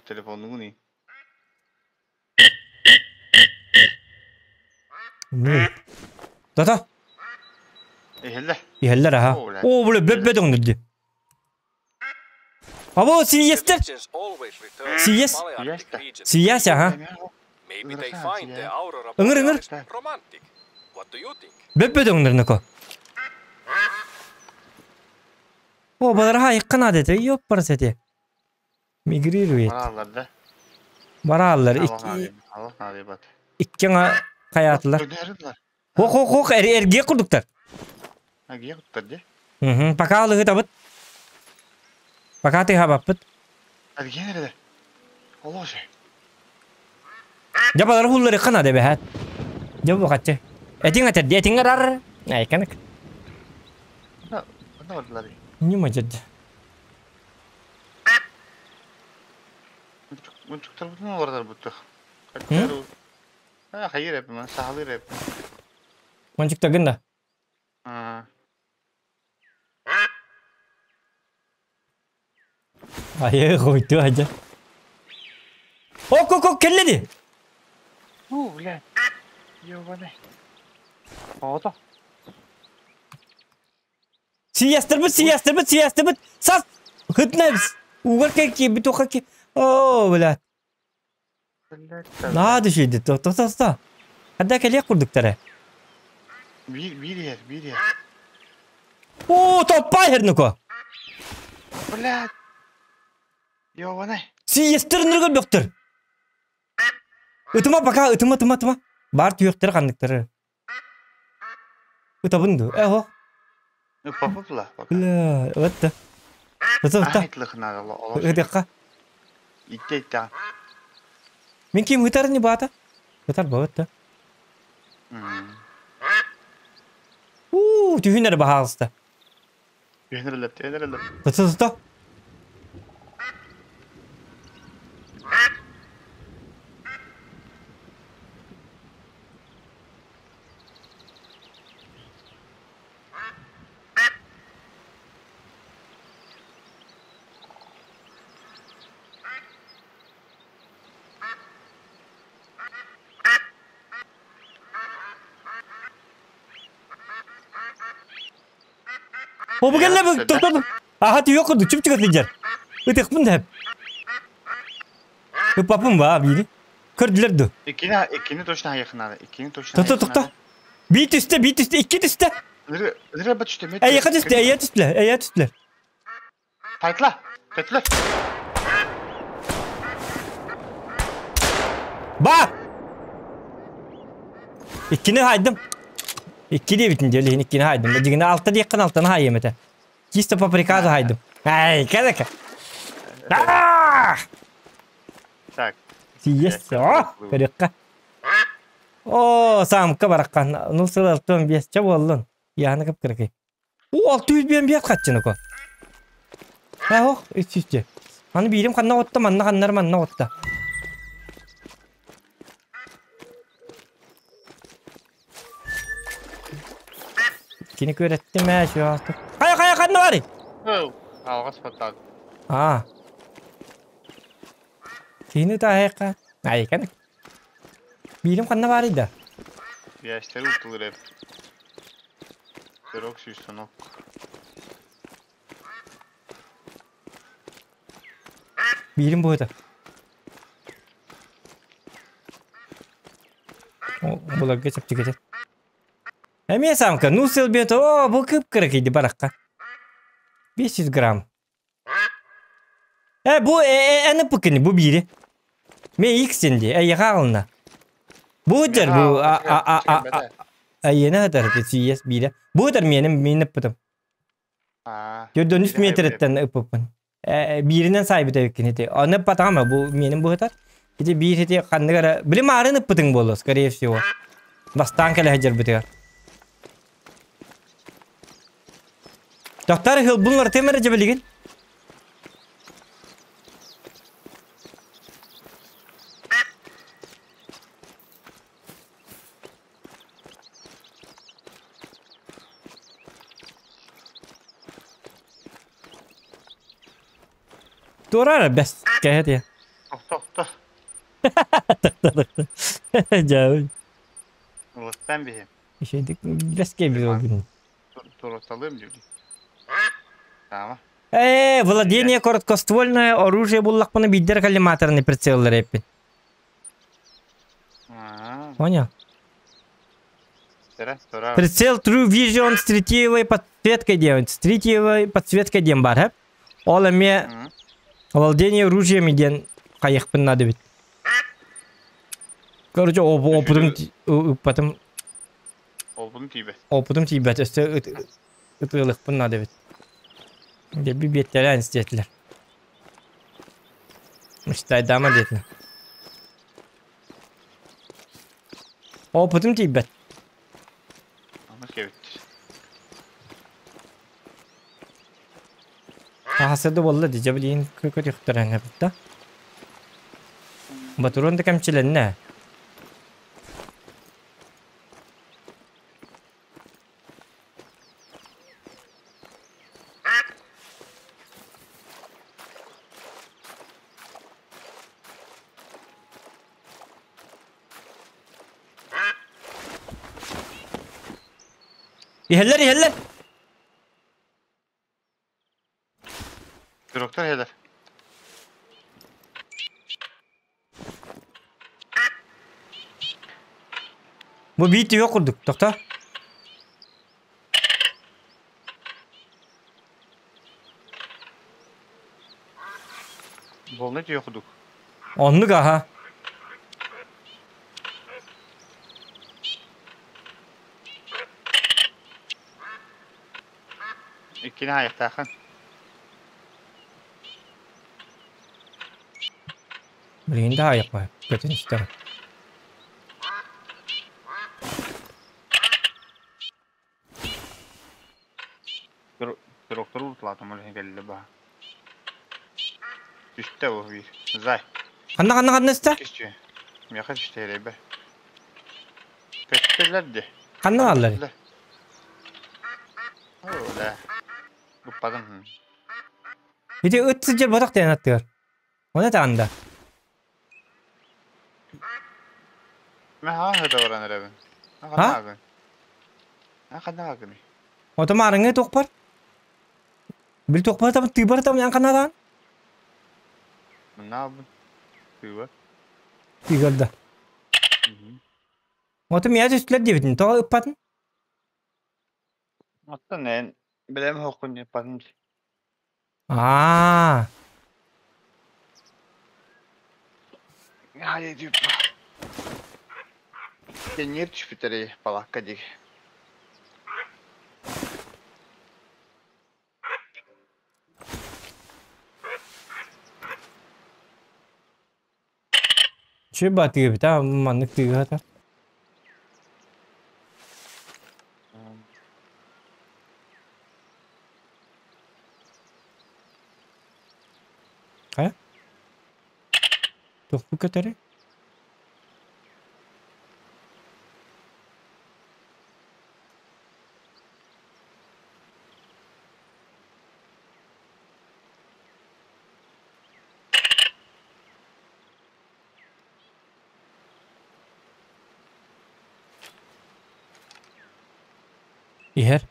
Телефонугу Тата. Иһэллэр. Иһэллэр аха. Оо, бля, бөп-бөт өҥнөрдү. Або, сийиэстэр. Сийиэс. Сийиэс, аха. Ыҥыр, ыҥыр. Бөп-бөт өҥнөрнөкө. О, баларха айыккан адети, ёппарс эти. Мигрирует. Барааллар да. Барааллар. Икки хайаатылар. Хох хох хох эргиэ курдуктар. Эргиэ курдуктар дии. Угу. Пока алыгытабыт. Пока тыһабаппыт. Эргиэн эрэ. Олоше. Дьэ балар хуллары хана дебэһэт. Дьэ бу хаччы. Этиҥ этэр, этиҥ арар. Айканык. Ханна бардылар? Ньума дьэ. Мунчуктарбытын олордорбуттух. Хайыр эппин, сахалыыр эппин. Мунчуктагын да? Айы, хойду ажа. Ок, ок, ок, кэллэ ди! Уу, блядь. Ёбаный. Ото. Сийиэстэрбит, сийиэстэрбит, сийиэстэрбит! Сас! Хытнабыс! Угар кэкки, битуха ки. О, блядь. Наһаа түшүйдү. Тоста, тоста. Хадда кэлиэх курдуктара. Биир, биир иһэр, биир иһэр. О, топпа иһэр нуко. Блядь. Ёбаный. Сийиэстэр ныргар бөхтөр. Ытыма пока, ытыма, ытыма, ытыма. Бар түйөхтөр ханныктары. Ытабын дуу? Э, оһох. Ыппаппыт пока. Бля, вот да. Ыта, ыта. Ытыахха. Итте, итте. Мин ким ытар не баата? Ытар бабыт да. Уу, түһүн эрэ баһаалыста. Түһүн эрэлэр, түһүн эрэлэр. Ыта, ыта. О, бу кэллэ, бу, тоқтоо. Аха, түйүөх курдук, чүп-чүгас сылдьар. Ытыхпын да. Ыппаппын ба биири. Көрдүлэр ду. Иккини, иккини точно хайыахха наада. Иккини точно Тохто, хайыахха тохто. наада. Биир түстэ, биир түстэ, икки түстэ. Ыры, ыры ба түстэ, Эйиэхэ түстэ, эйиэ түстүлэр, эйиэ түстүлэр. Тайтла! Тайтла! Ба! Иккини хайдым. Икки диэбитин диэ, иккини хайдым. Дьигинэ алта диэххин алтаны хайыам этэ. Чисто по приказу хайдым. Ай, кэлэкэ. Так. Сиес, о, көрүөххэ. О, самка бараххан. Ну, сыл алтан биэс ча буоллун. Яны кып-кыракый. О, 605 хаччыны ко. Ах, 300. Аны биирим ханна отта, манна ханнар манна отта. Кини көрөттүм ээ, şu Хайа хайа ханна барый? Алҕас баттаат. Аа. Кини таһайка. Айкан. Биирим ханна барый да? Биэстэри утулur hep. Сорок сүүс Биирим буһута. Буларга чэпчэкитэ. Эмиэ самка, ну сылбет, о, бу кып-кыракыйды барахха. 500 грамм. Э, бу эни пыкыны, бу биири. Ме иксин ди, э, яғалына. Бу дер, бу, а, а, а, а, а, айена дер, сиес биире. Бу дер меним, мен ыппытым. Төрдөн метреттен ыппыппын. Бииринен сайбыт эбиккин ити. Оны патама, бу меним бу Ити биир ити ханныгара, билим арын ыппытың болу, скорее всего. Бастаан кэлэ сылдьарбытыгар. Доктор хылбун темер жабылигин. Туорара бэс кэһэ Тохто. Жабы. Уластан биһи. Ишейдик бэске бир Туроталым диби. Тама. Э, владение короткоствольное оружие буллакпына биддер коллиматорный прицеллар эппин. Понял? Прицел True Vision с третьей подсветкой делает. С третьей подсветкой дем бар, Ол эме владение оружием ден кайыкпын надо бит. Короче, опытым потом Опытым тибет. Опытым тибет. Өстө ытылыкпын надо бит. Деби беттерен истетилер. Мыштайдама детилер. Опытым тибет. Ахасады болла дижа билин көкөт юхтаран хапта. Батурон да кемчиленне. Иһэллэр, иһэллэр. Дроктор хелер. Бу биит yok курдук. Тохто. Болны түйе кудук. Оннук аха. Иккини хайыктаахын. Билигин да айыкпа. Көтөн истер. Дроктор ултулатым оле келли ба. Түстэ бу бир. Зай. Ханна ханна ханна исте? Кисче. Мияха түстэ ребе. Көттөлөр Ханна аллар? Ола. Уппадым. Ити ыт сыдьар батак диэн аттыгар. Оны таанда. Мэ ха хата баран ребе. Ха? А ханна агын. Ото марыңы тохпар. Бил тохпар там тыбар там ян канадан. Мынабын. Тыыба. Тыгырда. Оту миэхэ түстүлэр диэбитин тоҕо ыппатын? Оттон эн бэлэм хоққун ыппатын. Аа. Хайа дип. Кеннир түспүтэрий палакка дик. Үчүгэй баатыгыбыт аа маннык тыыһата. Хайа? Туох бу көтөрүй? Иһэр.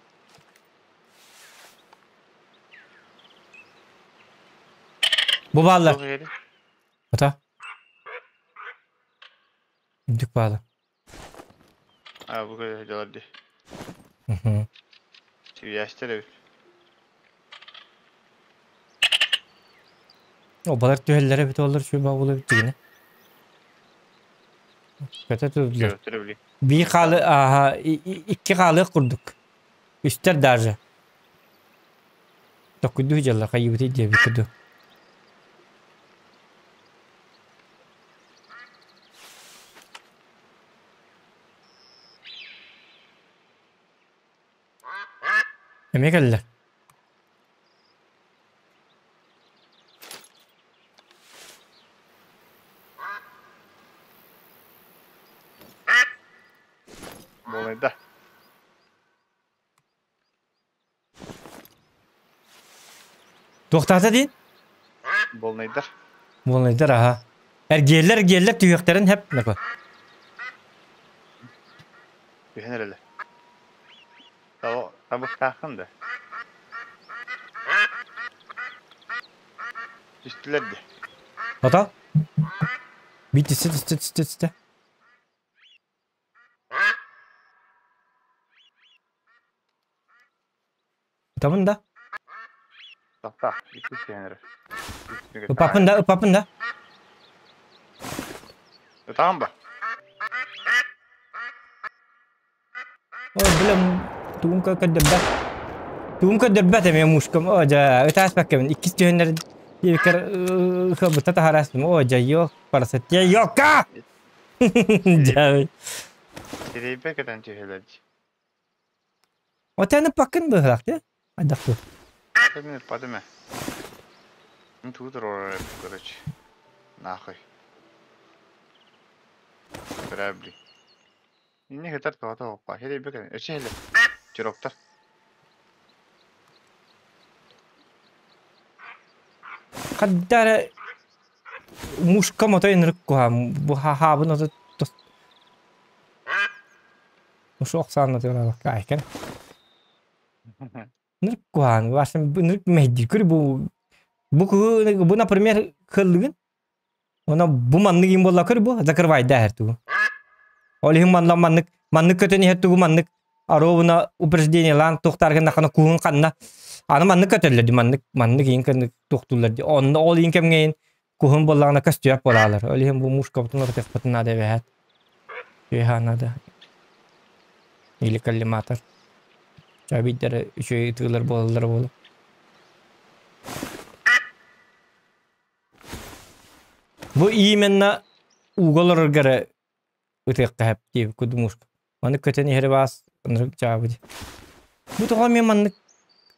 Бу бааллар. Ата. Үрдүк баала. А, бу дьалар ди. Сибиэстэр эбит. Обалар түһэллэрэ эбит олор үчүгэй баҕа эбит дигинэ. Көтө турдулар. Бии хаалы ааһа икки хаалыах курдук. Үстэр даже. Токкуйдуу дьалла хайыбыты диэбит курдук. Эмиэ кэллэ. Буолайда. Туохтаата диин? Буолнайдар. Буолнайдар аха. Эргиэллэр эргиэллэр түһүөхтэрин хэп нако. Түһэн эрэлэр. Табыктааххын да? Түстүлэр дии. Ото? Биир түстэ түстэ түстэ түстэ. Ытабын да? Тохтоо, иккис түһэн эрэр. Ыппаппын да, ыппаппын да. Ытаҕын ба? Ой, блин, тугун көрдөрбөт. Тугун көрдөрбөт эмиэ мушкам. О, дьэ, ытааспаккабын. Иккис түһэннэр диэбиккэр кыбыта таһараспын. О, дьэ, ёк, парасатья, ёка! Дьэ. Сирэйбэ кэтэн түһэлэр дии. Отаны паккын быһылаах дии. Хайдах дуу? Мин ыппатым ээ. Мин тугу туруорар эбит, короче. Нахуй. Грабли. Инне хытар тоҕото хоппа. Хирэйбэ кэлэн. Өчө хэлэ. Чуроктар. Хадда эрэ мушка мотой ынырык куһаан бу хаабын ото Ушу охсаанна тыалаабакка айкан. Ынырык куһаан васын ынырык мэһдиир көр бу бу бу например кыллыгын Она бу маннык им буолла көр бу закрывайда иһэр тугу. Ол иһин манна маннык маннык көтөн иһэр тугу маннык оруобуна упреждениелаан туохтааргын хана куһун ханна аны маннык көтөллөр ди маннык маннык иин кэнник туохтууллар ди онно ол иин кэмҥэ куһун буоллаҕына көстүөх буолаалар. Ол иһин бу мушкабытын ырытыахпытын наада эбэһээт. Үөһэ наада. Или коллиматор. Чабиддары үчүгэй ытыылар буолаллар буолу. Бу именно ууга олорорго эрэ ытыахха сөп диэбит кудумушка. Маны көтөн иһэр баас ынырык дьаабы дии. Бу тоҕо эмиэ маннык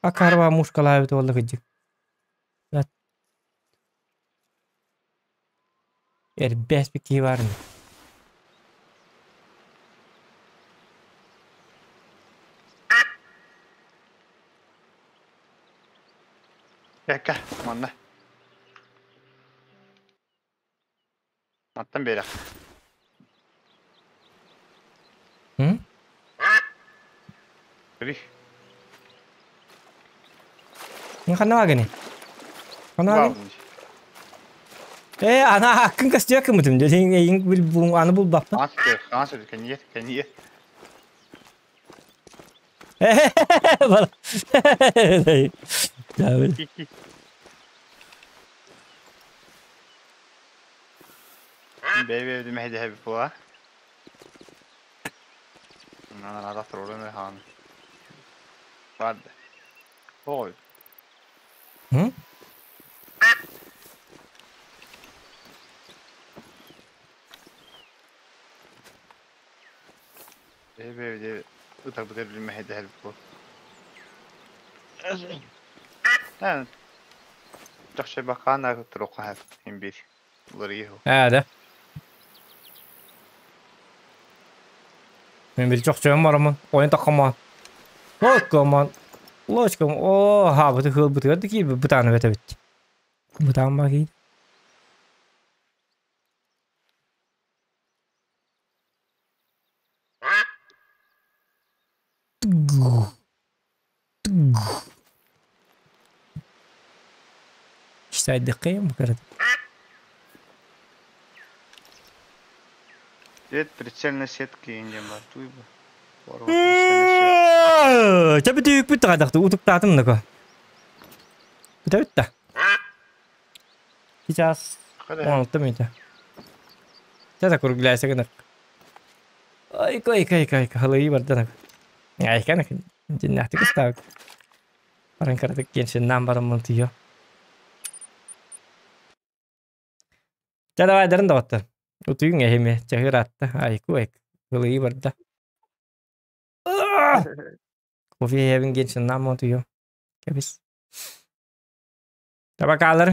акаарбаа мушкалаабыт буолла кырдьык. Эрбээспит киһи баар ини. Кэккэ, манна. Мантан биэрэх. М? Бери. Ханна баагыный? Ханна баагын? Э, ана аккын көстүө кымытым дьэ син эйин бил аны булбаппын. Хаҥас өттүгэр, хаҥас өттүгэр, кэннигэр, кэннигэр. Бар. Дьаабыл. Бэйэ-бэйэбитин мэһэйдэһэбит буолаа. Нанаата турурун хаан. Бар. Ой. М? Бэйэ-бэйэбитин ытарбытыгар мэһэйдэһэбит буол. Чахчы бакаана туруохха иһин биир. Уларыйыы. Ээ да. Мен бил чохчойон бараммын. Ойон таххамаан. Лочкомон. Лочком. Оо, хаабыты хыылбытыгар да киирбит бытааны бэтэбит. Бытаан баа киир. Сайдыккайым бу Дед прицельной сетки диэн бар туй бу. Чэ бүтүүкпүт таҕадахты утуктаатым нако. Бүтэ бүттэ. Сейчас 16 минута. Сейчас округляйся гынар. Ай кой кой кой халыйы бардан. Ай кана дьиннээхтик ыстаабыт. Баран кыратык киэнсиннаан бараммын тыйо. Чэ давай дарын доҕоттор. Утуйуҥ эһими чаһыыр аатта. Айку айк. Ылыйы барда. Кофе иһэбин геншиннаан утуйуо. Кэбис. Табакаалары.